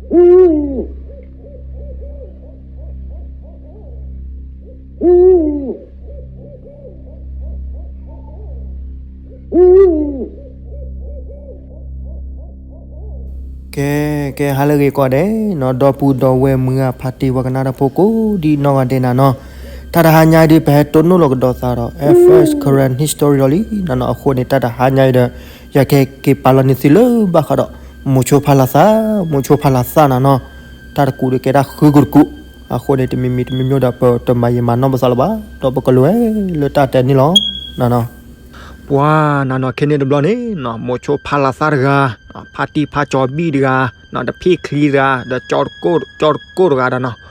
ကဲ ကဲ ဟါလၢအဂ့ၤကိးဂၤဒဲးနီၤ, ဒီပုၢ်ဒီဝဲၢ်မုၢ်ဂၤဖါတံၢ်ဝဲကနၣ်တၢ်ဖိကိးဒံနီၢ်ဂၤဒဲးနၤနီၤ, တၢ်တဟါညါအံၤဒုး ပဟဲတိၢ်နီၣ်လီၤကဒီးသးဒီး Air Force Karen History ဒီးလံနၤနီၤ, အဃိန့ၣ် တၢ်တဟါညါအံၤဒီး ယကဟဲက့ၤပာ်လီၤန့ၢ်သုလၢဘၣ်ဃးဒီး မိၤဆိဖါလၤသး, မိၤဆိဖါလၤသးနၤနီၤ, တၢ်တကူးဒီးကဲတၢ်ဃုကတကူး, အဃိန့ၣ် တမံၤမံၤတမံၤမံၤဒီး ပတမၤယံာ်မၤနီၢ်ပသးလၢၤဘၣ်, ဒီးပကလဲၤလၢတၢ်တဲန့ၣ်လီၤနၤနီၤ. ပှၤနၤနီၤ ခဲန့ၣ်တဘျီန့ၣ်နီၤ မိၤဆိဖါလၤသးတဂၤ, ဖါတံၢ်ဖါကၠီဘံၣ်တဂၤ, ဒီးဖံၣ်ချံတဂၤ, ဒီးကၠီတကိၢ်တဂၤဒီးနီၤ,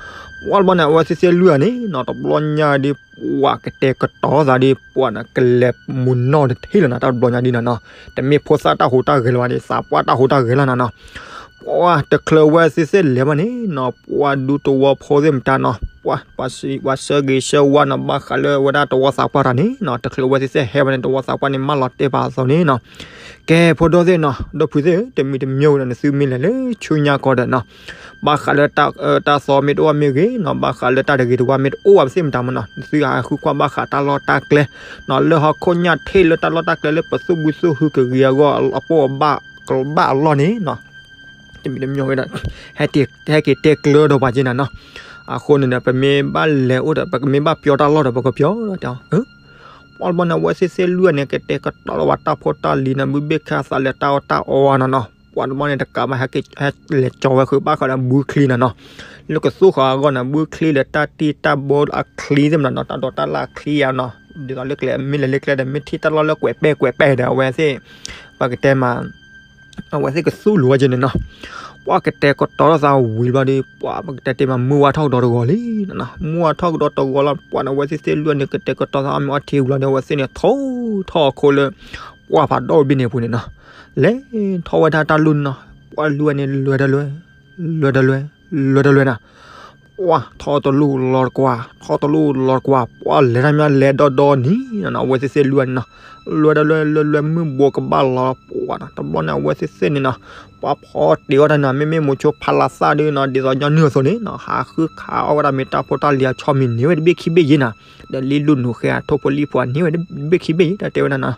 ပှၤတဘျီန့ၣ် အဝဲသ့ၣ်သ့ၣ်လွံၢ်ဂၤန့ၣ်နီၤ တဘျီညါဒ် ပှၤကတဲာ်ကတီၤသးဒ် ပှၤန့ၣ် ကလဲၤမုာ်နီၢ်တထံၣ်လၢၤနၤ တၢ်တဘျီညါဒ်နၤနီၤ, တမ့ၢ်ဖိသၣ်တၢ်ဟူးတၢ်ဂဲၤလၢၤဘၣ်န့ၣ် သးပှၢ်တၢ်ဟူးတၢ်ဂဲၤလၢၤနၤနီၤ, ပှၤတချုးအဝဲသ့ၣ်သ့ၣ်လဲၤဘၣ်န့ၣ်နီၤ ပှၤဒူသဝီဖိသ့ၣ်မတၤနီၤ ပှၤ ပှၤဆၢဂ့ၤဆၢဝါနီၤ ဘၣ်ဃးလၢဝဲဒၣ်သဝီသးပှၢ်တဂၤန့ၣ်နီၤ, တချုးအဝဲသ့ၣ်သ့ၣ်ဟဲဘၣ်န့ၣ် သဝီသးပှၢ်န့ၣ်မၢလီၤတဲာ်ပာ်အသးန့ၣ်နီၤ, ကဲ ဖိဒိၣ်သ့ၣ်နီၤ ဒီပုၢ်သ့ၣ်ဧၢ တမံၤတမံၤဝဲဒီး နသုမ့ၢ်လဲၤလၢဆူညါကီးဒီးနီၤ ဘၣ်ဃးလၢတၢ်သီမ့ၢ်တအိၣ်ဘၣ်မ့ၢ်ဂ့ၤနီၤ ဘၣ်ဃးလၢတၢ်တဂ့ၤတဝါမ့ၢ်တအိၣ်ဘၣ်သ့ၣ်မတၤမနီၤ နသုဟးဃုကွၢ်ဘၣ်ဃးတၢ်လီၢ်တၢ်ကျဲနီၤ လၢဟီၣ်ခိၣ်ညၣ်ထ့ၣ်လၢတၢ်လီၢ်တၢ်ကျဲလၢပသူၣ်ဘုသူၣ်ဟုကဂ့ၤအဂီၢ်အပိၢ်အဘၣ်ကဘၣ်အလီၢ်န့ၣ်နီၤ တမံၤတမံၤဝဲဒီး ဟဲက့ၤတဲကျၢၤဒီးပှၤက့နၤနီၤ, အဃိန့ၣ်ဒီး ပမ့ၢ်ဘၣ်လဲၤအိၣ်ဒီး ပကမ့ၢ်ဘၣ်ပျီတၢ်လီၢ်ဒီး ပကပျီတဲ ပှၤတဘျီန့ၣ် အဝဲသ့ၣ်သ့ၣ်လွံၢ်ဂၤန့ၣ် ကတဲာ်ကတီၤလီၤဝဲတၢ်ဖိတၢ်လံၤန့ၣ် ဘုဘ့ၣ်ခၣ်သးလဲၤတၢ်အီၣ်တၢ်အီနၤနီၤ, ပှၤတဘျီန့ၣ် တကးဘၣ် ဟဲလဲၤကၠီၤဝဲဃုာ်ဘၣ်ဃးဒီးဘုချံနၤနီၤ, လၢကသူၣ်ဃာ်အဂီၢ်န့ၣ် ဘုချံလၢတၢ်တံၢ်တၢ်ဘိအချံသ့ၣ်မတၤနီၤ တၢ်ဒိးတၢ်လၢ်အချံဧါနီၤ, ဒ်သိးလၢကျဲမ့ၢ်လဲၤလၢကျဲဒီး မ့ၢ်ထံၣ်တၢ်လီၢ်လၢကွဲးပဲာ်ကွဲးပဲာ်ဒီး အဝဲသ့ၣ် ပကတဲမး အဝဲသ့ၣ်ကသူၣ်လူၤဝဲက့န့ၣ်နီၤ, ပှၤကတဲာ်ကတီၤထီၣ်သးဝံၤဘျီဒီး ပှၤပကတဲတ့ၢ်မး မုၢ်ဝါထီၣ်ကဒီးတဂီၤလံနၤနီၤ, မုၢ်ဝါထီၣ်ကဒီးတဂီၤလီၤ ပှၤန့ၣ် အဝဲသ့ၣ်သ့ၣ်လွံၢ်ဂၤန့ၣ် ကတဲာ်ကတီၤသးအီၣ်မ့ၤအီထံဝံၤလီၤဒီး အဝဲသ့ၣ်န့ၣ် ထိၣ်ထီၣ်အခိၣ်လၢ ပှၢ်ဖးဒိၣ်တဘ့ၣ်န့ၣ်အပူၤန့ၣ်နီၤ, လဲၤထီၣ်ဝဲဒၣ်တၢ်လူၢ်နီၤ, ပှၤလွံၢ်ဂၤန့ၣ် လဲၤတလွဲ လဲၤတလွဲ လဲၤတလွဲနၤ ပှၤထီၣ်တလူၢ်လီၤတကွၢ် ထီၣ်တလူၢ်လီၤတကွၢ် ပှၤလဲၤတၢ်မးလဲၤဒီဒီနံၤနီၤ အဝဲသ့ၣ်သ့ၣ်လွံၢ်ဂၤန့ၣ်နီၤ, လဲၤတလွဲ လဲၤလွဲ မုၢ်ဘိးကဘၣ်လီၤပှၤနီၤ, တဘျီန့ၣ် အဝဲသ့ၣ်သ့ၣ်န့ၣ်နီၤ, ပှၤဖီတ့ၢ်အီၣ်တၢ်န့ၣ် မ့မ့ၢ်မိၤဆိဖးလၤသၣ်ဒုနီၤ ဒ်သိးညီနုၢ်အသိးန့ၣ်နီၤ ဟးဃုခးအီၣ်ဝဲဒၣ်မ့ၢ်တၢ်ဖိတၢ်လံၤအဆီမံၤန့ၢ်ဝဲတဘ့ၣ်ခံဘ့ၣ်ယ့ၢ်နၤ, ဒီးလံလူၢ်နူာ်ဃဲအထိၣ်ဖိလံၣ်ဖိန့ၢ်ဝဲတဘ့ၣ်ခံဘ့ၣ်ယ့ၢ် တၢ်တဲဝဲဒၣ်နီၤ,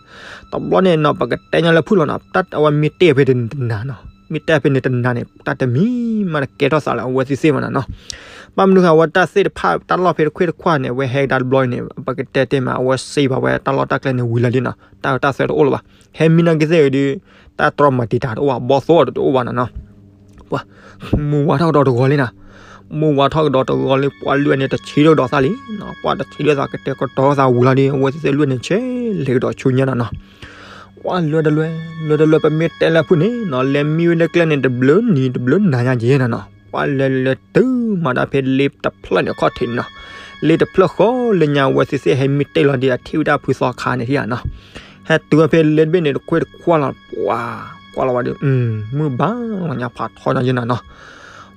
တဘျီန့ၣ်နီၤ ပကတဲညါလၢဖုၣ်လီၤနီၤ တၢ်အဝဲမ့ၢ်တဲဖဲန့ၣ်တနၤနီၤ မ့ၢ်တဲဖဲန့ၣ်တနၤန့ၣ် တၢ်တမံၤမးတကဲထီၣ်သးလၢအဝဲသ့ၣ်သ့ၣ်မးနၤနီၤ, ဘၣ်မနုၤဃိ အဝဲတၢ်သ့ၣ်တဖၣ်တၢ်လီၢ်ဖဲတခွ့ၣ်တခွါန့ၣ် အဝဲဟဲကဒါတဘျီန့ၣ် ပကတဲတ့ၢ်မး အဝဲစံးဘၣ်ဝဲတၢ်လီၢ်တၢ်ကျဲန့ၣ်ဝံၤလီၤလံနီၤ တၢ်အၢတၢ်သီတအိၣ်လၢၤဘၣ်, ဟဲမံနီၢ်ကသ့ၣ်အံၤဒီး တၢ်တြီမၤတံာ်တာ်တအိၣ်ဘၣ် ဘီၣ်သိၣ်တအိၣ်ဘၣ်နၤနီၤ, ပှၤ မုၢ်ဝါထီၣ်ကဒီးတဂီၤလံနၤ, မုၢ်ဝါထီၣ်ကဒီးတဂီၤလံ ပှၤလွံၢ်ဂၤန့ၣ် တဆံးထီၣ်ကဒီးသးလံနီၤ, ပှၤတဆံးထီၣ်သးကတဲာ်ကတီၤသးဝံၤလီၤဒီး အဝဲသ့ၣ်သ့ၣ်လွံၢ်ဂၤန့ၣ် ဆဲးလဲၤကဒီးဆူညါနၤနီၤ, ပှၤလဲၤတလွဲ လဲၤတလွဲ ပမ့ၢ်တဲလၢဖုၣ်န့ၣ်နီၤ လဲၤမံဝဲလၢကျဲန့ၣ် တဘျုးနံၤတဘျုးနၤညါက့နၤနီၤ, ပှၤလဲၤလဲၤတုၤမၤတၢ်ဖဲလ့တဖျၢၣ်န့ၣ်အခီၣ်ထံးန့ၣ်နီၤ, လ့တဖျၢၣ်ဃီလၢညါ အဝဲသ့ၣ်သ့ၣ်ဟဲမံတ့ၢ်လီၤဒီး အထံၣ်ဝဲဒၣ်ဖုသီခါန့ၣ်ထံၣ်ဧါနီၤ ဟဲတုၤဝဲဖဲလ့တဘ့ၣ်န့ၣ် တခွ့ၣ်တခွါလီၤ ပှၤကွၢ်လီၤဝဲဒီး မုၢ်ဘၣ်လီၤညါဖးထီညါယဲနၤနီၤ,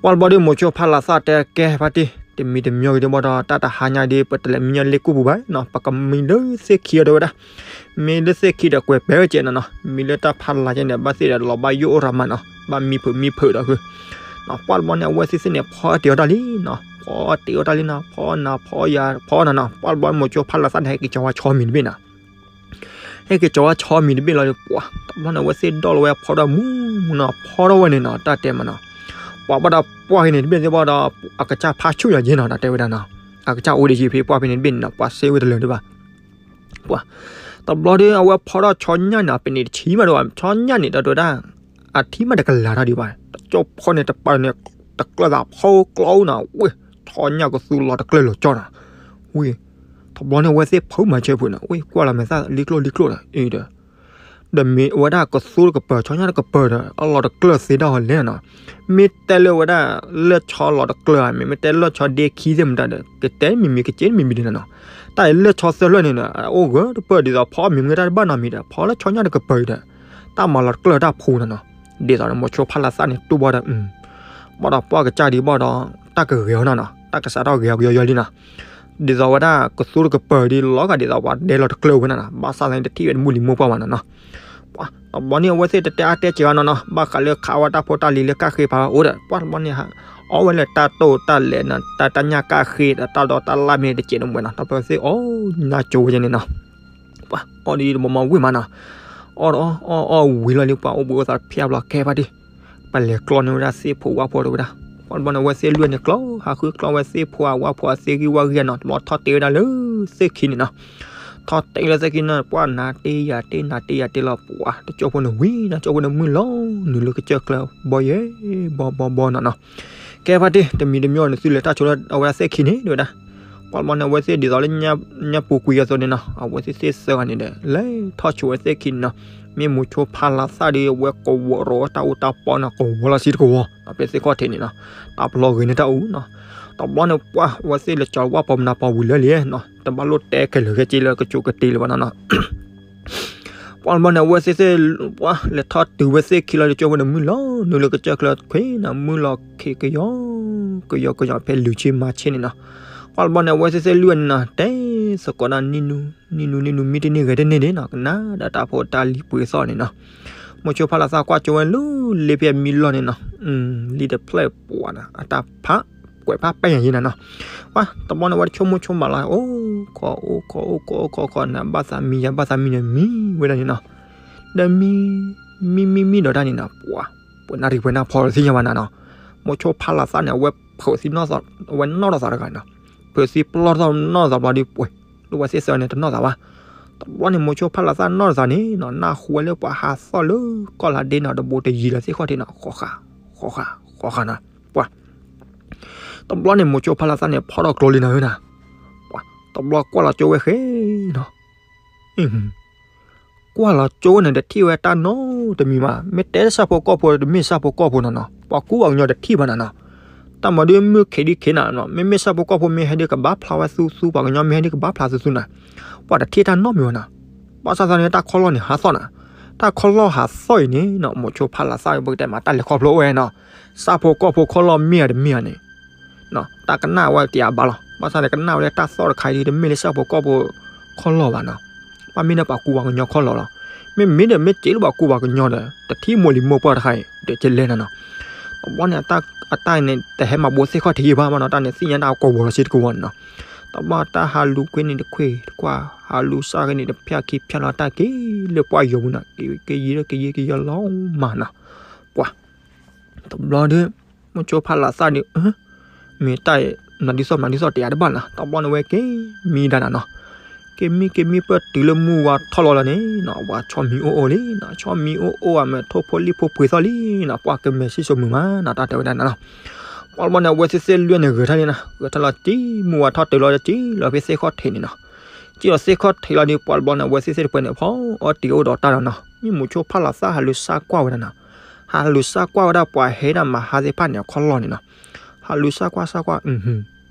ပှၤတဘျီဒီး မိၤဆိဖးလၤသၣ်တဲကဲဖါတံၢ် တမံၤတမံၤဂ့ၤဒ်ဘၣ်ဒီး တၢ်တဟါညါဒီး ပတလဲၤမံညီလ့ၣ်ကူၣ်ပူၤဘၣ်နီၤ ပကမံလၢသ့ၣ်ခံအီၤတဲဝဲဒၣ်, မ့ၢ်လၢသ့ၣ်ခံဒီးကွဲးပဲာ်ဝဲကဲနၤနီၤ မ့ၢ်လၢတၢ်ဖးလၤကဲန့ၣ် ဘၣ်သ့ၣ်ဒီးလီၤဘၣ်ယိၣ်အိၣ်ရၤမးနီၤ ဘၣ်မံဖုးမံဖုးဒီးဃု ပှၤတဘျီန့ၣ် အဝဲသ့ၣ်သ့ၣ်န့ၣ် ဖီတ့ၢ်အီၣ်တၢ်လံနီၤ ဖီတ့ၢ်အီၣ်တၢ်လံနီၤ ဖီနၤဖီယၤ ဖီနၤနီၤ ပှၤတဘျီမိၤဆိဖးလၤသၣ်န့ၣ် ဟဲက့ၤကၠီၤဝဲဆီမံၤတဘ့ၣ်နီၤ ဟဲက့ၤကၠီၤဝဲဆီမံၤတဘ့ၣ်လီၤဒီး ပှၤတဘျီန့ၣ် အဝဲသ့ၣ်ဒီၣ်လီၤဝဲဖီဒီးမူမူနီၤ ဖီထီၣ်ဝဲန့ၣ်နီၤ တၢ်တဲမးနီၤ, ပှၤဘၣ်ဒီးပှၢ်ဖဲန့ၣ်တဘ့ၣ်သ့ၣ်ဘၣ်ဒီး အကစၢ်ဖးဆူၣ်ယၤယဲနီၤ တၢ်တဲဝဲဒၣ်နီၤ, အကစၢ်အိၣ်ဒံးယံၤဖဲပှၢ်ဖဲန့ၣ်တဘ့ၣ်န့ၣ်နီၤ ပှၤစ့ဝဲတလၢာ်ဒံးဘၣ် ပှၤ တဘျီဒီး အဝဲဖီထီၣ်ဆီညၣ်န့ၣ် ပန့ၣ်တဆံမးဒီး ဆီညၣ်န့ၣ် တၢ်တဲဝဲဒၣ် အထံမးတကလၤတၢ်ဒံးဘၣ် တကၠိဖီန့ၣ်တပၤန့ၣ် တကျၢၢ်သးဖီကျီအူနီၤ ဝ့ၢ် ဆီညၣ်ကသူလီၤတကျၢၢ်လီၤကၠီနီၤ ဝ့ၢ် တဘျီန့ၣ် အဝဲသ့ၣ်ဖုးမၤဆၢဖုးနီၤ ဝ့ၢ် ကွၢ်လီၤမဲာ်သၣ်လံကျိၣ်လံကျိၣ်ဒီး အံၤဒီး ဒီးမ့ၢ်ဝဲဒၣ်ကသူတကပၤ ဆီညၣ်တကပၤဒီး အလီၤတကျၢၢ်သ့ဒၣ်ဝဲလဲၣ်နီၤ, မ့ၢ်တဲလၢဝဲဒၣ် လၢၢ်ဆီလီၤတကျၢၢ်ဧါ မ့ၢ်မ့ၢ်တဲလၢၢ်ဆီဒ့ခံသ့ၣ်မတၤဒီး ကတဲမံၤမံၤကက့မံၤမံၤဒံးနီၤနီၤ, တၢ်အံၤလၢၢ်ဆီသၢဖျၢၣ်န့ၣ်နီၤ အိၣ်ဂၢၢ်တပၢၢ်ဒ်သိးဖီမ့ၢ်မ့ၢ်တၢ်တဘၣ်နီတမံၤဒီး ဖီလၢဆီညၣ်တကပၤအံၤဒီး တၢ်မၤလီၤတကျၢၢ်တၢ်ဖိနီၤနီၤ, ဒ်သိးဒီးမိၤဆိဖးလၤသၣ်န့ၣ်တူၢ်ဘၣ်ဒီး ဘၣ်ဒီးပှၢ်ကစၢ်ဒံးဘၣ်ဒီး တၢ်ကဂဲၤအီၤနီၤနီၤ တၢ်ကစးထီၣ်ဂဲၤအီၤကယီယီလံနီၤ ဒ်သိးဝဲဒၣ်ကသူတကပၤဒ်လီၤဂာ်ဒ်သိးပှၤဒဲလီၤတကျၢၢ်ဝဲနီၤနီၤ ဘၣ်ဆၣ်သနာ်က့တထံၣ်ဝဲတမုၢ်လံၤမိၢ်ပှၢ်ဘၣ်နီၤနီၤ, ပှၤတဘျီန့ၣ် အဝဲသ့ၣ်တတဲအါတဲစှၤနီၤနီၤ, ဘၣ်ဃးလၢခးဝဲတၢ်ဖိတၢ်လံၤလၢကၣ်ဃ့ဖးအိၣ်ဒီး ပှၤတဘျီန့ၣ် အီၣ်ဝဲလၢတၢ်တိၢ်တၢ်လဲၤနီၤ, တၢ်တၢ်ညၣ်ကၣ်ဃ့ဒီး တၢ်ဒီတၢ်လၣ်မ့ၢ်တစဲးတမှဲၤနီၤ, တၢ်ဖဲသ့ၣ်အီၣ်ညါကၠိဝဲန့ၣ်နီၤ. ပှၤအီၣ်ဒ်တမီၤမီၤဝံၤမးနီၤ, အီၣ်ဒီးအီၣ်အီၣ်ဝံၤလီၤလံ ပှၤအိၣ်ဘှံးအိၣ်သးတဖျါဘျီ ကဲဖါတံၢ်, ပလဲၤကျီန့ၢ်ဝဲဒၣ်သ့ၣ်ဖိဝၣ်ဖိတဝဲဒၣ်. ပှၤတဘျီန့ၣ် အဝဲသ့ၣ်လွံၢ်န့ၣ် ကျီဟးဃုကျီဝဲသ့ၣ်ဖိအဝၣ်ဖိအသ့ၣ်ဂံၢ်ဝၣ်ဂံၢ်နီၤ, တဘျီထီၣ်တ့ၢ်ဝဲဒၣ်လၢသ့ၣ်ခံန့ၣ်နီၤ. ထီၣ်တ့ၢ်လၢသ့ၣ်ခံန့ၣ် ပှၤနၤတ့ၢ်ယၤတ့ၢ် နၤတ့ၢ်ယၤတ့ၢ်လီၤ ပှၤတကၠိဖိန့ၣ်ဝံၤနီၤ, တကၠိဖိန့ၣ်မုၢ်လီၤနုာ်လၢကစၢၢ်ကျၢၤ ဘီယဲ ဘီဘီဘီနီၤနီၤ. ကဲဖါတံၢ် တမံၤတမံၤန့ၣ် သုလဲၤတၢ်ဆိလၢအဝဲဒၣ်သ့ၣ်ခံန့ၣ်တဝဲဒၣ်. ပှၤတဘျီန့ၣ် အဝဲသ့ၣ်ဒ်သိးလၢညၣ်ပူၤကွံာ်အသိးန့ၣ်နီၤ, အဝဲသ့ၣ်သ့ၣ်သၢဂၤန့ၣ်ဒီး လဲၤထီၣ်ဆိဝဲသ့ၣ်ခံန့ၣ်နီၤ. မ့ၢ်မိၤဆိဖးလးသၣ်ဒီး အဝဲကဝီၤရီးဝဲတၢ်အူတၢ်ပီနီၤ, ကဝီၤလီၤဆံတကဝီၤနီၤ, ဖဲသ့ၣ်ခီၣ်ထံးန့ၣ်နီၤ, တၢ်ပလီၢ်ဂ့ၤန့ၢ်တၢ်အူနီၤ. တဘျီန့ၣ် ပှၤအဝဲသ့ၣ်လဲၤကၠီၤဝၣ်ပီၤမနၤပီၤဝံၤလၢလံနီၤ, တဘၣ်လိၣ်တဲခဲလၢာ်ခဲဆ့လၢကစူးကတ့လၢၤဘၣ်နီၤနီၤ. ပှၤတဘျီန့ၣ် အဝဲသ့ၣ်သ့ၣ် ပှၤလဲၤထီၣ်တုၤဝဲသ့ၣ်ခံလီၤ တကၠိဖိန့ၣ် မုၢ်လီၤနုာ်လၢကစၢၢ်ကျၢၤခွ့နီၤ, မုၢ်လီၤခ့ကယီကယီကယီ ဖဲလုၢ်ဆ့မၤဆ့န့ၣ်နီၤ. ပှၤတဘျီန့ၣ် အဝဲသ့ၣ်သ့ၣ်လွံၢ်န့ၣ်နီၤ, တဲသကိးဒၣ်နံၣ်နူ နံၣ်နူ နံၣ်နူ မံတန့ၢ်ဂဲၤတန့ၢ်ဒၣ်နီၤ, ကနၣ်ဒီးတၢ်ဖိတၢ်လံၤပှ့ၤသီၣ်န့ၣ်နီၤ. မိၤဆိဖးလးသၣ်ကွၢ်ကၠိဝဲလၢလ့ဖဲမံလီၢ်န့ၣ်နီၤ, လံတဖျၢၣ်ပှၤနီၤ, အတၢ်ဖး ကွဲးဖးပဲာ်ညါယဲနီၤနီၤ. ပှၤတဘျီန့ၣ် အဝဲတဆိကမိၣ်ဆိကမးလီၤ, အိၣ်ခိးအိၣ်ခိးအိၣ်ခိးအိၣ်ခိးခိးနီၤ, ဘၣ်သးမံယၤဘၣ်သးမံန့ၣ် မံဝဲဒၣ်န့ၣ်နီၤ. ဒီးမံ မံမံမံဒီးတၢ်န့ၣ်နီၤ, ပှၤ ပှဲၤနၢ်ရံၣ်ပှဲၤနၢ်ဖီတသ့ၣ်ညါဘၣ်နီၤနီၤ. မိၤဆိဖးလးသၣ်န့ၣ် အဝဲဖုးသံနီၢ်သး, အဝဲနီၢ်ဒီးသးတဂၤနီၤ, ဖုးသံပျီၢ်ထီၣ်နီၢ်သးဘျီဒီး ပှဲၤ လၢဝဲသ့ၣ်သၢန့ၣ် တနီၢ်သးဘၣ်. တဘျီန့ၣ် မိၤဆိဖးလးသၣ်နီၢ်ဒီးသးန့ၣ်နီၤ, နၢ်ဟူဝဲလၢပှၤဟးသီၣ်လၢကီၢ်လါဒ့နီၤ, တဘိတယံၤလၢသ့ၣ်ခီၣ်ထံးနီၤ, ဃီဃာ ဃီဃာနီၤ. ပှၤ တဘျီန့ၣ် မိၤဆိဖးလးသၣ်န့ၣ် ဖီၣ်ထီၣ်ကျိလံနီၤဧၢနီၤ. ပှၤ တဘျီကွၢ်လီၤကၠိဝဲဃဲနီၤ, ကွၢ်လီၤကၠိဝဲန့ၣ် တထံၣ်ဝဲတၢ်နီတမံၤဘၣ်, မ့ၢ်တဲဆၣ်ဖိကီၢ်ဖိ တမ့ၢ်ဆၣ်ဖိကီၢ်ဖိနီၤနီၤ, ပှၤကူပှၤကညီတထံၣ်ဘၣ်နီၤနီၤ. တၢ်မၤဒုးမုၢ်ခံးဒံးခံးနၤ, မ့မ့ၢ်ဆၣ်ဖိကီၢ်ဖိမ့ၢ်ဟဲဒုးကဘၣ်ဖျါဝဲသူသူ, ပှၤကညီမ့ၢ်ဟဲဒုးကဘၣ်ဖျါသူသူနၤ, ပှၤတထံၣ်တၢ်နီတမံၤဘၣ်နီၤ. ဘၣ်ဆၣ်သနာ်က့ တၢ်ခီၣ်လီၢ်န့ၣ် ဟးသီၣ်နၤ, တၢ်ခီၣ်လီၢ်ဟးသီၣ်အံၤန့ၣ်နီၤ, မိၤဆိဖးလးသၣ် ပကတဲမး တၢ်လဲၤခီဖျိအိၣ်ဝဲနီၤ, ဆၣ်ဖိကီၢ်ဖိခီၣ်လီၢ်မ့ၢ်ဧါတမ့ၢ်ဧါန့ၣ် တၢ်ကနၣ်ဝဲတယၤဘၣ်လီၤ. ဘၣ်ဆၣ်န့ၣ် ကနၣ်ဝဲလၢတၢ်သီၣ်တခါအံၤဒုး တမ့ၢ်လၢဆၣ်ဖိကီၢ်ဖိခီၣ်လီၢ်ဘၣ်နီၤ, ဘၣ်မ့ၢ်လၢပှၤကူပှၤကညီခီၣ်လီၢ်လီၤ. မ့မ့ၢ်ဒီး မ့ၢ်စံးလၢပှၤကူပှၤကညီဒီး တထံၣ်မိၢ်လံၤမိၢ်ပှၢ်တခါအံၤ ဒီးကလဲၤနၤနီၤ. တဘျီန့ၣ် အတၢ်န့ၣ် တဟဲမၤဘိသ့ၣ်ခီၣ်ထံးယံာ်ဘၣ်မးနီၤ, တၢ်န့ၣ်သ့ၣ်ညါတၢ်ကဝီၤလီၤဆံတကဝီၤန့ၣ်နီၤ. တဘျီတၢ်ဟးလူၤကွံာ်န့ၣ်တခွ့ၣ်တကွၢ်, ဟးလူၤစၢ်က့ၤန့ၣ်တဖၠၣ်ခံဖၠၣ်လီၤ, တၢ်က့ၤလၢပှၢ်ယိာ်ပူၤနီၤ, က့ၤယံာ်ဒီးက့ၤယံာ်က့ၤယံာ်လီၤမးနီၤ. ပှၤ တဘျီဒီး မိၤဆိဖးလးသၣ်ဒီး မ့ၢ်တၢ်အံၤ မၤဒ်သိးမၤဒ်သိးတယၤတဘၣ်နီၤ, တဘျီန့ၣ်ဝဲက့ၤမံဒၣ်နၤနီၤ. က့ၤမံက့ၤမံပၢၢ်တုၤလၢမုၢ်ဝါထီၣ်လီၤလီၤန့ၣ်နီၤ, ဝၤဆီမံအိၣ်အိၣ်လံနီၤ, ဆီမံအိၣ်အိၣ် အမဲာ်ထိၣ်ဖိလံၣ်ဖိပှ့ၤသီၣ်လံနီၤ, ပှၤကမဲာ်ဆံၣ်စိမုာ်မးနီၤ, တၢ်တဲဝဲဒၣ်နၤနီၤ. ပှၤတဘျီန့ၣ် အဝဲသ့ၣ်သ့ၣ်လွံၢ်န့ၣ် ဂဲၤထီၣ်လံနီၤ, ဂဲၤထီၣ်လီၤတံၢ် မုၢ်ဝါထီၣ်တုၤလီၤတံၢ်လီၤ ဖဲသ့ၣ်ခီၣ်ထံးန့ၣ်နီၤ. စံၣ်လီၤသ့ၣ်ခီၣ်ထံးလီၤဒီး ပှၤတဘျီန့ၣ် အဝဲသ့ၣ်သ့ၣ်တဖၣ်န့ၣ် ဖီအီတံၢ်အိၣ်ဒီးတၢ်လီၤနီၤ, မ့ၢ်မိၤဆိဖးလးသၣ်ဟးလူၤစၢ်ကွၢ်ဝဲဒၣ်နီၤ, ဟးလူၤစၢ်ကွၢ်ဝဲဒၣ်ပှၤဟဲဒၣ်မၤဟါသ့ၣ်တဖၣ်န့ၣ် အခီၣ်လီၢ်န့ၣ်နီၤ. ဟးလူၤစၢ်ကွၢ်စၢ်ကွၢ်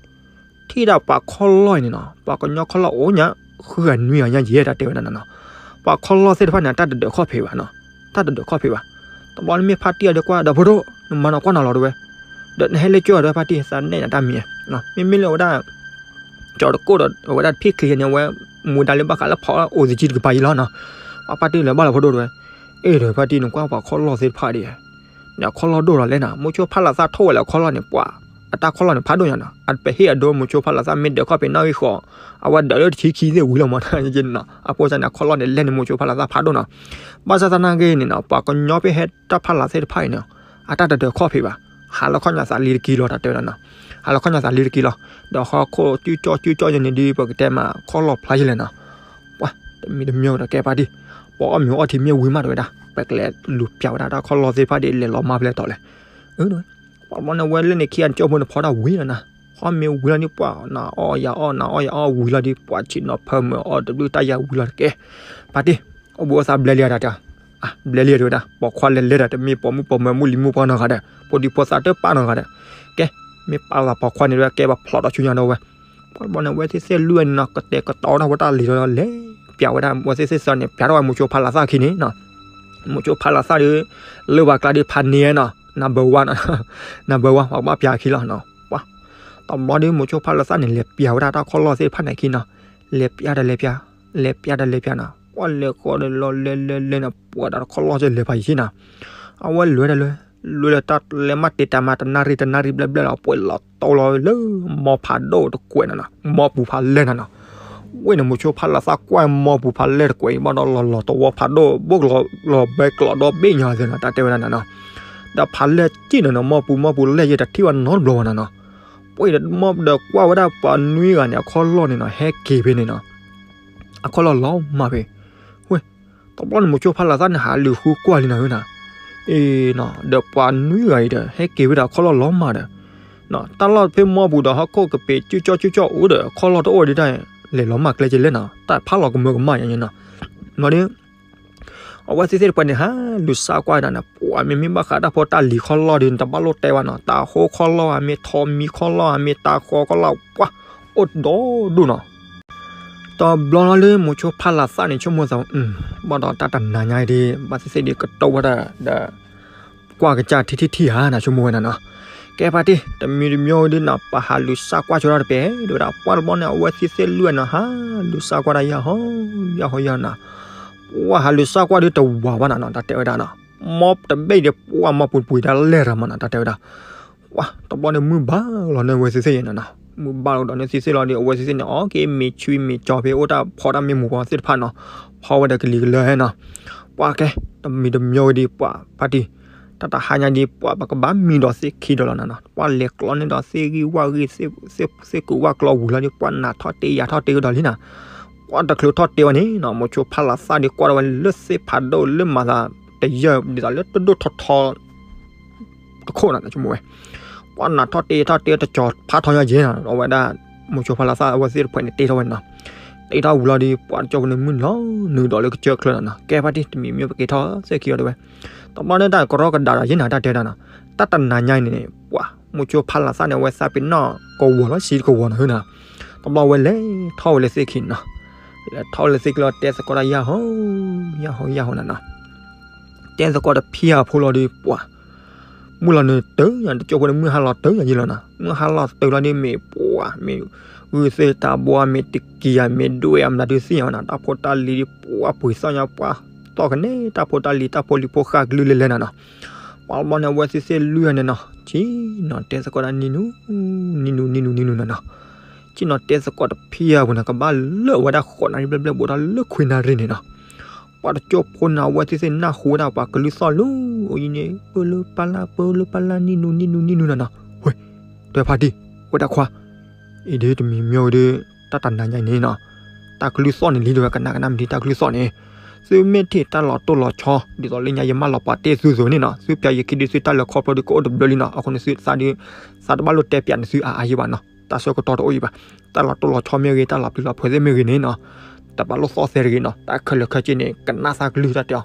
ထံၣ်ဒၣ်ပှၤခီၣ်လီၢ်အံၤန့ၣ်နီၤ, ပှၤကညီခီၣ်လီၢ်အိၣ်ညါ ဃုဂၤနွံဂၤညါယဲၢ် တၢ်တဲဝဲဒၣ်နီၤနီၤ. ပှၤခီၣ်လီၢ်သ့ၣ်တဖၣ်န့ၣ် တၢ်တဒၢးခီၣ်ဖံးဘၣ်နီၤ, တၢ်တဒၢးခီၣ်ဖံးဘၣ်. တဘျီန့ၣ်မ့ၢ်ဖါတံၢ်အီၤဒီးကွၢ် ဒီးဖိဒိၣ် နမၤနီၤကွၢ်နီၤလီၤတဲဝဲ, ဒီးနဟဲလၢကၠိဒီးဖါတံၢ် သးနဲၣ်နၤတၢ်မံၤ, မ့မ့ၢ်လၢအဝဲဒၣ် ကၠီၤတကိၣ်ဒီး အဝဲဒၣ်တဖံၣ်ချံန့ၣ် အဝဲမူဒါလၢဘၣ်ဃးလၢဖီအိၣ်သကံတကပၤအံၤလီၤနီၤ. ပှၤဖါတံၢ်လၢၤဘၣ်လီၤဖိဒိၣ်တဲဝဲ, အ့ၣ်ဒီးဖါတံၢ် နကွၢ်ပှၤခီၣ်လီၢ်သ့ၣ်တဖၣ်ဒီး န့ၣ်အခီၣ်လီၢ်ဒိၣ်လီၤလဲၣ်နီၤ, မိၤဆိဖးလးသၣ်ထိၣ်ဝဲလၢအခီၣ်လီၢ်န့ၣ် ပှၤ အတၢ်ခီၣ်လီၢ်န့ၣ်ဖးဒိၣ်ညါနီၤ, အပဟ့ၣ်အဒိမိၤဆိဖးလးသၣ်မ့ၢ်ဒၢးခီၣ်ဖံးနီၣ်ဂံၢ်ဃီ အဝဲဒၢးလၢတဆံခံသ့ၣ်ဝံၤလီၤမးနီၤ, အဃိသတးန့ၣ် အခီၣ်လီၢ်န့ၣ်လဲၢ်န့ၣ်မိၤဆိဖးလးသၣ်ဖးဒိၣ်နီၤ. ဘၣ်ဆၣ်သနာ်က့န့ၣ်နီၤ ပှၤကညီဖဲဟဲတၢ်ဖးလးသ့ၣ်တဖၣ်အံၤန့ၣ် အတၢ်တဒၢးခီၣ်ဖံးဘၣ်, ဟးလီၤခီၣ်ညါသးလံတကံလီၤ တၢ်တဲဝဲဒၣ်နီၤ, ဟးလီၤခီၣ်ညါသးလံတကံလီၤ. ဒီးဟီၣ်ခိၣ်စုကၠီစုကၠီယဲန့ၣ်ဒီး ပကတဲမးခီၣ်လီၢ်ဖျါယဲလဲၣ်နီၤ. ပှၤတမံၤတမံၤဒီးကဲဖါတံၢ်, ပှၤအီၣ်မ့ၤအီထံမ့ၢ်ဝံၤမးတဲဝဲဒၣ်, ပကလဲၤလူၤပျးဝဲဒၣ်တၢ်ခီၣ်လီၢ်သ့ၣ်တဖၣ်ဒီး လဲၤလီၤမၢ်ဖဲလဲၣ်တီၤလဲၣ်. ပှၤတဘျီန့ၣ် ဝဲလၢန့ၣ်ခံဂၤန့ၣ် ကၠိဖိန့ၣ်ဖီတၢ်ဝံၤလီၤနီၤ, ဟီၣ်မ့ၢ်ဝံၤလီၤန့ၣ် ပှၤနၤအီၣ်ယၤအီၣ် နၤအီၣ်ယၤအီၣ်ဝံၤလီၤဒီး ပှၤဆံးနီၤဖၢမုာ်အီၣ်တဘျုးတၢ်ယၤဝံၤလီၤတက့ၢ်. ဖါတံၢ် အိၣ်ဘှံးအိၣ်သါဘျဲလံဧါတၢ်တဲ, ဘျဲလံဧါတဲဝဲဒၣ်, ပိာ်ခွါလဲၤလဲၤဒီး တမ့ၢ်ပိာ်မုၣ်ပိာ်မၢၤ မုၢ်လံၤမုၢ်ပှၢ်နီတဂၤဒီး ဖိဒံဖိသၣ်တပၣ်နီတဂၤဒီး, ကဲ မ့ၢ်ပာ်လီၤပိာ်ခွါန့ၣ်ဒီး ကဲပှၤဖျိးထီၣ်ဆူညါဒီးဝဲ. ပှၤတဘျီန့ၣ် အဝဲသ့ၣ်သ့ၣ်လွံၢ်န့ၣ်နီၤ ကတဲာ်ကတီၤဝဲဒၣ်ဝဲတၢ်လံၤဒီး လဲၤပျးဝဲဒၣ် အဝဲသ့ၣ်သ့ၣ်သၢန့ၣ် ပျးထီၣ်ဝဲမိၤဆိဖးလးသၣ်အခံန့ၣ်နီၤ, မိၤဆိဖးလးသၣ်ဒီး လၢပှၤကျါဒီးဖးန့ၢ်နီၤ number one နီၤ, number one ပှၤဘၣ်ပျးအခံလီၤနီၤ. ပှၤ တဘျီဒီးမိၤဆိဖးလးသၣ်န့ၣ် လဲၤပျးဝဲဒၣ်တၢ်ခီၣ်လီၢ်သ့ၣ်တဖၣ်န့ၣ်အခံနီၤ, လဲၤပျးဒီးလဲၤပျး, လဲၤပျးဒီးလဲၤပျးနီၤ. ပှၢ်လဲၤဃီဒီးလီၤလဲၤလဲၤလဲၤန့ၣ် ပှၢ်တၢ်တခီလီၢ်ကလဲၤဖးယံၤနၤ, အဝဲလဲၤဒၣ်လၢ လဲၤလၢတၢ်လဲၤမးတ့ၢ်တၢ်မၤတနၣ်ရံၣ်တနၣ်ရံၣ်ဘျဲၣ်ဘျဲၣ်လီၤ ပှဲၤလီၤတီလီၤလၢမီဖးဒိၣ်တကွဲးနၤနီၤ မီပူၤဖးလဲၢ်နၤနီၤ, ဝဲန့ၣ်မိၤဆိဖးလးသၣ်ကွၢ်မီပူၤဖးလဲၢ်တကွဲးအံၤဘၣ်ဒီးလီၤလီၤတဝီဖးဒိၣ် ဘိၣ်ကလီၤလီၤဘဲကျိးဒီဘ့ၣ်ညါသ့နီၤ တၢ်တဲဝဲဒၣ်နၤနီၤ, ဒီးဖးလဲၢ်စံၣ်နၤနီၤ မီပူၤမီပူၤလဲၢ်ယဲတထံၣ်ဝဲနီတဘျီဘၣ်နၤနီၤ, ပှဲၤဒီးမီဒီးကွၢ်ဝဲဒၣ်ပှၤနွံဂၤန့ၣ် အခီၣ်လီၢ်န့ၣ်နီၤ ဟဲက့ၤဖဲန့ၣ်နီၤ အခီၣ်လီၢ်လီၤမၢ်ဖဲ, ဝဲ, တဘျီန့ၣ်မိၤဆိဖးလးသၣ်န့ၣ် ဟးလူၤဃုကွၢ်လံနၤဝဲနၤ, အ့နီၤ ဒီးပှၤနွံဂၤအံၤဒီး ဟဲက့ၤဝဲဒၣ်အခီၣ်လီၢ်လီၤမၢ်ဒီး, တၢ်လီၢ်ဖဲမီပူၤဒီးဟီၣ်ခိၣ်ကပ့ၤကၠူကၠီကၠူကၠီအိၣ်ဒီး အခီၣ်လီၢ်တအိၣ်ဒံးတၢ် လဲၤလီၤမၢ်ကျဲကလဲၣ်နီၤ တၢ်ဖးလီၤကမၢကမၣ်ယါန့ၣ်နီၤ, ဘျီဒီး အဝဲသ့ၣ်သ့ၣ်တပှဲၤန့ၣ် ဟးလူၤစါကွၢ်ဒၣ်န့ၣ် ပှၤမ့မ့ၢ်ဘၣ်ဃးတၢ်ဖိတၢ်လံၤခီၣ်လီၢ်ဒီး နတဘၣ်လိၣ်တဲဘၣ်နီၤ တၢ်ဟိခီၣ်လီၢ်ဧါ မ့ၢ်ထီမံခီၣ်လီၢ်ဧါ မ့ၢ်တၢ်ဃီခီၣ်လီၢ် ပှၤ အိၣ်ဒီဒူၣ်နီၤ, တဘျီလီၤလၢမိၤဆိဖးလးသၣ်န့ၣ် ဆိကမိၣ်သး ဘၣ်ဒီးတၢ်တနၤညါအံၤဒ် ဘၣ်သ့ၣ်သ့ၣ်ဒ်ကတိၢ်ဝဲဒၣ်ဒီး ကွၢ်ကစၢ်ထံထံထံဧါနၤ ဆိကမိၣ်ဝဲနၤနီၤ, ကဲပာ်တ့ၢ် တမံၤတမံၤဒ်နၤ ပဟးလူၤစါကွၢ်ဆိဒီးတပဲၢ် ဒ်ဝဲဒၣ်ပှၢ်တဘျီန့ၣ် အဝဲသ့ၣ်သ့ၣ်လွံၢ်ဂၤန့ၣ် ဟးလူၤစါကွၢ်ဒၣ်ယဲၢ်ဟီယဲၢ်ဟီယဲၢ်နၤ, ပှၢ်ဟးလူၤစါကွၢ်ဒ်တဝၤဘၣ်နၤနီၤ တၢ်တဲဝဲဒၣ်နီၤ, မီတဘ့ၣ်ဒီးပှၢ်မီပူၤပှ့ၤဒၣ်လဲၢ်ရၤမးနီၤ တၢ်တဲဝဲဒၣ် ပှၢ်တဘျီန့ၣ် မုၢ်ဘၣ်လီၤန့ၢ်အဝဲသ့ၣ်သ့ၣ်ယဲၢ်နၤနီၤ, မုၢ်ဘၣ်လီၤဒီးန့ၢ်သ့ၣ်သ့ၣ်လီၤဒီး အဝဲသ့ၣ်သ့ၣ်န့ၣ် အီၣ်က့ၤမ့ၤဆွံမ့ၤကၠီဖဲအိၣ်တၢ်ဖီတၢ်မ့ၢ်မူပှၤသ့ၣ်တဖၣ်နီၤ, ဖီဝဲဒီးကလံၤကလၢာ်နီၤ, ပှၢ်ကဲ တမံၤတမံၤဝဲဒ်ပှၢ်ပာ်တ့ၢ် တၢ်တဟါညါဒ်ပှၢ်ပကဘၣ်မံဒီးသ့ၣ်ခံဒီးလီၤနၤနီၤ, ပှၢ်လဲၤကျီန့ၢ်ဒီးသ့ၣ်ဂံၢ်ဝၣ်ဂံၢ် သ့ၣ်ကူးဝၣ်ကျီဝံၤလီၤဒီး ပှၢ်နးထီၣ်တ့ၢ်ယၤထီၣ်တ့ၢ်ကဒီးလံနၤ, ပှၢ်တချုးထီၣ်တ့ၢ်ဝဲန့ၣ်နီၤ မိၤဆိဖးလးသၣ်ဒီးကွၢ်ထီၣ်ဝဲလၢသ့ၣ်ဖးဒိၣ်လၢမၤသးတယၢၢ်ဒ်သိးလၢတဒိၣ်ထီထီ တခိၣ်နၤ ဆိကမိၣ်ဝဲ, ပှၢ်နးထီၣ်တ့ၢ်ထီၣ်တ့ၢ်တကၠီၤဖးထီယါယဲၢ်နၤ အဝဲဒၣ် မိၤဆိဖးလးသၣ်အဝဲသ့ၣ်တဖှဲးန့ၣ်တ့ထီၣ်ဝဲန့ၣ်နီၤ, တ့ထီၣ်ဝံၤလီၤဒီး ပှၢ်တကၠီၤပူၤန့ၣ်မုၢ်လီၤနုာ်ဒီးလၢကစၢၢ်ချၢနၤနီၤ, ကဲပာ်တ့ၢ် တမံၤမံၤပက့ၤထီၣ်သ့ၣ်ခံအီၤတဲဝဲ, တဘျီန့ၣ်တၢ်ကရီကဒါဒီးယဲၢ်နၤ တၢ်တဲဒၣ်နီၤ, တၢ်တနၤညါအံၤန့ၣ် ပှၢ် မိၤဆိဖးလးသၣ်န့ၣ် အဝဲသးပ့ၤနီၣ်ကဝီၤလီၤဆံးကဝီၤနၤဟၢနၤ, တဘျီဝဲလဲၤထီၣ်ဝဲလၢသ့ၣ်ခံန့ၣ်နီၤ, လဲၤထီၣ်ဝဲလၢသ့ၣ်ခံလီၤ တဲသကိးတၢ်ယၢ်ဟီ ယၢ်ဟီ ယၢ်ဟီနၤနီၤ တဲသကိးတဖံးအဖိလီၤဒီး ပှၢ် မုၢ်လီၤနုာ်တုၤညါ တကၠိဖိန့ၣ် မုၢ်ဟါလီၤတုၤညါယံလီၤနၤ, မုၢ်ဟါလီၤတုၤလီၤဒီးမ့ၢ်ပှၢ် မ့ၢ်ဂုၢ်သ့ၣ်တၢ်ဘီ မ့ၢ်တကံၤဧါ မ့ၢ်ဒွဲၣ်ဧါ မတၤဒုးသ့ၣ်ညါဝဲနၤ, တၢ်ဖိတၢ်လံၤဒီး ပှၢ်ပှ့ၤသီၣ်ညါ ပှၢ်သီၣ်ကန့ၣ် တၢ်ဖိတၢ်လံၤ တၢ်ဖိလံၤဖိဃာ်ကလုၢ်လဲၤလဲၤနၤနီၤ, ပှၢ်ဘျီန့ၣ် အဝဲသ့ၣ်သ့ၣ်လွံၢ်ဂၤန့ၣ်နီၤ ဆံးနီၤ တဲသကိးဒၣ်နံၣ်နူ နံၣ်နူ နံၣ်နူ နံၣ်နူနၤနီၤ, ဆံးနီၤ တဲသကိးတဖံးအပူၤန့ၣ် ကဘၣ်လၢာ်ဝဲဒၣ်ဃိးနၣ်ရံၣ်ဘျဲၣ်ဘျဲၣ် ဘူးထီၣ်လၢခွံနၣ်ရံၣ်န့ၣ်နီၤ ပှၤတကၠိဖိန့ၣ် အဝဲသ့ၣ်သ့ၣ်နၢ်ဟူဝဲဒၣ်ပှၤကလုၢ်သီၣ်လၢ အိၣ်ယံၤန့ၣ် ပၢလၢပၢ်လၢ် ပၢလၢပၢ်လၢ် နံၣ်နူ နံၣ်နူ နံၣ်နူနၤနီၤ, ဝဲ တဲဖါတံၢ် ဝဲတၢ်ခွါ အံၤဒ်တမံၤမံၤဝဲဒီး တၢ်တနၤညါအံၤန့ၣ်နီၤ, တၢ်ကလုၢ်သီၣ်န့ၣ်လံတဲဝဲ ကနၣ်ကနၣ်မ့ၢ်ဒ်တၢ်ကလုၢ်သီၣ်န့ၣ်, သုမ့ၢ်ထံၣ်တၢ်လီၤတိၢ်လီၤဆီ ဒ်သိးလၢညါယမၢလီၤပာ်တ့ၢ်သုသိးန့ၣ်နီၤ, သုပျးယခံဒုးသုတၢ်လၢခီဖျိဒုးကအိၣ်တဘျုးလံနီၤ, အဃိန့ၣ်သုသးဒုး သးတဘၣ်လိၣ်တဲပျးန့ၣ်သုအါအါယံဘၣ်နီၤ, တၢ်ဆၢကတီၢ်တအိၣ်အံၤဘၣ်, တၢ်လီၤတိၢ်လီၤဆီမ့ၢ်ဂ့ၤ တၢ်လီၤပျံၤလီၤဖုးသ့ၣ်မ့ၢ်ဂ့ၤန့ၣ်နီၤ, တဘၣ်လိၣ်သီၣ်သဲတဂ့ၤနီၤ, တၢ်ခဲလၢာ်ခဲဆ့န့ၣ် ကနၣ်သးကလုၢ်တၢ်တဲအီၤ,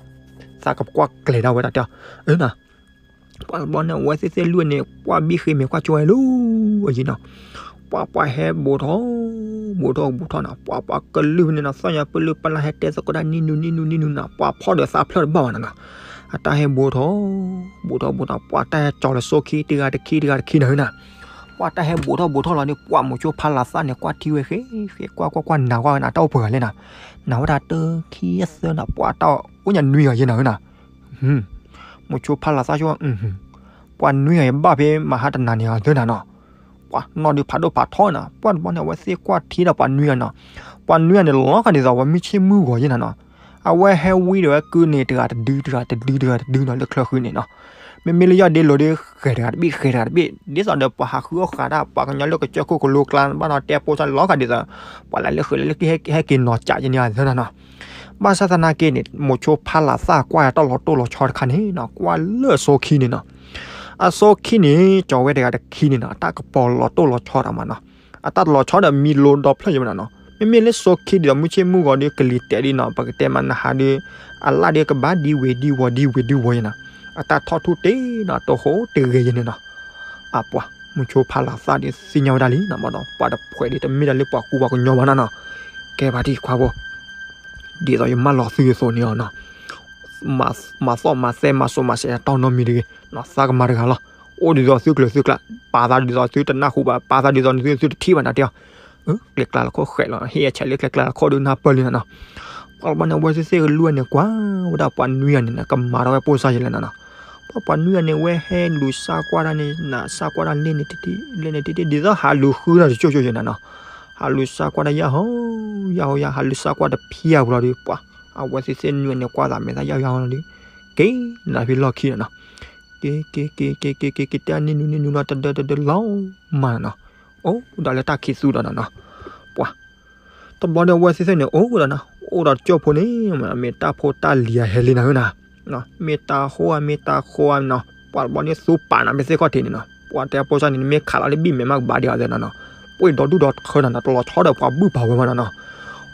သးကကွၢ်ကျဲၤဒၣ်ဝဲတၢ်တဲအီၤ, အၢနီၤ ပှၤတဘျီန့ၣ် အဝဲသ့ၣ်သ့ၣ်လွံၢ်န့ၣ် ပှၢ်ဘံၣ်ဃ့မဲာ်ကွၢ်ကၠိဝဲလီၤ အယံၤနီၤ, ပှၢ်ပှၢ်ဟဲဘူးထီၣ် ဘူးထီၣ်ဘူးထီၣ်နီၤ, ပှၢ်ပှၢ်ကလုၢ်ဖဲန့ၣ်နီၤ သီၣ်ညါပၢလၢပၢ်လၢ်ဟဲတဲသကိးတၢ်နံၣ်နူနံၣ်နူနံၣ်နူနၤ, ပှၢ်ဖီၣ်ဒီးသးဖျၢၣ်တဘၣ်ဘၣ်နီၤနီၤ, အတၢ်ဟဲဘူးထီၣ် ဘူးထီၣ်ဘူးထီၣ် ပှၢ်တၢ်ဟဲကၠီၤလၢစိခံတဂၤတခံတဂၤတခံနီၤနီၤ, ပှၢ်တၢ်ဟဲဘူးထီၣ်ဘူးထီၣ်လီၤန့ၣ် ပှၢ်မိၤဆိဖးလးသၣ်န့ၣ် ကွၢ်ထံဝဲဃဲဃဲ ကွၢ်ကွၢ်ကွၢ်နၤကွၢ်ဝဲနၤ တၢ်အိၣ်ပှဲၤဂၤလဲၣ်နီၤ, နၤဝဲဒၣ်တခံသၢနီၤ, ပှၢ်တၢ်အိၣ်ညါနွံဂၤယဲၢ်နီၤနီၤ မိၤဆိဖးလးသၣ်ဆိ ပှၤနွံဂၤအံၤဘၣ်ဖဲမဟါတနၤန့ၣ်အီၤသၢနၤနီၤ, ပှၤနီၢ်ဒုးဖးဒိၣ်ဖးထီနီၤ, ပှၢ်တဘျီန့ၣ် အဝဲသ့ၣ်ကွၢ်ထံဒီးပှၤနွံဂၤနီၤ, ပှၤနွံဂၤန့ၣ် လီၤဂာ်ဒ်သိးပှၤမုၢ်ဆ့ၣ်မုၢ်ဂီၤယဲၢ်နၤနီၤ, အဝဲဟဲဝံဒီးဝဲကုန့ၣ် တဂၤတဒု တဂၤတဒု တဂၤတဒုနီၤ လၢချၢဃုန့ၣ်နီၤ, မ့မ့ၢ်လၢယီၢ်ဒ့လိၤဒီး ဃဲၤတဂၤတဘ့ၣ် ဃဲၤတဂၤတဘ့ၣ် ဒ်သိးဒီးပှၤဟးဃုအီၣ်ဃာ်ဒၣ် ပှၤကညီလၢကစၢၢ်ခိၣ်ကလိကျါ ဘၣ်နီၤ တဲပိစၢ်လီၤဂာ်ဒ်သိး ပှၤလၢလၢဃုာ်လၢလၢကဟဲက့ၤနီၤကးယဲၢ်န့ၣ်အီၤသၢနၤနီၤ ဘၣ်ဆၣ်သနာ်က့န့ၣ် မိၤဆိဖးလးသၣ်ကွၢ်တၢ်လီၤတိၢ်လီၤဆီတခါန့ၣ်နီၤ ကွၢ်လၢအစိခံန့ၣ်နီၤ, အစိခံန့ၣ် ကၠီၤဝဲတဂၤတခံန့ၣ်နီၤ အတၢ်ကပီၤလီၤတိၢ်လီၤဆီတၢ်မးနီၤ, အတၢ်လီၤဆီဒီးမံလိဒီဖျၢၣ်ယဲၢ်မးနီၤ, မ့မ့ၢ်လၢစိခံဒ်သိးမုၢ်ဆ့ၣ်မုၢ်ဂီၤဒီးကလံၤတဲာ်ဒ်နီၤ ပကတဲမးနဟးဒီး အလၣ်ဒီးကဘၣ်ဒံဝ့ၤဒံဝီၤဒံဝ့ၤဒံဝီၤယဲၢ်နီၤ, အတၢ်ထီၣ်ထူၣ်တ့ၢ်နီၤ တဟိတဂ့ၤယဲၢ်န့ၣ်နီၤ အပှၤ မိၤဆိဖးလးသၣ်ဒီးသ့ၣ်ညါဝဲဒၣ်လံနီၤ ဘၣ်ဒီးပှၤတဖှဲးဒီးတမ့ၢ်ဒၣ်လၢပှၤကူပှၤကညီဘၣ်နီၤနီၤ, ကဲဘၣ်တံၢ်ခွါဖိ, ဒ်သိးယမၢလီၤသုအသိးန့ၣ်အီၤနီၤ, မၤသီၣ်မၤသဲမၤစိၤမၤစဲးတၢ်နီတမံၤတဂ့ၤ, သးကမၤတဂၤလီၤ, အိၣ်ဒ်သိးသုကျၢၤသုကျါ, ပာ်သးဒ်သိးသုတနၢ်ဟူဘၣ်, ပာ်သးဒ်သိးသုသုတထံၣ်ဘၣ်နၤတဲအီၤ, ကျဲကျါလီၤခိၣ်ဃဲးလီၤ ဟ့ၣ်အဆဲးလၢကျဲကျါလီၤခိၣ်ဒုးနၢ်ပၢၢ်လံနီၤနီၤ, ကွၢ်တဘျီန့ၣ် အဝဲသ့ၣ်သ့ၣ်ကလူၢ်န့ၣ် ကွၢ်ဝဲဒၣ်ပှၤနွံဂၤန့ၣ် ကမၤထီၣ်ဝဲပိၢ်စၢ်ယဲလဲၣ်နီၤနီၤ. ပှၤပှၤနွံဂၤန့ၣ် ဝဲဟဲလူၤစါကွၢ်တၢ်န့ၣ် နစါကွၢ်တၢ်လဲၣ်န့ၣ်တထံၣ် လဲၣ်န့ၣ်တထံၣ် ဒ်သိးဟးလူၤဃုဒီးတကၠိၣ်ကၠိၣ်ယဲနီၤနီၤ. ဟးလူၤစါကွၢ်တၢ်ယၢ်ဟီယၢ်ဟီယၢ် ဟးလူၤစါကွၢ်တဖၠၣ်ပူၤလီၤဒီး ပှၤ အဝဲသ့ၣ်သ့ၣ်နွံဂၤန့ၣ် ကွၢ်သးမဲာ်သၣ်ယၢ်ဟီယၢ်ဟီလီၤဒီး က့ၤနၤဖဲလီၢ်ခံနီၤနီၤ. က့ၤ က့ၤ က့ၤ က့ၤ က့ၤ က့ၤ က့ၤ တဲနံၣ်နူနံၣ်နူလီၤ တဒၢတဒၢလီၤမးနီၤနီၤ. အိၣ်ဒီးလၢတၢ်ခံးသူဒီးနီၤနီၤ. ပှၤ တဘျီန့ၣ် အဝဲသ့ၣ်သ့ၣ်န့ၣ် အိၣ်ဝဲဒၣ်နီၤ အိၣ်ဒီးတကၠိၣ်ဖိန့ၣ် မ့ၢ်တၢ်ဖိတၢ်လံၤအဟဲလံနၤဧၢနီၤ. မ့ၢ်တၤဟိဧါ မ့ၢ်တၤဃီဧါနီၤ. ပှၤတဘျီန့ၣ်သူပာ်နၤဖဲသ့ၣ်ခီၣ်ထံးန့ၣ်နီၤ. ပှၤတဲအပိၢ်စၢ်န့ၣ် နမ့ၢ်ခးလီၤလၢဘံၣ်မဲာ်မးကဘၣ်ဒံးအီၤသ့နီၤနီၤ. ပှၤဒီဒူၣ်ဒီထၢနီၤနီၤ တလီၤဆီဒီးပှၤဘုၣ်ပာ်ဝဲမးနီၤနီၤ.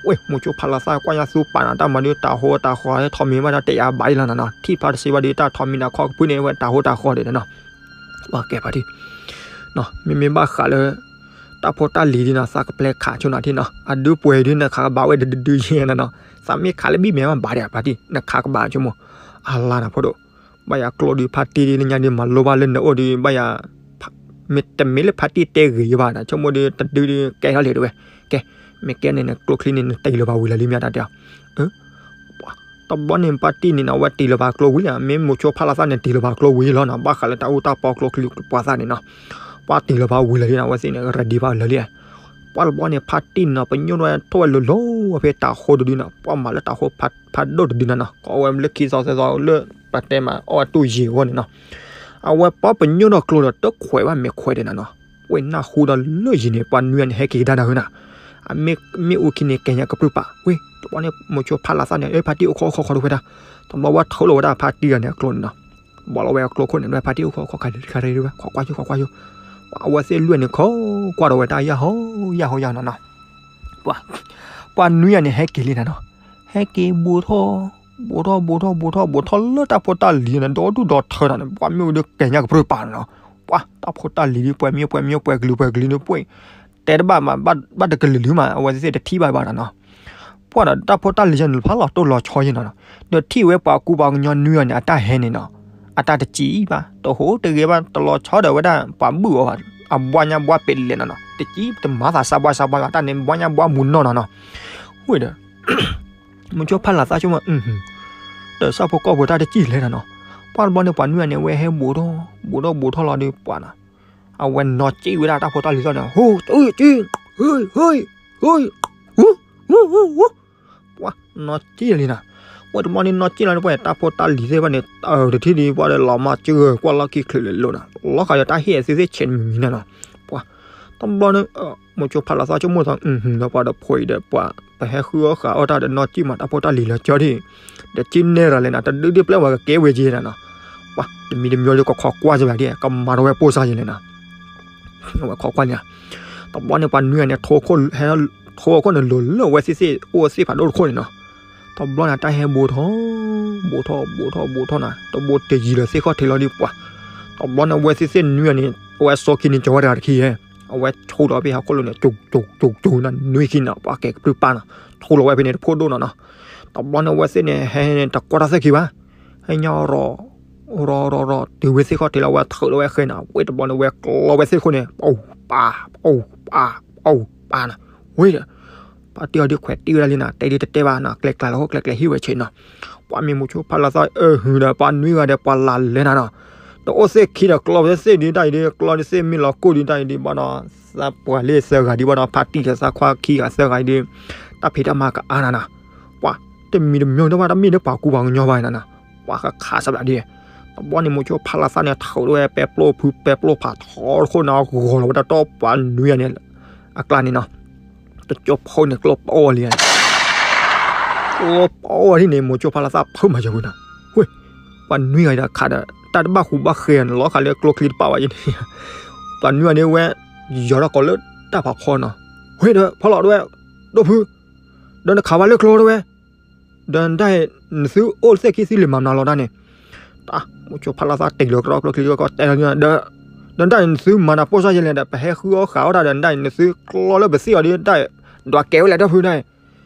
ဝဲ မိၤဆိဖးလီၤသၣ်ကွၢ်ညါသူပာ်နၤတၢ်မၤဒုး တၤဟိတၤဃီဟဲထီၣ်မံၤဘၣ်ဒီး တယာ်ဘၣ်အံၤလီၤနီၤနီၤ. ထံၣ်ဖျါတစံးဘၣ်ဒီး တၢ်ထီၣ်မံၤနၤခီၣ်ကဖုန့ၣ် ဝဲတၤဟိတၤဃီဒံးနီၤနီၤ. ပှၤကဲဖါတံၢ် မ့မ့ၢ်ဘၣ်ဃးလၢ တၢ်ဖိတၢ်လံၤဒ်နီၤ သးကပျဲခးဆိနၤထံၣ်နီၤ အဒုပှဲၤဒုးနခးကဘၣ်ဝဲတဒုဒုယဲနီၤနီၤ. သးမ့ၢ်ခးလၢဘံၣ်မဲာ်မးဘၣ်ဒံးဖါတံၢ် နခးကဘၣ်ဆိကမိၣ် အလါနၤဖိဒိၣ်. ဘၣ်ယၤကျိဒုးဖါတံၢ်ဒုးလၢညါဒုးမၤလိဘၣ်လၢနအိၣ်ဒုး ဘၣ်ယၤ မ့ၢ်တမ့ၢ်လၢဖါတံၢ်တဲဂ့ၤယဘၣ်နီၤ ဆိကမိၣ်ဒုးတဒုဒုးကဲထီၣ်လံတဝဲ. ကဲ မ့ၢ်ကဲန့ၣ်နကျိချံန့ၣ် နတ့ၢ်လၢၤဘၣ်ဝံၤလၢာ်လံမ့ၢ်တၢ်တဲအီၤ တဘျီန့ၣ် ဖါတံၢ်န့ၣ်နီၤ အဝဲတ့ၢ်လၢၤဘၣ်ကျိဝံၤလံ မ့ၢ်မိၤဆိဖးလီၤသၣ်န့ၣ် တ့ၢ်လၢၤဘၣ်ကျိဝံၤလီၤနီၤ ဘၣ်ဃးလၢတၢ်အူတၢ်ပီကျိချံပှၤသၣ်န့ၣ်နီၤ. ပှၤတ့ၢ်လၢၤဘၣ်ဝံၤလၢာ်လံနီၤ အဝဲသ့ၣ်န့ၣ် ready ဘၣ်လၢာ်လံ. ပှၤတဘျီန့ၣ် ဖါတံၢ်န့ၣ်နီၤ ပညိၣ်ထီၣ်ဝဲလီၤလီၤဝဲဖဲတၤဟိတဒုနီၤ ပှၤမၤလၢတၤဟိဖးဒိၣ်တဒုနီၤနီၤ ကိးဝဲလၢခံသီသၢသီလၢ ပတဲမးအီၣ်ဝဲတူၢ်ယံာ်အဂီၢ်န့ၣ်နီၤ. အဝဲပှၤပညိၣ်ထီၣ်ကျိဒီးတခွဲးဘၣ်မဲာ်ခွဲးဒံးနီၤနီၤ. ဝဲနၢ်ဟူဒီးလၢယံၤန့ၣ် ပှၤနွံဂၤန့ၣ် ဟဲက့ၤကဒါနၤဧၢနီၤ. အမ့ၢ်အိၣ်ခံန့ၣ် ကဲညါကပြုၢ်ပာ် ဝဲ တဘျီန့ၣ် မိၤဆိဖးလီၤသၣ်န့ၣ် အၢ ဖါတံၢ်အိၣ်ခိးအိၣ်ခိးခီဒုးဝဲဒၣ်. တဘျီဝဲထုးလီၤဝဲဒၣ်ဖါတံၢ်ဂၤန့ၣ်အကျိန့ၣ်နီၤ. ဘၣ်လီၤဝဲအကျိခိၣ်န့ၣ် ဖါတံၢ်အိၣ်ခိးအိၣ်ခိးခါဒုးခါရ့ဒုးဝဲ ခိးကွၢ်ဆိ ခိးကွၢ်ဆိ. အဝဲသ့ၣ်လွံၢ်ဂၤန့ၣ် ခိးကွၢ်ဒီးဝဲတၢ်ယၢ်ဟီယၢ်ဟီယၢ်နီၤနီၤ. ပှၤ ပှၤနွံဂၤန့ၣ် ဟဲက့ၤလံနီၤနီၤ. ဟဲက့ၤဘူးထီၣ် ဘူးထီၣ် ဘူးထီၣ် ဘူးထီၣ် ဘူးထီၣ်လၢတၢ်ဖိတၢ်လံၤန့ၣ် ဒီဒူၣ်ဒီထၢနီၤန့ၣ် ပှၤမ့ၢ်အိၣ်ဒီးကဲညါကပြုၢ်ပာ်နီၤနီၤ. ပှၤတၢ်ဖိတၢ်လံၤဒုး ပှဲၤမံၤပှဲၤမံၤ ပှဲၤကလုာ်ပှဲၤကလုာ်ဒုး ပှဲၤ တဲတဘၣ်မး ဘၣ်တကလုာ်လုာ်မး အဝဲသ့ၣ်တထံၣ်ဘၣ်ဘၣ်နီၤနီၤ. ပှၤဒီးတၢ်ဖိတၢ်လံၤယဲန့ၣ် ဖးလီၤတိၢ်လီၤဆီယဲနီၤနီၤ. ဒီးထံၣ်ဝဲပှၤကူပှၤကညီနွံဂၤန့ၣ် အတၢ်ဟဲန့ၣ်နီၤ အတၢ်တစံးဘၣ် တဟူးတဂဲၤဘၣ် တလီၤဆီဒီးဝဲဒၣ် ပှၤဘုၣ်အီၤဘၣ် အဘှါညါဘှါပဲာ်လဲၣ်နီၤနီၤ တစံးတမၤသးစါဘှါစါဘှါဘၣ် တၢ်န့ၣ်ဘှါညါဘှါမူနီၢ်နီၤနီၤ. ဝဲဒီး မိၤဆိဖးလီၤသၣ်ဆိကမိၣ် တၢ်ဆၣ်ဖိကီၢ်ဖိတၢ်တစံးလဲၣ်နီၤနီၤ. ပှၤတဘျီန့ၣ် ပှၤနွံဂၤန့ၣ် ဝဲဟဲဘူးထီၣ် ဘူးထီၣ်ဘူးထီၣ်လီၤဒီးပှၤနီၤ အဝဲနီၢ်ကံၣ်ဝဲဒၣ်တၢ်ဖိတၢ်လံၤသီၣ်န့ၣ် ဟူး ဟူး ဟူး ဟူး ပှၤနီၢ်ကံၣ်လီၤလံနီၤ. ဝဲတဘျီန့ၣ်နီၢ်ကံၣ်လီၤန့ၣ် ပှၤတၢ်ဖိတၢ်လံၤသ့ၣ်တဖၣ်န့ၣ် တထံၣ်ဒံးပှၤဒီးလီၤမၢ်စၢၤကွၢ်လီၢ်ခံချုးလၢလိၤနီၤ လီၤဃာ်ဒီးတၢ်ဟ့ၣ်အသုသ့ၣ်ဆဲးတမံၤမံၤန့ၣ်နီၤ. ပှၤ တဘျီန့ၣ် မိၤဆိဖးလီၤသၣ်ဆိကမိၣ်သီ ဒီးပှၤဒီးဖိအံၤဒီးပှၤ ပဟဲဃုအီၣ်ဃာ်အီၣ်တၢ်ဒီးနီၢ်ကံၣ်မးတၢ်ဖိတၢ်လံၤလီၤကၠီဒံး ဒီးကံၣ်နဲၣ်ရၤလဲၣ်နီၤ တဒုဒုပျဲဝဲကကဲဝဲက့ၤနီၤနီၤ. ပှၤ တမံၤတမံၤလၢကခီကွၢ်စၢၤဘၣ်ဒံး ကမၤထီၣ်ဝဲပိၢ်စၢ်ယဲလဲၣ်နီၤ. အဝဲခီကွၢ်န့ၣ် တဘျီန့ၣ်ပှၤနွံဂၤန့ၣ် ထိအခိၣ်န့ၣ်လိၤလၢအဝဲသ့ၣ်သ့ၣ်အိၣ်သ့ၣ်ဖးဒိၣ်တခိၣ်န့ၣ်နီၤ. တဘျီန့ၣ်တၢ်ဟဲဘူးထီၣ် ဘူးထီၣ် ဘူးထီၣ် ဘူးထီၣ်နီၤ တဘူးတယံၤလၢသ့ၣ်ခီၣ်ထံးလီၤဒံးပှၤ. တဘျီန့ၣ်အဝဲသ့ၣ်သ့ၣ်နွံဂၤန့ၣ် အဝဲစီခံန့ၣ်ကၠီဝဲတဂၤတခံဧါ အဝဲဆိလီၤဖဲဟီၣ်ခိၣ်လိၤန့ၣ် ကၠိကၠိကၠိကၠိနီၤ နွံခံနီၤ ပှၤကဲကပြုၢ်ပာ်နီၤ ထိလီၤဝဲဖဲန့ၣ်တဖိဒိၣ်နီၤနီၤ. တဘျီန့ၣ်အဝဲသ့ၣ်န့ၣ် ဟဲန့ၣ် တကွၢ်တၢ်သ့ၣ်ခံဘၣ် ဟဲညီရီၤ ရီၤရီၤရီၤ တုၤဝဲသ့ၣ်ခီၣ်ထံးလီၤ အဝဲထုးလီၤဝဲဃဲနီၤ ဝဲတဘျီန့ၣ် ဝဲကျီဝဲသ့ၣ်ခိၣ်န့ၣ် ပအိၣ်ပာ် ပအိၣ်ပာ် ပအိၣ်ပာ်နီၤ ဝဲဒီး ပှၤတံၢ်အီၤဒုးခွဲးတံၢ်ဝဲဒၣ်လံနီၤ တဲဒုးတတဲဘၣ်နီၤ ကျဲကျါလီၤဟိၣ်ကျဲကျဲဟံၣ်ဝဲဆ့နီၤ. ပှၤမ့ၢ်မိၤဆိဖးလီၤသီၣ်အၢဟုၣ်ဒီး ပှၤနွံဂၤဒီး ပှၤလၢ်လဲၤနၤနီၤ ဒီးအိၣ်သ့ၣ်ခံဒီး ကျီဝဲသ့ၣ်ဒုးတၢ်အံၤဒုး ကျီဒုးသ့ၣ်မ့ၢ်လီၤကိၢ်ဒုးတၢ်အံၤဒုး ဘၣ်ဒီး သးပှၢ်လၢသၢဂၤဒုး ဘၣ်ဒီး ဖါတံၢ်ဒီးသးခွါခံဂၤသၢဂၤအံၤဒုး တၢ်ဖံးတၢ်မၤကအါနၤနီၤ. ပှၤ တမံၤတမံၤတဘၣ် တမ့ၢ်လၢပှၤကူပှၤကညီဘၣ်နီၤနီၤ ပှၤဃးဃးစးဘၣ်ဒ် တဘျီန့ၣ် မိၤဆိဖးလီၤသီၣ်န့ၣ် ထုးထီၣ်ဝဲပဲပျိဖုပဲပျိဖးထီတခိၣ်န့ၣ် ဂီၤလီၤဝဲဒၣ်ဒီးပှၤနွံဂၤန့ၣ် အကျါန့ၣ်နီၤ တကၠိဖိန့ၣ် ကျိပီဝဲလံ ကျိပီဝဲဒ်န့ၣ် မိၤဆိဖးလီၤသီၣ်ဖုးမၤစၢၤဝဲနီၤ ဝဲ ပှၤနွံဂၤဒီးခးဒီး တၢ်တဘၣ်ဃူဘၣ်ဃဲနီၤ လီၤဃာ်လၢကျိချံတပာ်ဘၣ်ယဲန့ၣ် ပှၤနွံဂၤန့ၣ်ဝဲ ယီၤထီၣ်ကိးလၢတၢ်ဖးဖီနီၤ ဝဲဒီး ဖီလီၤတဝဲ ဒိၣ်ဖု ဒီးနခးဝဲလၢကျိတဝဲ ဒီးနတၢ်အံၤ နသုအိၣ်သ့ၣ်ခံသုလံၤမၤမနုၤလီၤတၢ်န့ၣ် တၢ် မိၤဆိဖးလီၤသီၣ်တ့ၢ်လီၤကရီကျိချံကီၢ်တဲလီၤ ဒီး ဒီးနတၢ်အံၤ နသုမၤနၤပိၢ်စၢ်ယဲလဲၣ်ဒီး ပဟဲဃုအီၣ်ဃာ်အီၣ်တၢ်ဒီး နတၢ်အံၤ နသုကျီလၢပသ့ၣ်အီၤဒီး တၢ်ဒွးကဲဝဲလဲၣ် ဒိၣ်ဖုတၢ်အံၤ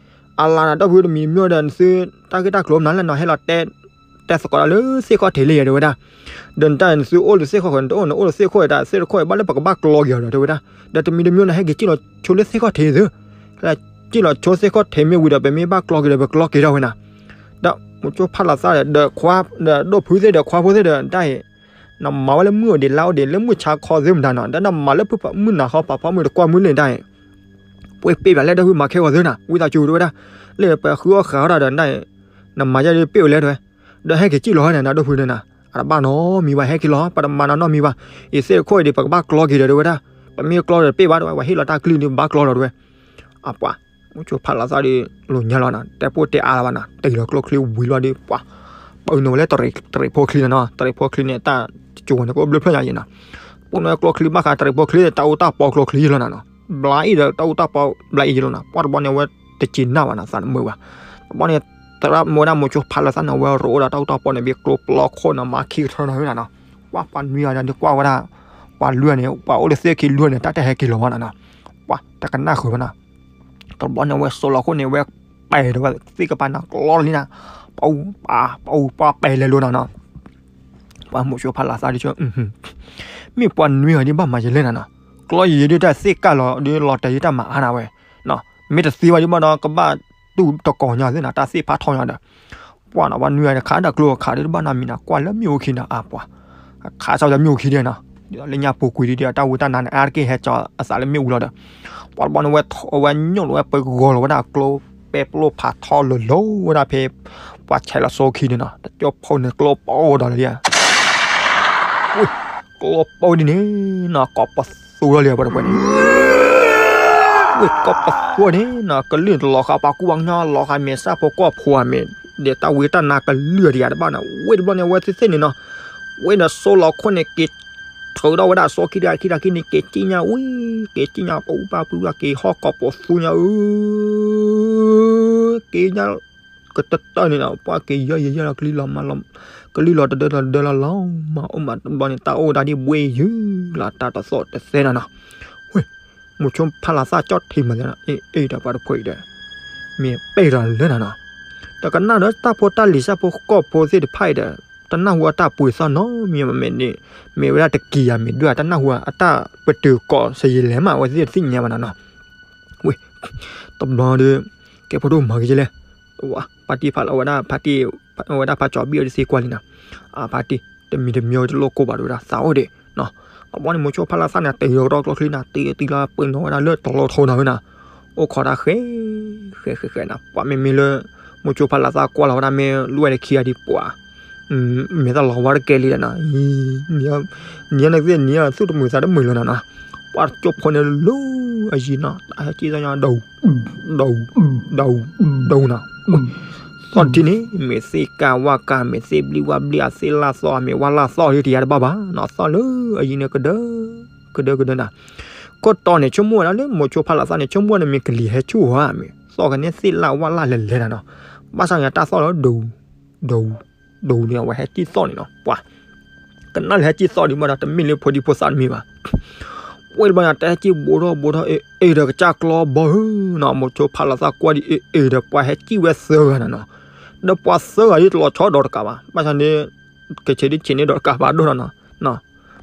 အလါနၤ ဒိၣ်ဖုတမံၤတမံၤဒီး နသုတၢ်ဂ့ၢ်တၢ်ကျိၤမနုၤလဲၣ်နီၤ ဟဲလီၤတဲ တဲသကိးတၢ်လၢသ့ၣ်ခီၣ်ထံးလၢယဲတဲဝဲဒၣ် ဒီးနတၢ်အံၤ နသုအိၣ်လၢသ့ၣ်ခီၣ်ဃဲ နတအိၣ် နအိၣ်လၢသ့ၣ်ခိၣ်အံၤတၢ် သ့ၣ်တခိၣ်အံၤ ဘၣ်လၢပကဘၣ်ကျီက့ၤအီၤဒီးတဲဝဲဒၣ် ဒီးတမံၤတမံၤနၤ ဟဲက့ၤစံၣ်လီၤဆိလၢသ့ၣ်ခီၣ်ထံးသု ဟဲလီၤ စံၣ်လီၤဆိသ့ၣ်ခီၣ်ထံးမ့ၢ်ဝံၤဒီး ပမ့ၢ်ဘၣ်ကျီက့ၤဒီး ပကျီက့ၤထီၣ်ဝဲနၤ. ဒီးမိၤဆိဖးလီၤသးဒီး ဒီးခွါ ဒီးဒိၣ်ဖုသ့ၣ်ဒီးခွါဖိသ့ၣ်ဒီး တၢ်အံၤ နမၤဝဲလၢမုၢ်အိၣ်ဒံးလါအိၣ်ဒံး လၢမုၢ်ဆါခီသ့ၣ်မတၤနီၤ ဒီးနမၤလၢဖုမုၢ်နၤခီ ပာ်ဖီမုၢ်တကွၢ်မုၢ်လ့ၣ်တၢ်အံၤ ပှ့ၤပ့ၢ်ဘၣ်လဲၣ် ဒီးဖုမၤခဲဂီၤသ့ၣ်နၤ ဝံသးစူၤတဝဲဒၣ် လၢပဃုအီၣ်ဃာ်အီၣ်တၢ်ဒီး နတၢ်အံၤ နမၤယဲဒ်ပ့ၢ်ဝဲလဲၣ်တဝဲ ဒီးဟဲက့ၤစံၣ်လီၤဟဲန့ၣ် နဒိၣ်ဖုန့ၣ်နၤ အတဘၣ်နီတမံၤဘၣ် ဟဲက့ၤလီၤ ပတမၤနၤနီတမံၤဘၣ် အံၤသ့ၣ်ခိၣ်အံၤဒံး ပကဘၣ်ကျီက့ၤဒီးတဝဲဒၣ် ပမ့ၢ်ကျီဒီးပ့ၢ်ဘၣ်တဝဲ ပှၤဟ့ၣ်လီၤတၢ်ကလုၢ်ဒ်ဘၣ်ကျီဒီးတဝဲ အပှၤ မိၤဆိဖးလီၤသးဒီး လိာ်ညါလီၤနၤ တဲပိၢ်တဲအါလီၤဘၣ်နၤ တ့ၢ်လီၤကျိချံဝံၤလီၤဒီး ပှၤ ပာ်နုာ်ဝဲလၢတရံးဖိချံန့ၣ်နီၤ တရံးဖိချံန့ၣ် တၢ်ကၠိဝဲန့ၣ် ကအိၣ်ဘျၢဖျၢၣ်ညါယံၤနီၤ ပာ်နုာ်ဝဲကျိချံဘၣ်ဃး တရံးဖိချံန့ၣ် တၢ်အူတၢ်ပီကျိချံယံၤလီၤနၤနီၤ ဘျါအံၤဒီး တၢ်အူတၢ်ပီဘျါအံၤယံၤလီၤနၤ ပှၤတဘျီန့ၣ် အဝဲတစံးနၢ်ဘၣ်နၤ သးတမုာ်ဘၣ် တဘျီန့ၣ် သရၣ်မုၣ်ဝဲဒၣ်မိၤဆိဖးလီၤသးန့ၣ် အဝဲရိးဝဲဒၣ်တၢ်အူတၢ်ပီန့ၣ် ဘၣ်ကျိပျီခိၣ်န့ၣ် မၤခံကထၢနီၤဝဲနၤနီၤ ပှၤပှၤနွံဂၤန့ၣ် ကွၢ်ဝဲဒၣ် ပှၤလွံၢ်ဂၤန့ၣ် ပှၤအိၣ်လၢသ့ၣ်ခံလွံၢ်ဂၤန့ၣ် တၢ်တဟဲက့ၤလီၤဘၣ်နၤနီၤ ပှၤတကနၣ်ဃုာ်ဘၣ်နၤ တဘျီန့ၣ် အဝဲစိာ်လီၤခိၣ်န့ၣ် အဝဲပဲာ်ဒီးဝဲသ့ၣ်ကပၤနၤကျီလံနၤ ပအူပှၤ ပအူပှၤပဲာ်လဲၤလိာ်နၤနီၤ ပှၤမိၤဆိဖးလီၤသးဒီး မ့ၢ်ပှၤနွံဂၤဒ်ဘၣ်မၤယလဲၣ်နၤနီၤ ကျီယံၤဒ်တၢ်သ့ၣ်ကၢ်လီၤဒီးလီၤတဲာ်ယတၢ်မၤအါနၤဝဲ မ့ၢ်တသ့ဘၣ်ဒ်ဘၣ်ဒီး ကဘၣ်တူၢ်တကိးညါသ့ၣ်နၤ တၢ်သ့ၣ်ဖးထီညါဒီး ပှၤနီၤပှၤနွံဂၤန့ၣ် ခးတၢ်ကျိခးဒီးတဘၣ်နီတမံၤနၤ ကွၢ်လၢမ့ၣ်အူခံနၤအါပှၤ ခးဆၢဝဲလၢမ့ၣ်အူခံဒ်နၤ ဒ်သိးလၢညါပူၤကွံာ်ဒ်ဒီး တၢ်ဝံတၢ်နါန့ၣ် အါတက့ၢ်ဟဲကၠီအသးလၢမ့ၣ်အူလီၤဒီး ပှၤတဘျီန့ၣ်ဝဲ အဝဲညိၣ်လီၤဝဲပဂီၤလီၤဝဲဒၣ်ကျိပဲပျိဖးထီလိၤလိၤဝဲဒၣ်ဖဲ ပှၤဆဲးလီၤစိခံန့ၣ်နီၤ တကၠိဖိန့ၣ်ကျိပအိၣ်ဒီးလံ ကျိပအိၣ်ဒ်န့ၣ်နီၤ ကိးပသူထီၣ်လံပှၤတပှဲၤန့ၣ် ဝ့ၢ်ကိးပသူန့ၣ်နီၤ ကလုၢ်တလီၤဃာ်ပှၤကူပှၤကညီလီၤဃာ်မ့ၢ်စၢ်ဖိကီၢ်ဖိဧါမ့ၢ် ဒီးတၢ်ဝံတၢ်နါကလုၢ်တယၤတဘၣ်နီၤ ဝ့ၢ်တဘျီန့ၣ် အဝဲသ့ၣ်သ့ၣ်န့ၣ်နီၤ ဝ့ၢ်ဒီးစိာ်လီၤခိၣ်န့ၣ် က့ၤထုးထီၣ်ဝဲဒၣ်စိခံတဂၤခံတဂၤခံန့ၣ် က့ၤစံၣ်ညါဝံၤ က့ၤစံၣ်ညါပူၤပာ်ဖုက့ၤဟီၣ်ကိးပသူညါဧၢ က့ၤညါ ကတၢၢ်န့ၣ်နီၤ ပှၤက့ၤယီၢ်ယံာ်ယီၢ်လီၤကလံၤလီၤမးလီၤ ကလံၤလီၤတဒၢလီၤတဒၢလီၤလီၤမး အိၣ်မးတဘျီန့ၣ် တၢ်အိၣ်ဒၣ်ဒ်ဘှ့ၣ်ယုာ်လီၤ တၢ်တသီၣ်တသဲနၤနီၤ ဝ့ၢ် မိၤဆိဖးလီၤသးကၠီၣ်ထံမးသ့နီၤ အ့ၣ်အ့ၣ်ဒီးပှၤတဖိအံၤဒီး မ့ၢ်ပဲၢ်ဒီးလၢနၤနီၤ တကနၣ်ဒီးတၢ်ဖိတၢ်လံၤစၢ်ဖိကီၢ်ဖိသ့ၣ်တဖၣ်အံၤဒီး တနၢ်ဟူအတၢ်ပှ့ၤသီၣ်နီတမံၤမ့ၢ်န့ၣ် မ့ၢ်ဝဲဒၣ်တကံၢ်ယၤမ့ၢ်ဒုၣ်ဧါ တနၢ်ဟူအတၢ်ပတုာ်ကိးစယံၤလဲၣ်မး အဝဲသ့ၣ်တသ့ၣ်ညါဘၣ်နၤနီၤ ဝ့ၢ် တဘျီဒီး ကဲဖိဒိၣ်မၤက့ၤကလဲၣ် ဖါတံၢ်ဖးလီၤဝဲဒၣ်ဖါတံၢ် ဝဲဒၣ်ဖါကၠီဘံၣ်အီၤဒ်သ့ကွၢ်လံနီၤ အဖါတံၢ် တမံၤတမံၤတလိၣ်ကိၢ်ဘၣ်ဒိဝဲဒၣ်သးအိၣ်ဒံးနီၤ တဘျီန့ၣ် မိၤဆိဖးလီၤသးန့ၣ် တ့ၢ်လီၤကဒီးကျိချံနၤ တ့ၢ်တ့ၢ်လီၤပှ့ၤနီၤဝဲဒၣ်လၢတလီၤထီနၤဝဲနၤ အိၣ်ခိးတၢ်ဃဲ ဃဲဃဲဃဲနၤ ပှၤမ့မ့ၢ်လၢ မိၤဆိဖးလီၤသးကွၢ်လီၤဝဲဒၣ်မ့ၢ်လွံၢ်ဝဲတခံဂၤဒံး ပှၤ မ့ၢ်တၢ်လီၤဝါတကဲလံဒီးနီၤ နံၤနံၤနသ့ၣ်နံၤသူၣ်တမုာ်သးတမုာ်လီၤနၤနီၤ ပှၤတကၠိဖိန့ၣ်လၢအယံၤနီၤ တၢ်ဟဲကံၣ်သီၣ်ညါ ဒူ ဒူ ဒူ ဒူနီၤ သီၣ်တထံၣ်န့ၣ် မ့ၢ်သ့ၣ်ကၢ်ဝၣ်ကၢ် မ့ၢ်သ့ၣ်ဘျံးဝၣ်ဘျံး အသ့ၣ်လၣ်သီၣ် မ့ၢ်ဝၣ်လၣ်သီၣ် ဒ်တယၤတဘၣ်ဘၣ်နီၤ သီၣ်လၢအယံၤန့ၣ် ကဒၢ ကဒၢကဒၢနၤ ကတီၢ်န့ၣ် ဆိကမိၣ်ဝဲဒၣ်လၢမိၤဆိဖးလီၤသးန့ၣ် ဆိကမိၣ်ဝဲန့ၣ်မ့ၢ်ကလံၤဟဲဆူၣ်ဧါမ့ၢ် သီၣ်ကန့ၣ်သ့ၣ်လၣ်ဝၣ်လၣ်လဲၤလဲၤနၤနီၤ ဘၣ်ဆၣ်န့ၣ် တၢ်သီၣ်လၢဒူ ဒူ ဒူန့ၣ် အဝဲဟဲကံၣ်သီၣ်န့ၣ်နီၤ ပှၤ ကနၣ်လၢဟဲကံၣ်သီၣ်ဒံးဘၣ်ဒီး တမ့ၢ်လၢဖိဒံဖိသၣ်တမံၤဘၣ် ဝဲတဘျီညါ တၢ်ဟဲကံၣ်ဘူးထီၣ်ဘူးထီၣ် အ့ၣ်ဒီးကစၢ်ကျီဘီဧၢနီၤ မိၤဆိဖးလီၤသးကွၢ်ဒံး အ့ၣ်အ့ၣ်ဒီးပှၤဟဲကံၣ်ဝဲသၢဂၤနၤနီၤ ဒီးပှၤသၢဂၤဒ်တလီၤဆီဒီးတကးဘၣ် ဘၣ်ဆၣ်န့ၣ် ကဆံးဒ်ဆံးန့ၣ်ဒီးတကးဘၣ်ဒိၣ်နီၤနီၤ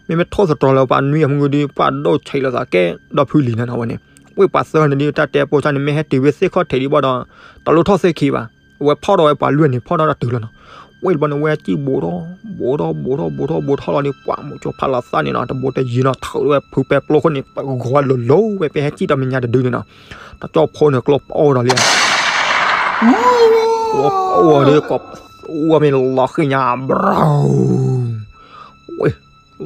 မ့မ့ၢ်ထိၣ်သတြီၤလၢပှၤနွံအမူဒီး ပှၤဒိၣ်ဆံးလီၤသးကဲဒီဖုလံၤနၤနီၤဝဲန့ၣ် ဝဲပှၤသၢဂၤန့ၣ်ဒ်တၢ်တဲပိာ်ဆၣ်န့ၣ် မ့ၢ်ဟဲတုၤဝဲသ့ၣ်ခီၣ်ထံးဒံးဘၣ်ဒီး တလိၣ်ထီၣ်သ့ၣ်ခံဘၣ် အဝဲဖီၣ်ထီၣ်ဝဲပှၤလွံၢ်န့ၣ် ဖီၣ်ထီၣ်တၢ်တုၤလီၤနီၤ ဝဲတဘျီန့ၣ် ဝဲဟဲကံၣ်ဘူးထီၣ် ဘူးထီၣ် ဘူးထီၣ် ဘူးထီၣ် ဘူးထီၣ်လီၤန့ၣ် ပှၤမိၤဆိဖးလီၤသးန့ၣ်နီၤ တဘိတယံၤနီၤ ထုးဝဲဖုပဲပျိခိၣ်န့ၣ် ပဂီၤလိၤလိၤဝဲ ပဟဲကံၣ်တၢ်မဲာ်ညါတဒုန့ၣ်နီၤ တကၠီဖိန့ၣ် ကျိပအိၣ်ဒီးလံ ကျိပအိၣ်ဒီး ကီးပသူဝဲမ့ၢ်လီၤဃံၤညါ ဘြီ ဝဲ လီ